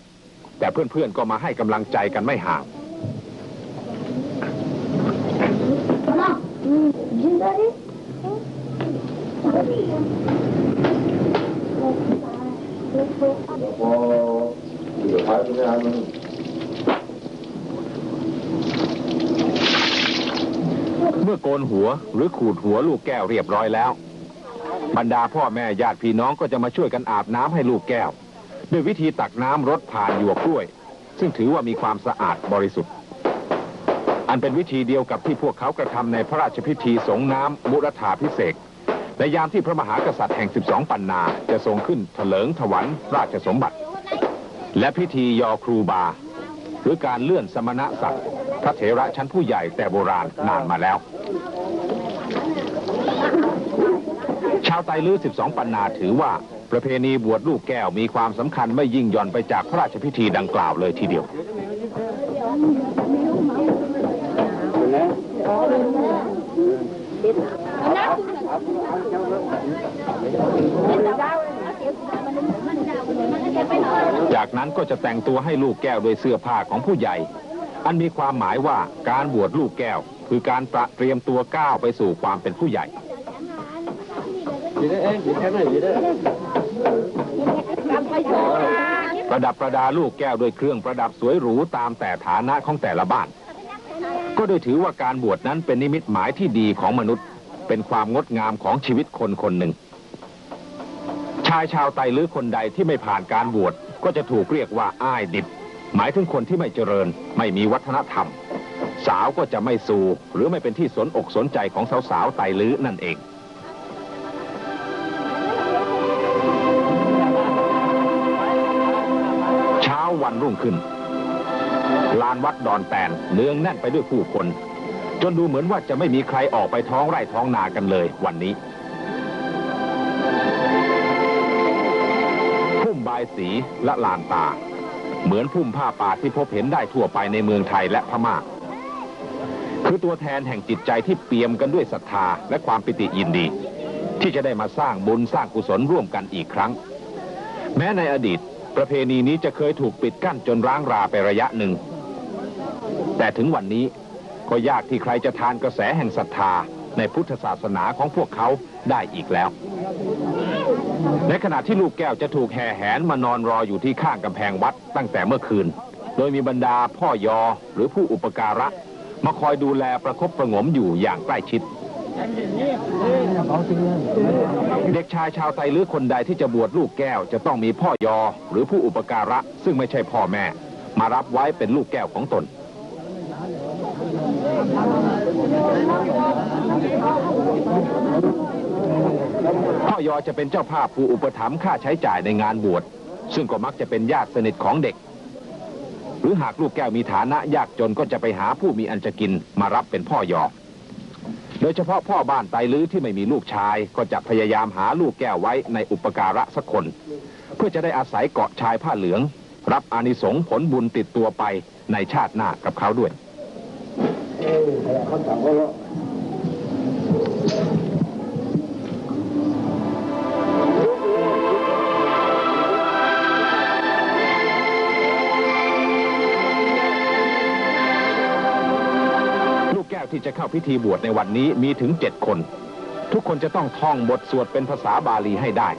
ແຕ່ເພື່ອນໆ ກໍມາໃຫ້ກຳລັງໃຈກັນໄມ່ຫ່າງ. ເມື່ອໂກນຫົວ ຫຼື ຂູດຫົວລູກແກ້ວຮຽບຮ້ອຍແລ້ວ, ບັນດາພໍ່ແມ່ຍາດພີ່ນ້ອງກໍຈະມາຊ່ວຍກັນອາບນ້ຳໃຫ້ລູກແກ້ວ ດ້ວຍວິທີຕັກນ້ຳລົດຜ່ານຫຍວກກ້ວຍ ຊຶ່ງຖືວ່າມີຄວາມສະອາດບໍລິສຸດ ອັນເປັນວິທີດຽວກັບທີ່ພວກເຂົາກະທຳໃນພະລາຊະພິທີສົງນ້ຳມຸຣະທາພິເສກ ໃນຍາມທີ່ພະມະຫາກະສັດແຫ່ງສິບສອງປັນນາຈະຊົງຂຶ້ນຖະເຫຼີງຖະວັນລາຊະສົມບັດ ແລະ ພິທີຍໍຄູບາ ຫຼື ການເລື່ອນສະມະນະສັກ ພະເຖລະຊັ້ນຜູ້ໃຫຍ່ແຕ່ໂບລານນານມາແລ້ວ. ຊາວໄຕລື້ສິບສອງປັນນາຖືວ່າ ປະເພນີບວດລູກແກ້ວມີຄວາມສຳຄັນໄມ່ຍິ່ງຢ່ອນໄປຈາກພະລາຊະພິທີດັ່ງກ່າວເລີຍທີດຽວ. ຈາກນັ້ນກໍຈະແຕ່ງຕົວໃຫ້ລູກແກ້ວດ້ວຍເສື້ອຜ້າຂອງຜູ້ໃຫຍ່ ອັນມີຄວາມໝາຍວ່າການບວດລູກແກ້ວ ຄືການຕະຕຣຽມຕົວກ້າວໄປສູ່ຄວາມເປັນຜູ້ໃຫຍ່. ປະດັບປະດາລູກແກ້ວດ້ວຍເຄື່ອງປະດັບສວຍຫຼູຕາມແຕ່ຖານະຂອງແຕ່ລະບ້ານ ກໍໄດ້ຖືວ່າການບວດນັ້ນເປັນນິມິດໝາຍທີ່ດີຂອງມະນຸດ ເປັນຄວາມງົດງາມຂອງຊີວິດຄົນຄົນໜຶ່ງ. ຊາຍຊາວໄຕຫຼືຄົນໃດທີ່ໄມ່ຜ່ານການບວດ ກໍຈະຖືກຮຽກວ່າອ້າຍດິບ ໝາຍເຖິງຄົນທີ່ໄມ່ຈະເລີນ, ໄມ່ມີວັດທະນະທຳ, ສາວກໍຈະໄມ່ສູ່ ຫຼື ໄມ່ເປັນທີ່ສົນອົກສົນໃຈຂອງສາວໆໄຕລືນັ້ນເອງ. ເຊົ້າວັນລຸ້ງຂຶ້ນ ລານວັດດອນແຕນເນືອງແໜ້ນໄປດ້ວຍຜູ້ຄົນ ຈົນດູເໝືອນວ່າຈະໄມ່ມີໃຄອອກໄປທ້ອງໄຮ່ທ້ອງນາກັນເລີຍວັນນີ້. ພຸ້ມບາຍສີລະລານຕາ ເໝືອນພຸ້ມຜ້າປ່າທີ່ພົບເຫັນໄດ້ທົ່ວໄປໃນເມືອງໄທ ແລະ ພະມ້າ ຄືຕົວແທນແຫ່ງຈິດໃຈທີ່ປ່ຽມກັນດ້ວຍສັດທາ ແລະ ຄວາມປີຕິຍິນດີ ທີ່ຈະໄດ້ມາສ້າງບຸນສ້າງກຸສົນຮ່ວມກັນອີກຄັ້ງ. ແມ້ໃນອະດີດ ປະເພນີນີ້ຈະເຄີຍຖືກປິດກັ້ນຈົນຮ້າງລາໄປໄລຍະໜຶ່ງ, ແຕ່ເຖິງວັນນີ້ ກໍຍາກທີ່ໃຄຈະທານກະແສແຫ່ງສັດທາໃນພຸດທະສາສະໜາຂອງພວກເຂົາໄດ້ອີກແລ້ວ. ໃນຂະນະທີ່ລູກແກ້ວຈະຖືກແຫ່ແຫນມານອນລໍຢູ່ທີ່ຂ້າງກຳແພງວັດຕັ້ງແຕ່ເມື່ອຄືນ, ໂດຍມີບັນດາພໍ່ຍໍ ຫຼື ຜູ້ອຸປະກາຣະ ມາຄອຍດູແລປະຄົບປະຫງົມຢູ່ຢ່າງໃກ້ຊິດ. ເດັກຊາຍຊາວໄຕລືຄົນໃດທີ່ຈະບວດລູກແກ້ວ ຈະຕ້ອງມີພໍ່ຍໍ ຫຼື ຜູ້ອຸປະກາຣະ ຊຶ່ງໄມ່ໃຊ່ພໍ່ແມ່ ມາຮັບໄວ້ເປັນລູກແກ້ວຂອງຕົນ. ພໍ່ຍໍຈະເປັນເຈົ້າພາບຜູ້ອຸປະຖຳຄ່າໃຊ້ຈ່າຍໃນງານບວດ, ຊຶ່ງກໍມັກຈະເປັນຍາດສະໜິດຂອງເດັກ. หรือหากลูกแก้วมีฐานะยากจนก็จะไปหาผู้มีอันจะกินมารับเป็นพ่อหยอ โดยเฉพาะพ่อบ้านไตรลื้อที่ไม่มีลูกชาย ก็จะพยายามหาลูกแก้วไว้ในอุปการะสักคน เพื่อจะได้อาศัยเกาะชายผ้าเหลือง รับอานิสงส์ผลบุญติดตัวไปในชาติหน้ากับเขาด้วย ลูกแก้วที่จะเข้าพิธีบวชในวันนี้มีถึงเจ็ดคน ทุกคนจะต้องท่องบทสวดเป็นภาษาบาลีให้ได้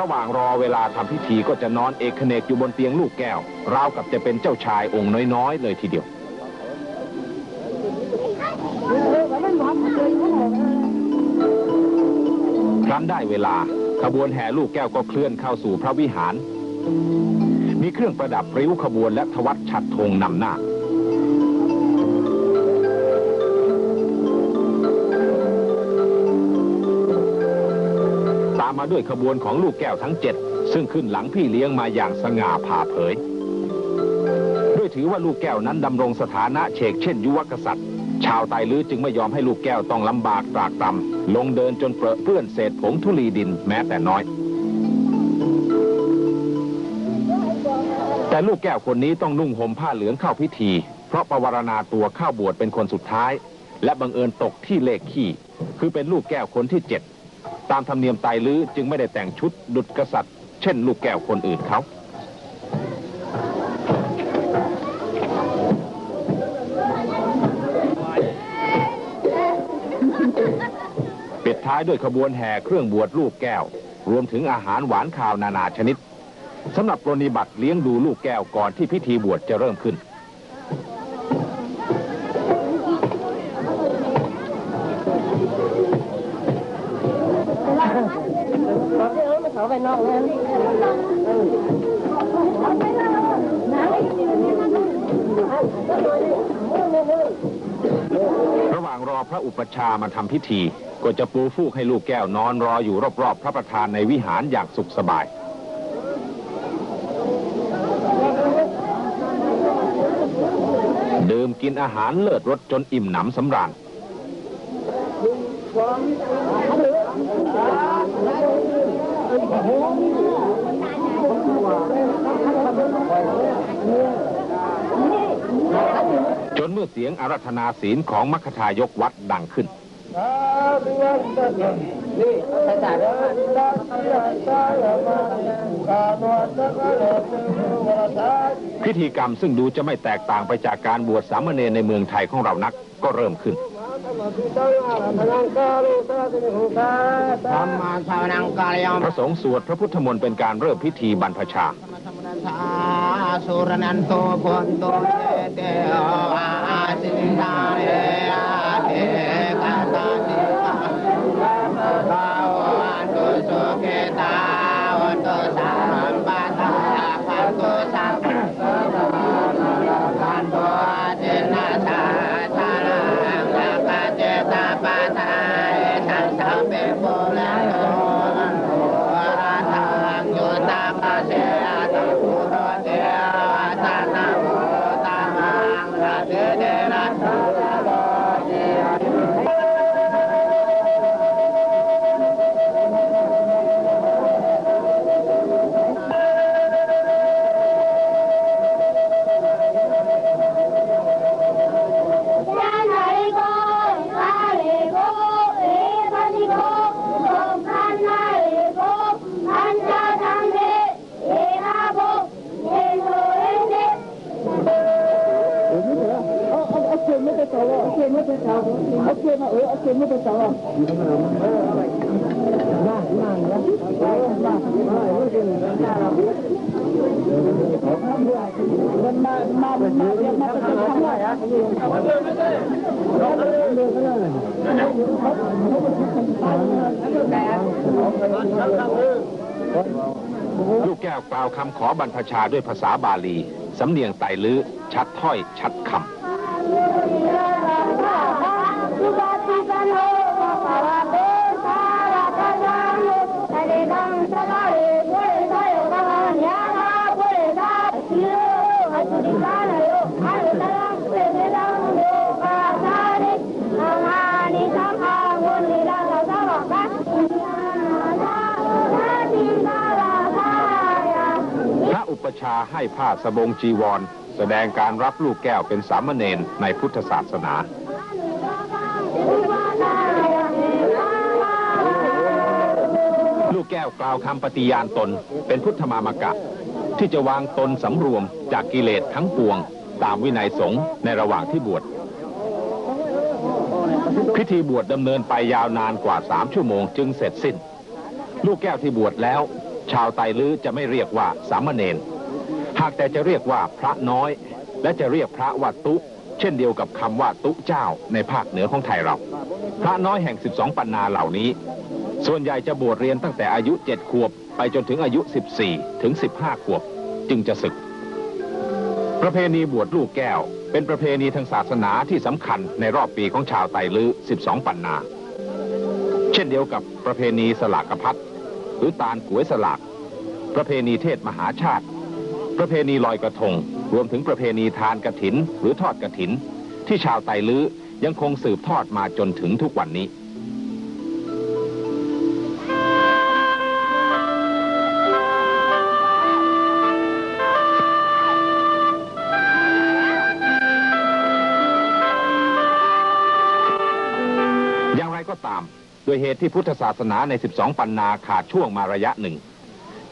ระหว่างรอเวลาทำพิธีก็จะนอนเอกเขนกอยู่บนเตียงลูกแก้ว ราวกับจะเป็นเจ้าชายองค์น้อยๆ เลยทีเดียว ครั้นได้เวลา ขบวนแห่ลูกแก้วก็เคลื่อนเข้าสู่พระวิหาร มีเครื่องประดับริ้วขบวนและทวัตฉัตรธงนำหน้า ตามมาด้วยขบวนของลูกแก้วทั้งเจ็ด ซึ่งขึ้นหลังพี่เลี้ยงมาอย่างสง่าผ่าเผย ด้วยถือว่าลูกแก้วนั้นดำรงสถานะเฉกเช่นยุวกษัตริย์ ชาวไตรลื้อจึงไม่ยอมให้ลูกแก้วต้องลำบากตรากตรำ ลงเดินจนเปรอะเปื้อนเศษผงธุลีดินแม้แต่น้อย แต่ลูกแก้วคนนี้ต้องนุ่งห่มผ้าเหลืองเข้าพิธี เพราะปวารณาตัวเข้าบวชเป็นคนสุดท้าย และบังเอิญตกที่เลขคี่ คือเป็นลูกแก้วคนที่เจ็ด ตามธรรมเนียมไตรลื้อจึงไม่ได้แต่งชุดดุจกษัตริย์ เช่นลูกแก้วคนอื่นเขา ปิดท้ายด้วยขบวนแห่เครื่องบวชลูกแก้ว รวมถึงอาหารหวานคาวนานาชนิด สำหรับปรนนิบัติเลี้ยงดูลูกแก้วก่อนที่พิธีบวชจะเริ่มขึ้น ระหว่างรอพระอุปัชฌาย์มาทำพิธี ก็จะปูฟูกให้ลูกแก้วนอนรออยู่รอบๆ พระประธานในวิหารอย่างสุขสบาย ดื่มกินอาหารเลิศรสจนอิ่มหนำสำราญ จนเมื่อเสียงอาราธนาศีลของมัคคทายกวัดดังขึ้น พิธีกรรมซึ่งดูจะไม่แตกต่างไปจากการบวชสามเณรในเมืองไทยของเรานัก ก็เริ่มขึ้น พระสงฆ์สวดพระพุทธมนต์เป็นการเริ่มพิธีบรรพชา ลูกแก้วกล่าวคำขอบรรพชาด้วยภาษาบาลี สำเนียงไตรลื้อ ชัดถ้อยชัดคำ สวัสดีครับ ຊາໃຫ້ຜ້າສະບົງຈີວອນ ສະແດງການຮັບລູກແກ້ວເປັນສາມະເນນໃນພຸດທະສາສະໜາ. ລູກແກ້ວກ່າວຄຳປະຕິຍານຕົນເປັນພຸດທະມາມະກະ ທີ່ຈະວາງຕົນສຳລວມຈາກກິເລດທັງປວງຕາມວິໄນສົງໃນລະຫວ່າງທີ່ບວດ. ພິທີບວດດຳເນີນໄປຍາວນານກວ່າສາມຊົ່ວໂມງຈຶ່ງເສັດສິ້ນ. ລູກແກ້ວທີ່ບວດແລ້ວ ຊາວໄຕລື້ຈະໄມ່ຮຽກວ່າສາມະເນນ, ຫາກແຕ່ຈະຮຽກວ່າພຣະນ້ອຍ ແລະ ຈະຮຽກພຣະວ່າຕຸ ເຊັ່ນດຽວກັບຄຳວ່າຕຸເຈົ້າໃນພາກເໜືອຂອງໄທເຮົາ. ພຣະນ້ອຍແຫ່ງສິບສອງປັນນາເຫຼົ່ານີ້ ສ່ວນໃຫຍ່ຈະບວດຮຽນຕັ້ງແຕ່ອາຍຸເຈັດຂວບ ໄປຈົນເຖິງອາຍຸສິບສີ່ເຖິງສິບຫ້າຂວບຈຶ່ງຈະສຶກ. ປະເພນີບວດລູກແກ້ວເປັນປະເພນີທາງສາສະໜາທີ່ສຳຄັນໃນຮອບປີຂອງຊາວໄຕລື້ສິບສອງປັນນາ ເຊັ່ນດຽວກັບປະເພນີສະຫຼາກກະພັດ ຫຼື ຕານກວຍສະຫຼາກ, ປະເພນີເທດມະຫາຊາດ, ປະເພນີລອຍກະທົງ, ລວມເຖິງປະເພນີທານກະຖິນ ຫຼື ທອດກະຖິນ ທີ່ຊາວໄຕລື້ຍັງຄົງສືບທອດມາຈົນເຖິງທຸກວັນນີ້. ຢ່າງໃດກໍຕາມ, ດ້ວຍເຫດທີ່ພຸດທະສາສະໜາໃນສິບສອງປັນນາຂາດຊ່ວງມາໄລຍະໜຶ່ງ,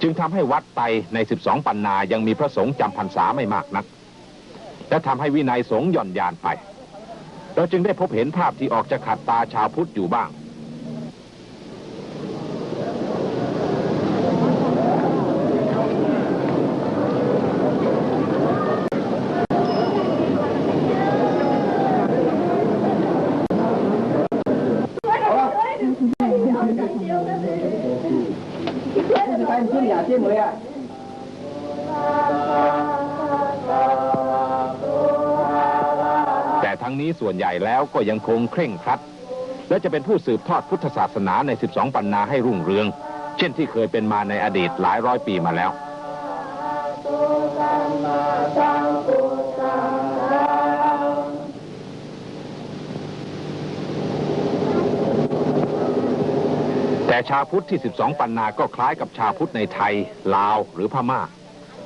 ຈຶ່ງທຳໃຫ້ວັດໄຕໃນສິບສອງປັນນາຍັງມີພຣະສົງຈຳພັນສາໄມ່ມາກນັກ ແລະ ທຳໃຫ້ວິໄນສົງຢ່ອນຢານໄປ. ເຮົາຈຶ່ງໄດ້ພົບເຫັນພາບທີ່ອອກຈາກຂັດຕາຊາວພຸດຢູ່ບ້າງ. ແຕ່ທັງນີ້ສ່ວນໃຫຍ່ແລ້ວກໍຍັງຄົງເຄັ່ງຄັດ ແລະ ຈະເປັນຜູ້ສືບທອດພຸດທະສາສະໜາໃນສິບສອງປັນນາໃຫ້ຮຸ່ງເຮືອງ ເຊັ່ນທີ່ເຄີຍເປັນມາໃນອະດີດຫຼາຍຮ້ອຍປີມາແລ້ວ. ແຕ່ຊາວພຸດທີ່ສິບສອງປັນນາກໍຄ້າຍກັບຊາວພຸດໃນໄທ, ລາວ ຫຼື ພະມ້າ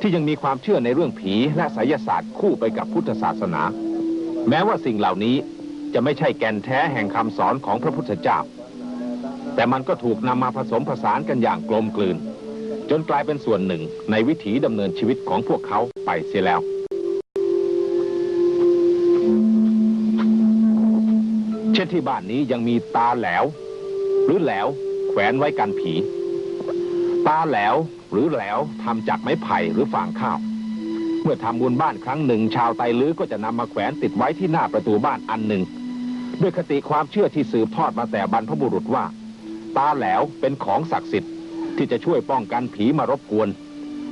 ທີ່ຍັງມີຄວາມເຊື່ອໃນເລື່ອງຜີ ແລະ ໄສຍະສາດຄູ່ໄປກັບພຸດທະສາສະໜາ. ແມ້ວ່າສິ່ງເຫຼົ່ານີ້ຈະໄມ່ໃຊ່ແກ່ນແທ້ແຫ່ງຄຳສອນຂອງພະພຸດທະເຈົ້າ, ແຕ່ມັນກໍຖືກນຳມາຜະສົມຜະສານກັນຢ່າງກົມກືນ ຈົນກາຍເປັນສ່ວນໜຶ່ງໃນວິຖີດຳເນີນຊີວິດຂອງພວກເຂົາໄປເສຍແລ້ວ. ເຊັ່ນທີ່ບ້ານນີ້ຍັງມີຕາແຫຼວ ຫຼື ແຫຼວ ແຂວນໄວ້ກັນຜີ. ຕາແຫຼວ ຫຼື ແຫຼວ ທຳຈາກໄມ້ໄຜ່ ຫຼື ຟາງຂ້າວ. ເມື່ອທຳບຸນບ້ານຄັ້ງໜຶ່ງ, ຊາວໄຕລືກໍຈະນຳມາແຂວນຕິດໄວ້ທີ່ໜ້າປະຕູບ້ານອັນໜຶ່ງ ດ້ວຍຄະຕິຄວາມເຊື່ອທີ່ສືບທອດມາແຕ່ບັນພະບຸລຸດວ່າ ຕາແຫຼວເປັນຂອງສັກສິດທີ່ຈະຊ່ວຍປ້ອງກັນຜີມາລົບກວນ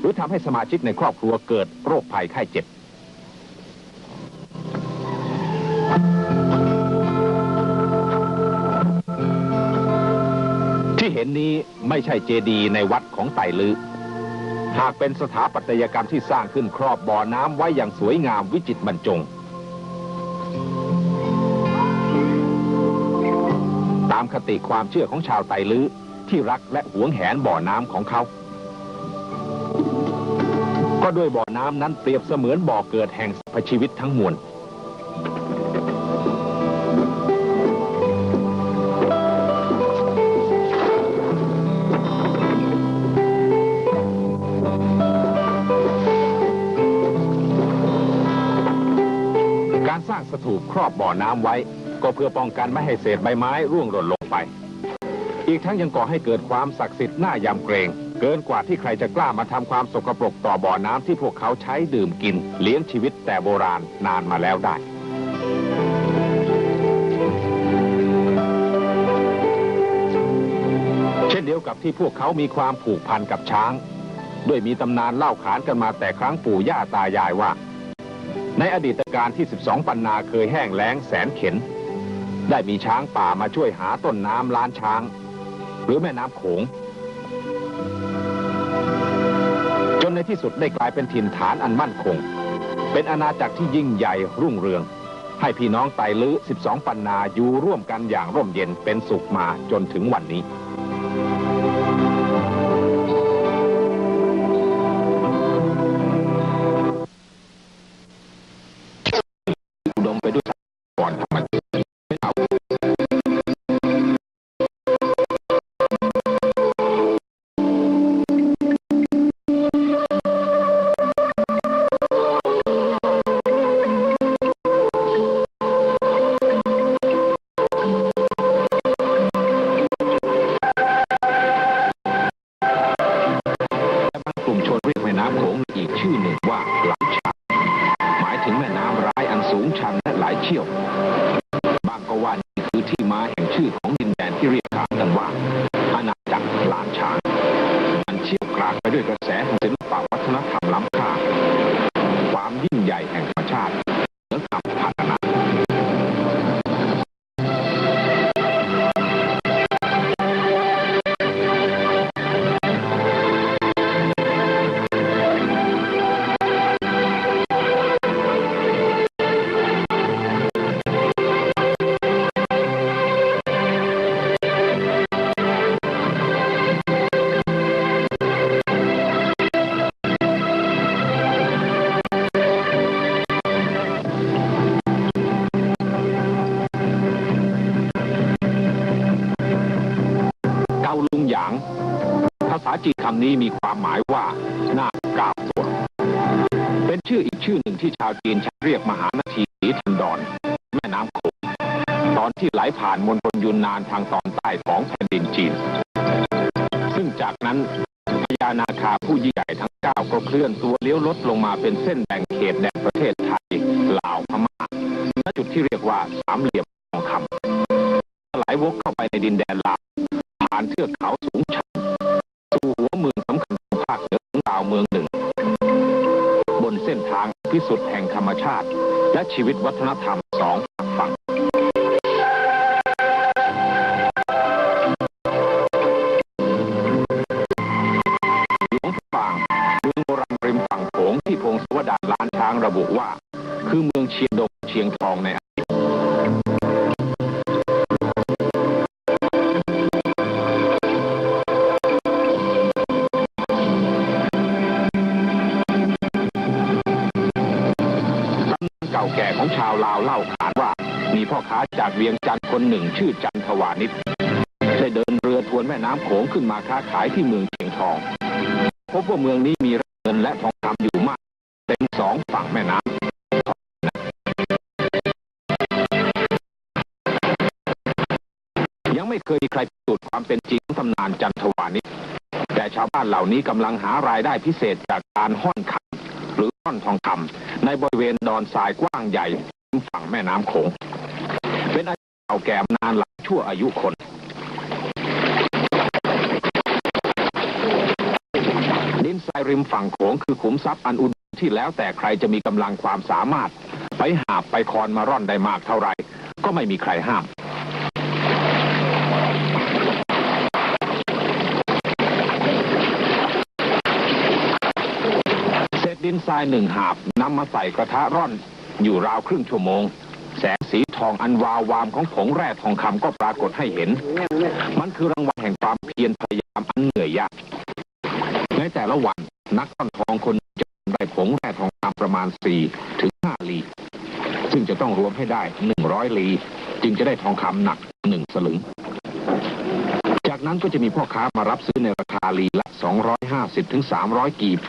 ຫຼື ທຳໃຫ້ສະມາຊິກໃນຄອບຄົວເກີດໂລກໄພໄຂ້ເຈັບ. ທີ່ເຫັນນີ້ໄມ່ໃຊ່ເຈດີໃນວັດຂອງໄຕລື, ຫາກເປັນສະຖາປັດຕະຍະກຳທີ່ສ້າງຂຶ້ນຄອບບໍ່ນ້ຳໄວ້ຢ່າງສວຍງາມວິຈິດບັນຈົງ ຕາມຄະຕິຄວາມເຊື່ອຂອງຊາວໄຕລື ທີ່ຮັກ ແລະ ຫວງແຫນບໍ່ນ້ຳຂອງເຂົາ. ກໍດ້ວຍບໍ່ນ້ຳນັ້ນປຽບສະເໝືອນບໍ່ເກີດແຫ່ງສັບພະຊີວິດທັງມວນ. ການສ້າງສະຖູບຄອບບໍ່ນ້ຳໄວ້ ກໍເພື່ອປ້ອງກັນບໍ່ໃຫ້ເສດໃບໄມ້ຮ່ວງຫຼົ່ນລົງໄປ. ອີກທັງຍັງກໍ່ໃຫ້ເກີດຄວາມສັກສິດໜ້າຢຳເກງ ເກີນກວ່າທີ່ໃຄຈະກ້າມາທຳຄວາມສົກກະປົກຕໍ່ບໍ່ນ້ຳທີ່ພວກເຂົາໃຊ້ດື່ມກິນລ້ຽງຊີວິດແຕ່ໂບລານນານມາແລ້ວໄດ້. ເຊັ່ນດຽວກັບທີ່ພວກເຂົາມີຄວາມຜູກພັນກັບຊ້າງ ດ້ວຍມີຕຳນານເລົ່າຂານກັນມາແຕ່ຄັ້ງປູ່ຍ່າຕາຍາຍວ່າ ໃນອະດີດຕະການທີ່ສິບສອງປັນນາເຄີຍແຫ້ງແລ້ງແສນເຂັນ ໄດ້ມີຊ້າງປ່າມາຊ່ວຍຫາຕົ້ນນ້ຳລ້ານຊ້າງ ຫຼື ແມ່ນ້ຳໂຂງ ຈົນໃນທີ່ສຸດໄດ້ກາຍເປັນຖິ່ນຖານອັນໝັ້ນຄົງ ເປັນອານາຈັກທີ່ຍິ່ງໃຫຍ່ຮຸ່ງເຮືອງ ໃຫ້ພີ່ນ້ອງໄຕລືສິບສອງປັນນາຢູ່ຮ່ວມກັນຢ່າງຮົ່ມເຢັນເປັນສຸກມາຈົນເຖິງວັນນີ້. ຢາງ. ພາສາຈີນຄຳນີ້ມີຄວາມໝາຍວ່າ ນາດກ້າວໂຈນ. ເປັນຊື່ອີກຊື່ໜຶ່ງທີ່ຊາວຈີນໃຊ້ຮຽກມະຫານາທີສີທັນດອນ, ແມ່ນ້ຳໂຂງ, ຕອນທີ່ໄຫຼຜ່ານມົນฑົນຢູນນານທາງຕອນໃຕ້ຂອງແຜ່ນດິນຈີນ. ຊຶ່ງຈາກນັ້ນ ພະຍານາຄາຜູ້ຍິ່ງໃຫຍ່ທັງເກົ້າກໍເຄື່ອນຕົວລ້ຽວລົດລົງມາເປັນເສັ້ນແບ່ງເຂດແດນປະເທດໄທ, ລາວ, ພະມ້າ ນະຈຸດທີ່ຮຽກວ່າສາມຫຼ່ຽມ ທອງຄຳ ໄຫຼວົກເຂົ້າໄປໃນດິນແດນລາວ ຜ່ານເທື່ອກເຂົາສູງຊັນ ສູ່ຫົວເມືອງສຳຄັນຂອງພາກເໜືອຂອງລາວເມືອງໜຶ່ງ ບົນເສັ້ນທາງພິສຸດແຫ່ງທຳມະຊາດ ແລະ ຊີວິດວັດທະນະທຳສອງຟາກຝັ່ງ. ຫຼວງພະບາງ, ເມືອງໂບລານລິມຝັ່ງໂຂງທີ່ພົງສາວະດານລ້ານຊ້າງລະບຸວ່າ ຄືເມືອງຊຽງດົງ ຊຽງທອງໃນອະດີດ. ຕຳນານເກົ່າແກ່ຂອງຊາວລາວເລົ່າຂານວ່າ ມີພໍ່ຄ້າຈາກວຽງຈັນຄົນໜຶ່ງຊື່ຈັນທະວານິດ ໄດ້ເດີນເຮືອທວນແມ່ນ້ຳໂຂງຂຶ້ນມາຄ້າຂາຍທີ່ເມືອງຊຽງທອງ ພົບວ່າເມືອງນີ້ມີແຮ່ເງິນ ແລະ ທອງຄຳຢູ່ມາກ ເຕັມສອງຝັ່ງແມ່ນ້ຳ. ຍັງไม่เคยมีใครพิสูจน์ความเป็นจริงของตำนานจันทวานิช แต่ชาวบ้านเหล่านี้กำลังหารายได้พิเศษจากการฮ่อนคำหรือฮ่อนทองคำในบริเวณดอนทรายกว้างใหญ่ริมฝั่งแม่น้ำโขง เป็นอาชีพเก่าแก่มานานหลายชั่วอายุคน. ดินทรายริมฝั่งโขงคือขุมทรัพย์อันอุดมที่แล้วแต่ใครจะมีกำลังความสามารถไปหาบไปคอนมาร่อนได้มากเท่าไหร่ ก็ไม่มีใครห้าม. เศษดินทรายหนึ่งหาบนำมาใส่กระทะร่อน อยู่ราวครึ่งชั่วโมง แสงสีทองอันวาววามของผงแร่ทองคำก็ปรากฏให้เห็น มันคือรางวัลแห่งความเพียรพยายามอันเหนื่อยยาก. ในแต่ละวัน นักร่อนทองคนหนึ่งจะได้ผงแร่ทองคำประมาณสี่ถึงห้าลี ซึ่งจะต้องรวมให้ได้หนึ่งร้อยลี จึงจะได้ทองคำหนักหนึ่งสลึง. จากนั้นก็จะมีพ่อค้ามารับซื้อในราคาลีละสองร้อยห้าสิบถึงสามร้อยกีบ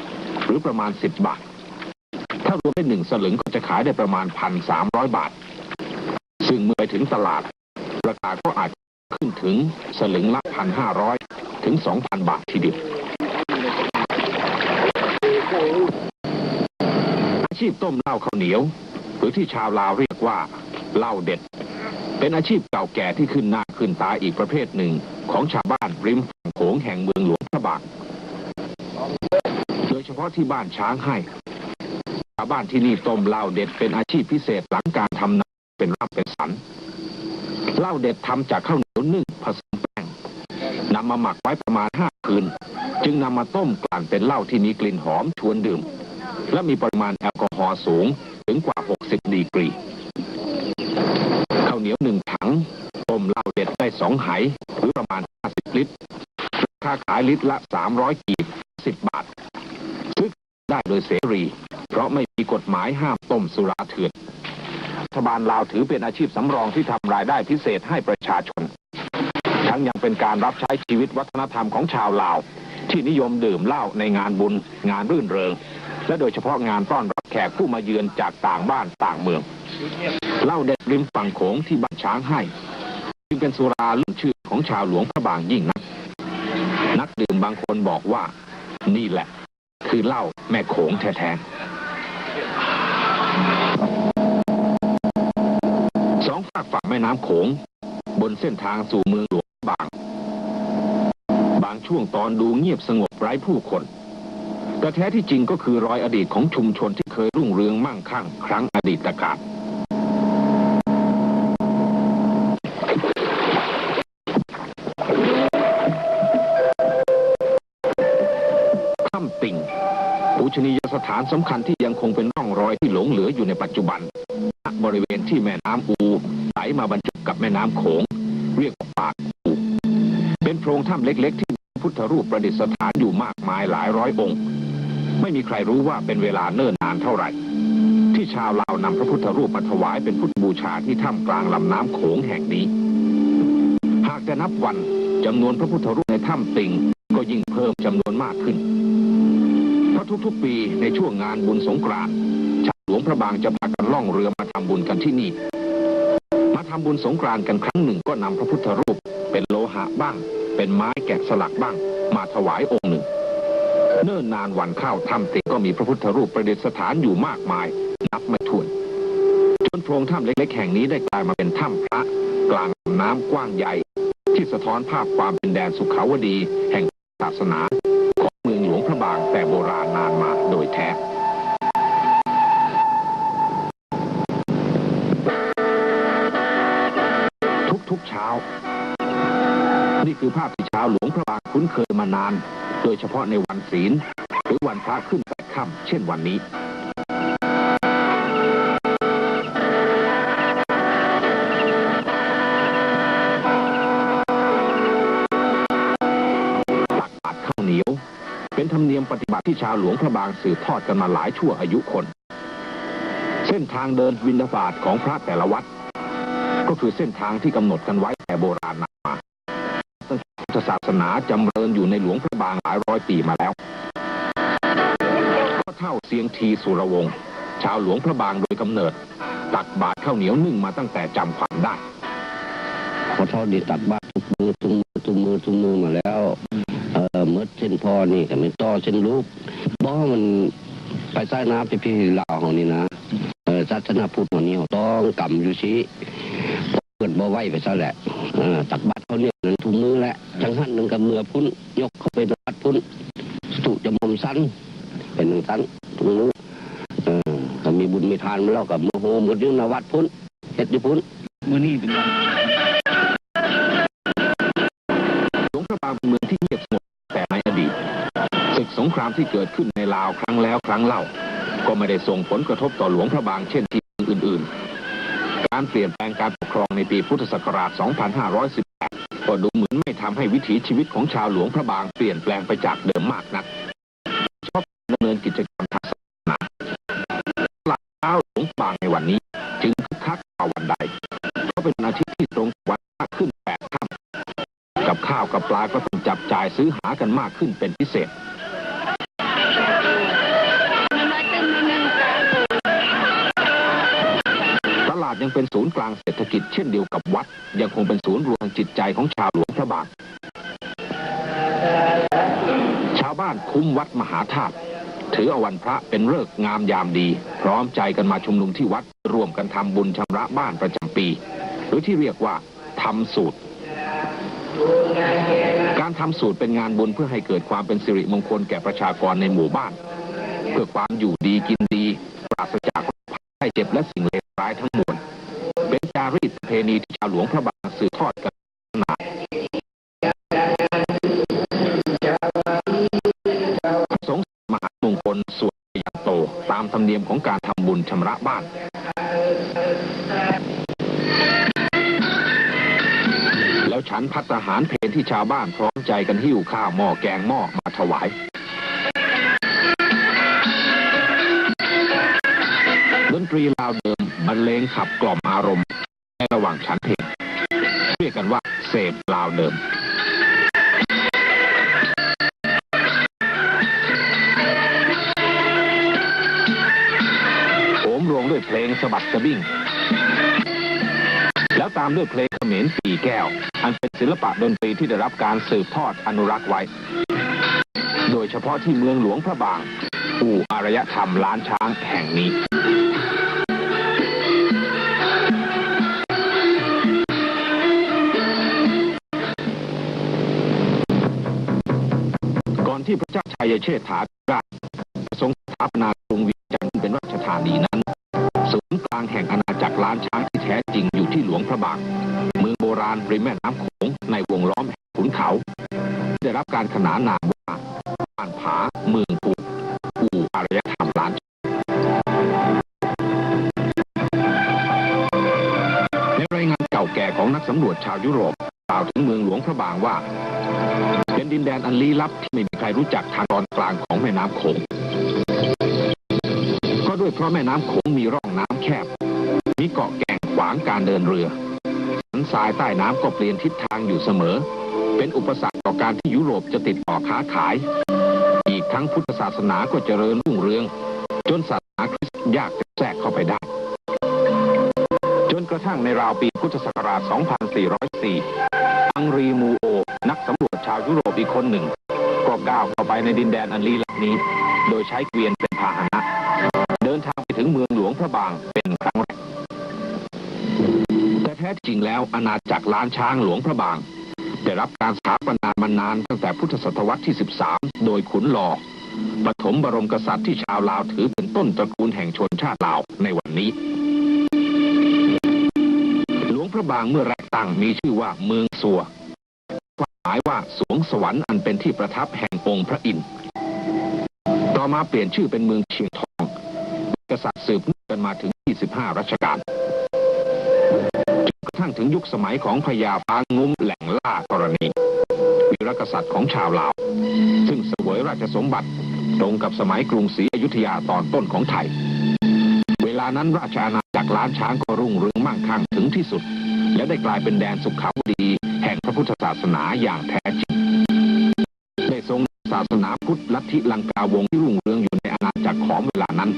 หรือประมาณสิบบาท. ถ้ารวมได้หนึ่งสลึงก็จะขายได้ประมาณพันสามร้อยบาท ซึ่งเมื่อไปถึงตลาด ราคาก็อาจจะขึ้นถึงสลึงละพันห้าร้อยถึงสองพันบาททีเดียว. อาชีพต้มเหล้าข้าวเหนียว หรือที่ชาวลาวเรียกว่าเหล้าเด็ด เป็นอาชีพเก่าแก่ที่ขึ้นหน้าขึ้นตาอีกประเภทหนึ่งของชาวบ้านริมฝั่งโขงแห่งเมืองหลวงพระบาง โดยเฉพาะที่บ้านช้างให้ ชาวบ้านที่นี่ต้มเหล้าเด็ดเป็นอาชีพพิเศษหลังการทำนาเป็นร่ำเป็นสัน. เหล้าเด็ดทำจากข้าวเหนียวนึ่งผสมแป้ง นำมาหมักไว้ประมาณห้าคืน จึงนำมาต้มกลั่นเป็นเหล้าที่มีกลิ่นหอมชวนดื่ม และมีปริมาณแอลกอฮอล์สูงถึงกว่าหกสิบดีกรี. ข้าวเหนียวหนึ่งถัง ต้มเหล้าเด็ดได้สองไห หรือประมาณห้าสิบลิตร ราคาขายลิตรละสามร้อยกีบ สิบบาท ซื้อได้โดยเสรี เพราะไม่มีกฎหมายห้ามต้มสุราเถื่อน. รัฐบาลลาวถือเป็นอาชีพสำรองที่ทำรายได้พิเศษให้ประชาชน ทั้งยังเป็นการรับใช้ชีวิตวัฒนธรรมของชาวลาว ที่นิยมดื่มเหล้าในงานบุญ งานรื่นเริง และโดยเฉพาะงานต้อนรับแขกผู้มาเยือนจากต่างบ้านต่างเมือง. เหล้าเด็ดริมฝั่งโขงที่บ้านช้างให้ จึงเป็นสุราเลื่อนชื่อของชาวหลวงพระบางยิ่งนัก. นักดื่มบางคนบอกว่า นี่แหละคือเหล้าแม่โขงแท้ๆ. สองฟากฝั่งแม่น้ำโขง บนเส้นทางสู่เมืองหลวงพระบาง บางช่วงตอนดูเงียบสงบไร้ผู้คน แต่แท้ที่จริงก็คือรอยอดีตของชุมชนที่เคยรุ่งเรืองมั่งคั่งครั้งอดีตกาล. ถ้ำติ่ง ปูชนียสถานสำคัญที่ยังคงเป็นร่องรอยที่หลงเหลืออยู่ในปัจจุบัน ณ บริเวณที่แม่น้ำอูไหลมาบรรจบกับแม่น้ำโขง เรียกว่าปากอู เป็นโพรงถ้ำเล็กๆ ที่มีพระพุทธรูปประดิษฐานอยู่มากมายหลายร้อยองค์ ไม่มีใครรู้ว่าเป็นเวลาเนิ่นนานเท่าไหร่ ที่ชาวลาวนำพระพุทธรูปมาถวายเป็นพุทธบูชาที่ถ้ำกลางลำน้ำโขงแห่งนี้. หากจะนับวัน จำนวนพระพุทธรูปในถ้ำติงก็ยิ่งเพิ่มจำนวนมากขึ้น เพราะทุกๆปีในช่วงงานบุญสงกรานต์ ชาวหลวงพระบางจะพากันล่องเรือมาทำบุญกันที่นี่ มาทำบุญสงกรานต์กันครั้งหนึ่งก็นำพระพุทธรูปเป็นโลหะบ้าง เป็นไม้แกะสลักบ้าง มาถวายองค์หนึ่ง เนิ่นนานวันเข้า ถ้ำติงก็มีพระพุทธรูปประดิษฐานอยู่มากมาย นับไม่ถ้วน จนโพรงถ้ำเล็กๆแห่งนี้ได้กลายมาเป็นถ้ำพระกลางลำน้ำกว้างใหญ่ ที่สะท้อนภาพความเป็นแดนสุขาวดีแห่งศาสนาของเมืองหลวงพระบางแต่โบราณนานมาโดยแท้ ทุกๆเช้า นี่คือภาพที่ชาวหลวงพระบางคุ้นเคยมานาน โดยเฉพาะในวันศีล หรือวันพระขึ้นแปดค่ำ เช่นวันนี้ ตักบาตรข้าวเหนียว เป็นธรรมเนียมปฏิบัติที่ชาวหลวงพระบางสืบทอดกันมาหลายชั่วอายุคน เส้นทางเดินบิณฑบาตของพระแต่ละวัด ก็คือเส้นทางที่กำหนดกันไว้แต่โบราณนานมา ตั้งแต่พุทธศาสนาจำเริญอยู่ในหลวงพระบางหลายร้อยปีมาแล้ว พ่อเฒ่าเซียงทีสุรวงศ์ ชาวหลวงพระบางโดยกำเนิด ตักบาตรข้าวเหนียวนึ่งมาตั้งแต่จำความได้ พอเฒ่านี่ตักบาตรทุกมื้อ ทุกมื้อ ทุกมื้อ ทุกมื้อมาแล้ว เอ่อ หมดเส้นพ่อนี่ก็แม่นต่อเส้นลูก บ่ มันไปสายน้ำที่พี่ลาวเฮานี่นะ เอ่อ ศาสนาพุทธเฮานี่เฮาต้องกำอยู่ซี้ เพิ่นบ่ไหวไปซะแหละ เอ่อ ตักบาตรข้าวเหนียวนั้นทุกมื้อแหละ จั่งหั้นหนึ่งก็เมือพุ้น ยกเข้าไปวัดพุ้น สตุจะมอมสัน เป็นจั่งซั้นทุกมื้อ เอ่อ ถ้ามีบุญมีทานมาแล้วก็มาโฮมกันอยู่หน้าวัดพุ้น เฮ็ดอยู่พุ้น มื้อนี้เป็นวัน หลวงพระบางเป็นเมืองที่เงียบสงบแต่ในอดีต ศึกสงครามที่เกิดขึ้นในลาวครั้งแล้วครั้งเล่า ก็ไม่ได้ส่งผลกระทบต่อหลวงพระบางเช่นที่เมืองอื่นๆ การเปลี่ยนแปลงการปกครองในปีพุทธศักราช สองพันห้าร้อยสิบแปด ก็ดูเหมือนไม่ทำให้วิถีชีวิตของชาวหลวงพระบางเปลี่ยนแปลงไปจากเดิมมากนัก เฉพาะดำเนินกิจกรรมทางศาสนา ตลาดเช้าหลวงพระบางในวันนี้จึงคึกคักกว่าวันใด เพราะเป็นวันอาทิตย์ที่ตรงกับวันพระขึ้นแปดค่ำ กับข้าวกับปลาก็ต้องจับจ่ายซื้อหากันมากขึ้นเป็นพิเศษ ตลาดยังเป็นศูนย์กลางเศรษฐกิจเช่นเดียวกับวัด ยังคงเป็นศูนย์รวมทางจิตใจของชาวหลวงพระบาง ชาวบ้านคุ้มวัดมหาธาตุ ถือเอาวันพระเป็นฤกษ์งามยามดี พร้อมใจกันมาชุมนุมที่วัด ร่วมกันทำบุญชำระบ้านประจำปี หรือที่เรียกว่าทำสูตร การทำสูตรเป็นงานบุญเพื่อให้เกิดความเป็นสิริมงคลแก่ประชากรในหมู่บ้าน เพื่อความอยู่ดีกินดี ปราศจากโรคภัยไข้เจ็บและสิ่งเลวร้ายทั้งมวล เป็นจารีตประเพณีที่ชาวหลวงพระบางสืบทอดกันมา พระสงฆ์สวดมหามงคลสวดยามโต ตามธรรมเนียมของการทำบุญชำระบ้าน แล้วฉันภัตตาหารเพลที่ชาวบ้านพร้อมใจกันหิ้วข้าวหม้อแกงหม้อมาถวาย ดนตรีลาวเดิมบรรเลงขับกล่อมอารมณ์ ในระหว่างฉันเพล เรียกกันว่าเสพลาวเดิม โหมโรงด้วยเพลงสะบัดสะบิ้ง แล้วตามด้วยเพลงเขมรปี่แก้ว อันเป็นศิลปะดนตรีที่ได้รับการสืบทอดอนุรักษ์ไว้ โดยเฉพาะที่เมืองหลวงพระบาง อู่อารยธรรมล้านช้างแห่งนี้ ก่อนที่พระเจ้าชัยเชษฐาธิราชจะทรงสถาปนากรุงเวียงจันทน์เป็นราชธานีนั้น ศูนย์กลางแห่งอาณาจักรล้านช้างที่แท้จริงอยู่ที่หลวงพระบาง เมืองโบราณริมแม่น้ำโขงในวงล้อมแห่งขุนเขา ที่ได้รับการขนานนามว่า บ้านผา เมืองภู อู่อารยธรรมล้านช้าง ในรายงานเก่าแก่ของนักสำรวจชาวยุโรป กล่าวถึงเมืองหลวงพระบางว่า เป็นดินแดนอันลี้ลับที่ไม่มีใครรู้จักทางตอนกลางของแม่น้ำโขง ก็ด้วยเพราะแม่น้ำโขงมีร่องน้ำแคบ มีเกาะแก่งขวางการเดินเรือ สัน ทรายใต้น้ำก็เปลี่ยนทิศทางอยู่เสมอ เป็นอุปสรรคต่อการที่ยุโรปจะติดต่อค้าขาย อีกทั้งพุทธศาสนาก็เจริญรุ่งเรือง จนศาสนาคริสต์ยากจะแทรกเข้าไปได้ จนกระทั่งในราวปีพุทธศักราช สองพันสี่ร้อยสี่ อังรี มูโอ นักสำรวจชาวยุโรปอีกคนหนึ่ง ก็ก้าวเข้าไปในดินแดนอันลี้ลับนี้ โดยใช้เกวียนเป็นพาหนะ เดินทางไปถึงเมืองหลวงพระบางเป็นครั้งแรก แต่แท้จริงแล้วอาณาจักรล้านช้างหลวงพระบาง ได้รับการสถาปนามานานตั้งแต่พุทธศตวรรษที่ สิบสาม โดยขุนหล่อ ปฐมบรมกษัตริย์ที่ชาวลาวถือเป็นต้นตระกูลแห่งชนชาติลาวในวันนี้ หลวงพระบางเมื่อแรกตั้งมีชื่อว่าเมืองสัว ความหมายว่าสวงสวรรค์อันเป็นที่ประทับแห่งองค์พระอินทร์ ต่อมาเปลี่ยนชื่อเป็นเมืองเชียงทอง กษัตริย์สืบเนื่องกันมาถึง ยี่สิบห้า รัชกาล จนกระทั่งถึงยุคสมัยของพญาฟ้างุ้มแหล่งล่าธรณี วีรกษัตริย์ของชาวลาว ซึ่งเสวยราชสมบัติตรงกับสมัยกรุงศรีอยุธยาตอนต้นของไทย เวลานั้นราชอาณาจักรล้านช้างก็รุ่งเรืองมั่งคั่งถึงที่สุด และได้กลายเป็นแดนสุขาวดีแห่งพระพุทธศาสนาอย่างแท้จริง ได้ทรงนำศาสนาพุทธลัทธิลังกาวงศ์ที่รุ่งเรืองอยู่ในอาณาจักรขอมเวลานั้น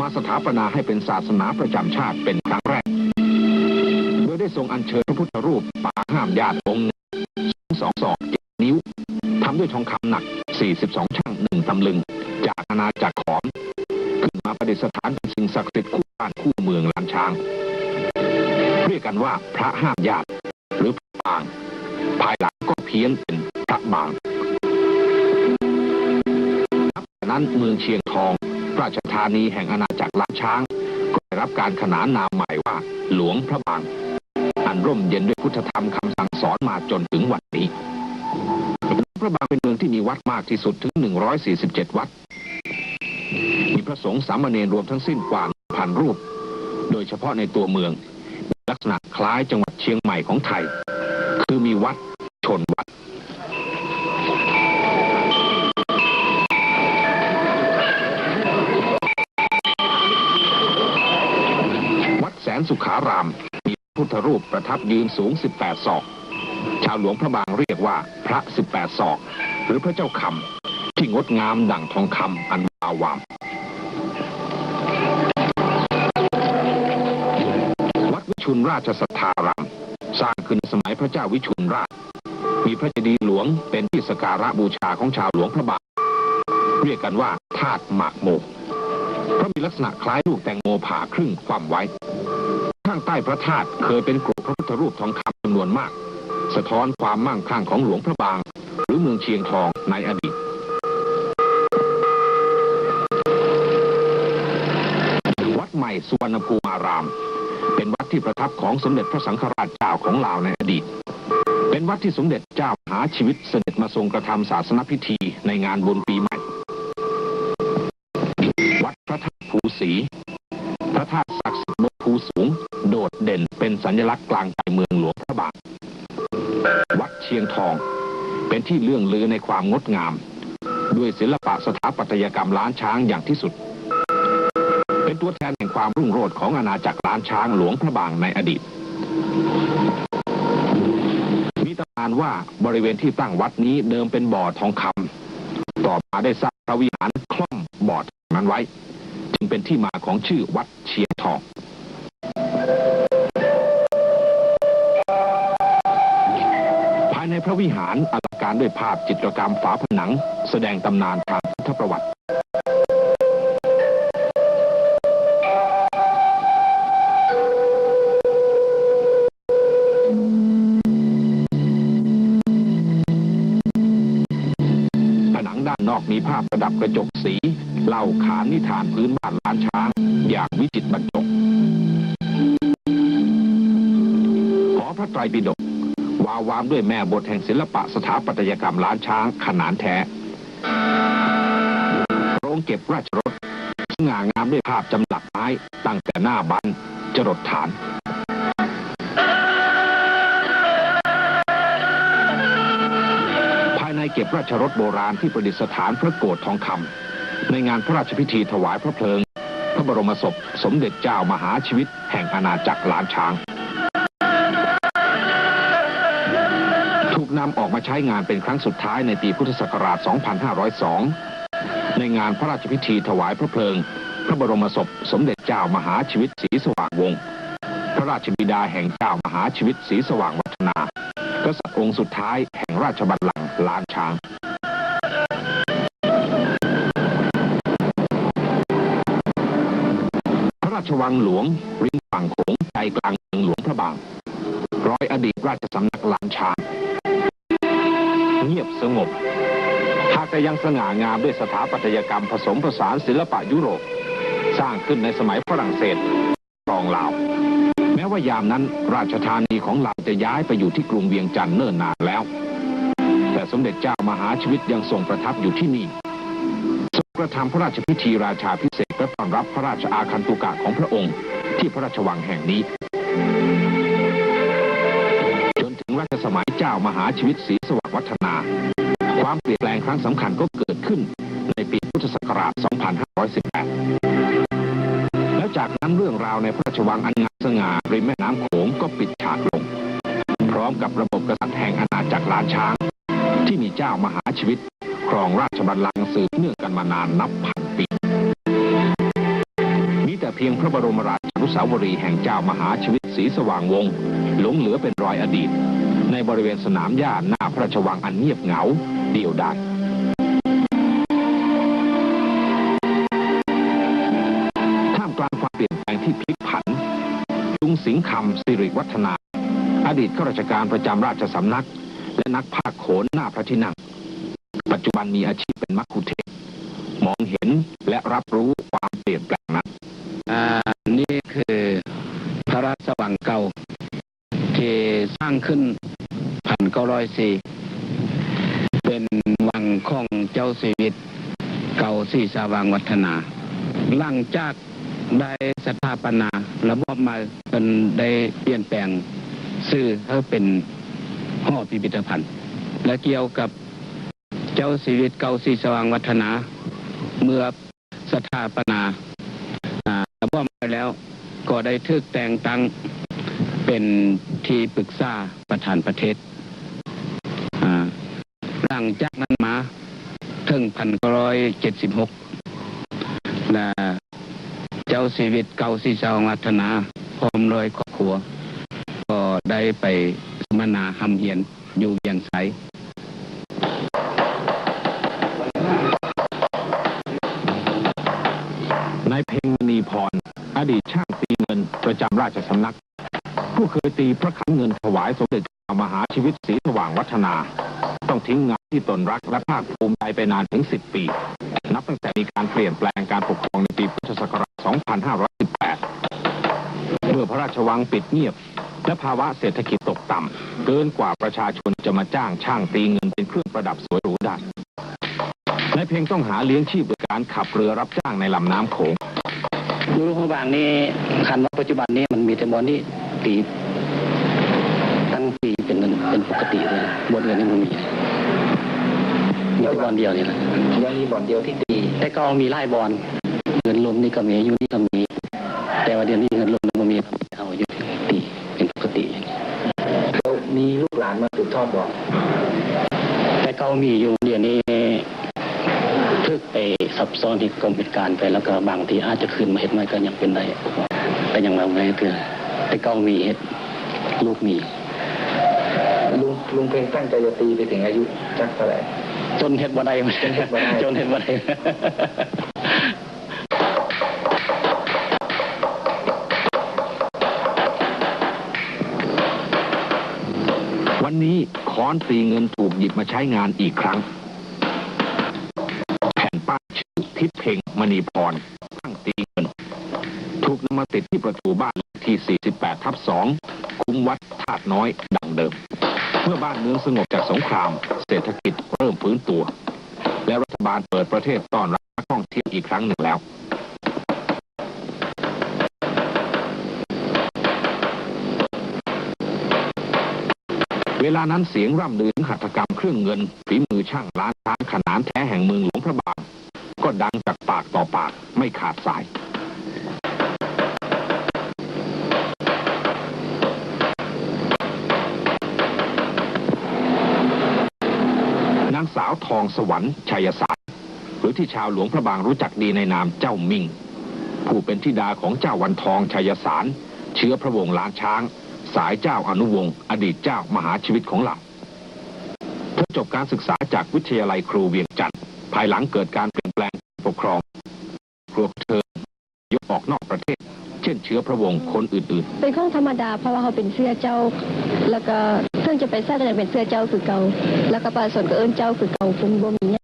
มาสถาปนาให้เป็นศาสนาประจำชาติเป็นครั้งแรก โดยได้ทรงอัญเชิญพระพุทธรูปปางห้ามญาติองค์หนึ่ง สูง สอง ศอก เจ็ด นิ้ว ทำด้วยทองคำหนัก สี่สิบสอง ชั่ง หนึ่ง ตำลึง จากอาณาจักรขอม ขึ้นมาประดิษฐานเป็นสิ่งศักดิ์สิทธิ์คู่บ้านคู่เมืองล้านช้าง เรียกกันว่าพระห้ามญาติ หรือพระบาง ภายหลังก็เพี้ยนเป็นพระบาง นับแต่นั้นเมืองเชียงทอง ราชธานีแห่งอาณาจักรล้านช้าง ก็ได้รับการขนานนามใหม่ว่าหลวงพระบาง อันร่มเย็นด้วยพุทธธรรมคำสั่งสอนมาจนถึงวันนี้ หลวงพระบางเป็นเมืองที่มีวัดมากที่สุดถึง หนึ่งร้อยสี่สิบเจ็ด วัด มีพระสงฆ์สามเณรรวมทั้งสิ้นกว่า หนึ่งพัน รูป โดยเฉพาะในตัวเมือง มีลักษณะคล้ายจังหวัดเชียงใหม่ของไทย คือมีวัดชนวัด วัดแสนสุขาราม มีพระพุทธรูปประทับยืนสูง สิบแปด ศอก ชาวหลวงพระบางเรียกว่าพระสิบแปดศอก หรือพระเจ้าคำ ที่งดงามดั่งทองคำอันวาววาม วัดวิชุลราชสัทธาราม สร้างขึ้นในสมัยพระเจ้าวิชุลราช มีพระเจดีย์หลวงเป็นที่สักการะบูชาของชาวหลวงพระบาง เรียกกันว่าธาตุหมากโม เพราะมีลักษณะคล้ายลูกแตงโมผ่าครึ่งคว่ำไว้ ข้างใต้พระธาตุเคยเป็นกรุพระพุทธรูปทองคำจำนวนมาก สะท้อนความมั่งคั่งของหลวงพระบาง หรือเมืองเชียงทองในอดีต วัดใหม่สุวรรณภูมาราม เป็นวัดที่ประทับของสมเด็จพระสังฆราชเจ้าของลาวในอดีต เป็นวัดที่สมเด็จเจ้ามหาชีวิตเสด็จมาทรงกระทำศาสนพิธีในงานบุญปีใหม่ วัดพระธาตุภูศรี พระธาตุศักดิ์สิทธิ์บนภูสูง โดดเด่นเป็นสัญลักษณ์กลางใจเมืองหลวงพระบาง วัดเชียงทอง เป็นที่เลื่องลือในความงดงาม ด้วยศิลปะสถาปัตยกรรมล้านช้างอย่างที่สุด เป็นตัวแทนแห่งความรุ่งโรจน์ของอาณาจักรล้านช้างหลวงพระบางในอดีต มีตำนานว่าบริเวณที่ตั้งวัดนี้เดิมเป็นบ่อทองคำ ต่อมาได้สร้างพระวิหารคล่อมบ่อทองนั้นไว้ จึงเป็นที่มาของชื่อวัดเชียงทอง ภายในพระวิหารอลังการด้วยภาพจิตรกรรมฝาผนัง แสดงตำนานทางพุทธประวัติ ผนังด้านนอกมีภาพประดับกระจกสี เล่าขานนิทานพื้นบ้านล้านช้างอย่างวิจิตรบรรจง หอพระไตรปิฎก วาววามด้วยแม่บทแห่งศิลปะสถาปัตยกรรมล้านช้างขนานแท้ โรงเก็บราชรถ สง่างามด้วยภาพจำหลักไม้ ตั้งแต่หน้าบันจรดฐาน ภายในเก็บราชรถโบราณที่ประดิษฐานพระโกศทองคำ ในงานพระราชพิธีถวายพระเพลิง พระบรมศพสมเด็จเจ้ามหาชีวิตแห่งอาณาจักรล้านช้าง ນຳອອກມາໃຊ້ງານເປັນຄັ້ງສຸດທ້າຍໃນປີພຸດທະສັກກະລາດ ສອງພັນຫ້າຮ້ອຍສອງ ໃນງານພະລາຊະພິທີຖວາຍພະເພີງພະບໍລົມສົບສົມເດັດເຈົ້າມະຫາຊີວິດ ສີສະຫວ່າງວົງ ພະລາຊະບິດາແຫ່ງເຈົ້າມະຫາຊີວິດ ສີສະຫວ່າງວັດທະນາ ກະສັດອົງສຸດທ້າຍແຫ່ງລາຊະບັນລັງລ້ານຊ້າງ. ພະລາຊະວັງຫຼວງ ລິມຝັ່ງໂຂງ ໃຈກາງເມືອງຫຼວງພະບາງ, ລອຍອະດີດລາຊະສຳນັກລ້ານຊ້າງ ງຽບສະຫງົບ ຫາກແຕ່ຍັງສະຫງ່າງາມດ້ວຍສະຖາປັດຕະຍະກຳຜະສົມປະສານສິລະປະຍຸໂຣບ ສ້າງຂຶ້ນໃນສະໄໝຝຣັ່ງເສດ ຄອງລາວ. ແມ້ວ່າຍາມນັ້ນລາຊະທານີຂອງລາວຈະຍ້າຍໄປຢູ່ທີ່ກຸງວຽງຈັນເນີນນານແລ້ວ, ແຕ່ສົມເດັດເຈົ້າມະຫາຊີວິດຍັງຊົງປະທັບຢູ່ທີ່ນີ້, ຊົງກະທຳພະລາຊະພິທີລາຊາພິເສກ ແລະ ຕ້ອນຮັບພະລາຊະອາຄັນຕຸກະຂອງພະອົງທີ່ພະລາຊະວັງແຫ່ງນີ້. ຈົນເຖິງລັດຊະສະໄໝເຈົ້າມະຫາຊີວິດ ສີສະຫວ່າງວັດທະນາ, ຄວາມປ່ຽນແປງຄັ້ງສຳຄັນກໍເກີດຂຶ້ນໃນປີພຸດທະສັກກະລາດ ສອງພັນຫ້າຮ້ອຍສິບແປດ ແລ້ວຈາກນັ້ນເລື່ອງລາວໃນພະລາຊະວັງອັນງາມສະຫງ່າລິມແມ່ນ້ຳໂຂງກໍປິດສະຫງ່າລົງ, ພ້ອມກັບລະບົບກະສັດແຫ່ງອານາຈັກລ້ານຊ້າງ ທີ່ມີເຈົ້າມະຫາຊີວິດຄອງລາຊະບັນລັງສືບເນື່ອງກັນມານານນັບພັນປີ. ມີແຕ່ພຽງພະບໍລົມລາຊານຸສາວະລີແຫ່ງເຈົ້າມະຫາຊີວິດ ສີສະຫວ່າງວົງ ຫຼົງເຫຼືອເປັນລອຍອະດີດ ໃນບໍລິເວນສະໜາມຫຍ້າໜ້າພະລາຊະວັງອັນງຽບເຫງົາ ດຽວດາຍ. ທ່າມກາງຄວາມປ່ຽນແປງທີ່ພລິກຜັນ, ລຸງສິງຄຳ ສິລິວັດທະນາ ອະດີດຂ້າລາຊະການປະຈຳລາຊະສຳນັກ ແລະ ນັກພາກໂຂນໜ້າພະທີ່ນັ່ງ, ປັດຈຸບັນມີອາຊີບເປັນມັກຄຸເທດ, ມອງເຫັນ ແລະ ຮັບຮູ້ຄວາມປ່ຽນແປງນັ້ນ. ອາ ນີ້ຄືພະລາຊະວັງເກົ່າ ທີ່ສ້າງຂຶ້ນພັນເກົ້າຮ້ອຍສີ່ ເປັນວັງຂອງເຈົ້າຊີວິດ ເກົ່າ ສີສະຫວ່າງວັດທະນາ. ຫຼັງຈາກໄດ້ສະຖາປະນາລະບອບໃໝ່, ເພິ່ນໄດ້ປ່ຽນແປງຊື່ໃຫ້ເປັນຫໍພິພິທະພັນ ແລະ ກ່ຽວກັບເຈົ້າຊີວິດ ເກົ່າ ສີສະຫວ່າງວັດທະນາ ເມື່ອ ສະຖາປະນາ ອາ ລະບອບໃໝ່ແລ້ວ ກໍໄດ້ຖືກແຕ່ງຕັ້ງເປັນທີ່ປຶກສາປະທານປະເທດ. ອາ ຫຼັງຈາກນັ້ນມາເຖິງພັນເກົ້າຮ້ອຍເຈັດສິບຫົກ ແລະ ເຈົ້າຊີວິດ ເກົ່າ ສີສະຫວ່າງວັດທະນາ ພ້ອມດ້ວຍຄອບຄົວ ກໍໄດ້ໄປສຳມະນາຮ່ຳຮຽນ ຢູ່ວຽງໄຊ. ນາຍເພັງ ມະນີພອນ ອະດີດຊ່າງຕີເງິນປະຈຳລາຊະສຳນັກ ຜູ້ເຄີຍຕີພະຂັນເງິນຖວາຍສົມເດັດເຈົ້າມະຫາຊີວິດ ສີສະຫວ່າງວັດທະນາ ຕ້ອງຖິ້ມງານທີ່ຕົນຮັກ ແລະ ພາກພູມໃຈໄປນານເຖິງສິບປີ ນັບຕັ້ງແຕ່ມີການປ່ຽນແປງການປົກຄອງໃນປີພຸດທະສັກກະລາດ ສອງພັນຫ້າຮ້ອຍສິບແປດ ເມື່ອພະລາຊະວັງປິດງຽບ ແລະ ພາວະເສດຖະກິດຕົກຕ່ຳເກີນກວ່າປະຊາຊົນຈະມາຈ້າງຊ່າງຕີເງິນເປັນເຄື່ອງປະດັບສວຍຫຼູໄດ້. ນາຍເພັງຕ້ອງຫາລ້ຽງຊີບໂດຍການຂັບເຮືອຮັບຈ້າງໃນລຳນ້ຳໂຂງ. ຢູ່ຫຼວງພະບາງນີ້ ຄັນວ່າປັດຈຸບັນນີ້ມັນມີແຕ່ບ່ອນນີ້ຕີ ຕັ້ງຕີເປັນ ເປັນປົກກະຕິເລີຍ, ບ່ອນອື່ນນີ້ບໍ່ມີ, ມີແຕ່ບ່ອນດຽວນີ້ລະ. ຍັງມີບ່ອນດຽວທີ່ຕີ? ແຕ່ເກົ່າມີຫຼາຍບ່ອນ, ເຮືອນລຸ່ມນີ້ກໍມີ, ຢູ່ນີ້ກໍມີ, ແຕ່ວ່າດຽວນີ້ເຮືອນລຸ່ມນີ້ບໍ່ມີ, ເອົາຢູ່ທີ່ ເປັນປົກກະຕິ. ແລ້ວມີລູກຫຼານມາສືບທອດບໍ່? ແຕ່ເກົ່າມີຢູ່, ດຽວນີ້ຖືກໄປຊັບຊ້ອນເຮັດກອມເຮັດການໄປ, ແລ້ວກໍບາງທີອາດຈະຄືນມາເຮັດໃໝ່ກໍຍັງເປັນໄດ້, ກໍຍັງມາບໍ່ໄດ້ເທື່ອ. ແຕ່ເກົ່າມີເຮັດ, ລູກມີ. ລຸງ ລຸງເພັງຕັ້ງໃຈຈະຕີໄປເຖິງອາຍຸຈັກເທົ່າໃດ? ຈົນເຮັດບໍ່ໄດ້, ຈົນເຮັດບໍ່ໄດ້, ຈົນເຮັດບໍ່ໄດ້. ວັນນີ້ຄ້ອນຕີເງິນຖືກຫຍິບມາໃຊ້ງານອີກຄັ້ງ. ແຜ່ນປ້າຍຊື່ທິດເພັງ ມະນີພອນ ຊ່າງຕີເງິນ ຖືກນຳມາຕິດທີ່ປະຕູບ້ານເລກທີ ສີ່ສິບແປດ ທັບ ສອງ ຄຸ້ມວັດທາດນ້ອຍດັ່ງເດີມ. ເມື່ອບ້ານເມືອງສະຫງົບຈາກສົງຄາມ, ເສດຖະກິດເລີ່ມຟື້ນຕົວ ແລະ ລັດຖະບານເປີດປະເທດຕ້ອນຮັບນັກທ່ອງທ່ຽວອີກຄັ້ງໜຶ່ງແລ້ວ. ເວລານັ້ນສຽງລ່ຳລືເຖິງຫັດຖະກຳເຄື່ອງເງິນ, ຝີມືຊ່າງລ້ານຊ້າງຂະໜານແທ້ແຫ່ງເມືອງຫຼວງພະບາງ ກໍດັງຈາກປາກຕໍ່ປາກໄມ່ຂາດສາຍ. ສາວ ທອງສະຫວັນ ໄຊຍະສານ ຫຼືທີ່ຊາວຫຼວງພະບາງຮູ້ຈັກດີໃນນາມເຈົ້າມິ້ງ ຜູ້ເປັນທິດາຂອງເຈົ້າວັນທອງ ໄຊຍະສານ ເຊື້ອພະວົງລ້ານຊ້າງ ສາຍເຈົ້າອະນຸວົງ ອະດີດເຈົ້າມະຫາຊີວິດຂອງລາວ. ເທາຈົບການສຶກສາຈາກວິທະຍາໄລຄຣູວຽງຈັນ ພາຍຫຼັງເກີດການປ່ຽນແປງການປົກຄອງ ຄອບຄົວເທີຍກອກນອກປະເທດ ເຊັ່ນເຊື້ອພະວົງຄົນອື່ນໆ. ເປັນຂອງທຳມະດາ ເພາະວ່າເຮົາເປັນເຊື້ອເຈົ້າ ແລ້ວກໍເຖິງຈະໄປໃສກໍຍັງເປັນເຊື້ອເຈົ້າຄືເກົ່າ ແລ້ວກໍປະຊາຊົນກໍເອີ້ນເຈົ້າຄືເກົ່າ ບໍ່ມີ ບໍ່ມີຫຍັງ.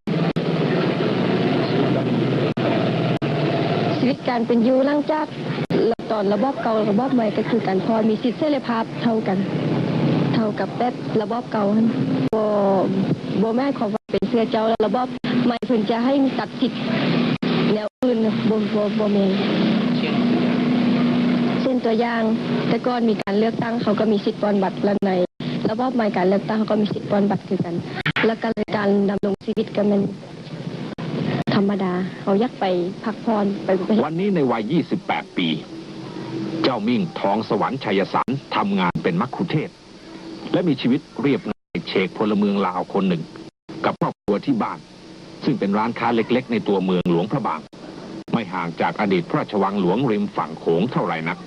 ຊີວິດການເປັນຢູ່ຫຼັງຈາກ ຕອນລະບອບເກົ່າລະບອບໃໝ່ກໍຄືກັນ ເພາະວ່າມີສິດເສລີພາບເທົ່າກັນ ເທົ່າກັບແບບລະບອບເກົ່າຫັ້ນ ບໍ່ ບໍ່ໝາຍຄວາມວ່າເປັນເຊື້ອເຈົ້າ ລະບອບໃໝ່ເພິ່ນຈະໃຫ້ຕັດສິດແນວອື່ນ ບໍ່ ບໍ່ ບໍ່ແມ່ນ. ເຊັ່ນຕົວຢ່າງ ແຕ່ກ່ອນມີການເລືອກຕັ້ງ ເຂົາກໍມີສິດປ່ອນບັດ ແລະໃນລະບອບໃໝ່ການເລືອກຕັ້ງ ເຂົາກໍມີສິດປ່ອນບັດຄືກັນ ແລະກໍການດຳລົງຊີວິດກໍແມ່ນ ທຳມະດາ ເຮົາຢາກໄປພັກຜ່ອນ ໄປ ໄປ ວັນນີ້ໃນວັຍ ยี่สิบแปด ປີ ເຈົ້າມິ້ງ ທອງສະຫວັນ ໄຊຍະສານ ທຳງານເປັນມັກຄຸເທດ ແລະ ມີຊີວິດລຽບງ່າຍເຊັ່ນພະລະເມືອງລາວຄົນໜຶ່ງ ກັບຄອບຄົວທີ່ບ້ານ ຊຶ່ງເປັນຮ້ານຄ້າເລັກໆ ໃນຕົວເມືອງຫຼວງພະບາງ ໄມ່ຫ່າງຈາກອະດີດພະລາຊະວັງຫຼວງລິມຝັ່ງໂຂງເທົ່າໃດນັກ.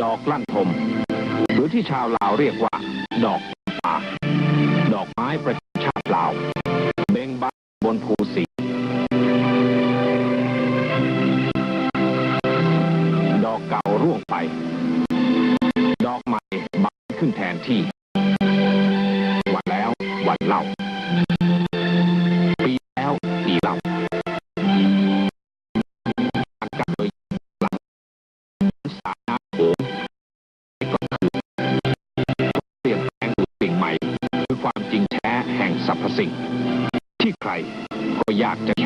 ດອກລັນທົມ ຫຼືທີ່ຊາວລາວຮຽກວ່າ ດອກຈຳປາ ດອກໄມ້ປະຈຳຊາດລາວ ເບັ່ງບານບົນພູສີ ດອກເກົ່າຮ່ວງໄປ ດອກໃໝ່ບານຂຶ້ນແທນທີ່ ວັນແລ້ວວັນເລົ່າ ປີແລ້ວປີເລົ່າ ການກັບໂດຍ ສາຍນ້ຳໂຂງ ກໍຄື ເປັນແປງ ຫຼື ສິ່ງໃໝ່ ຄືຄວາມຈິງແທ້ແຫ່ງສັບພະສິ່ງ ທີ່ໃຄກໍຢາກຈະແຄ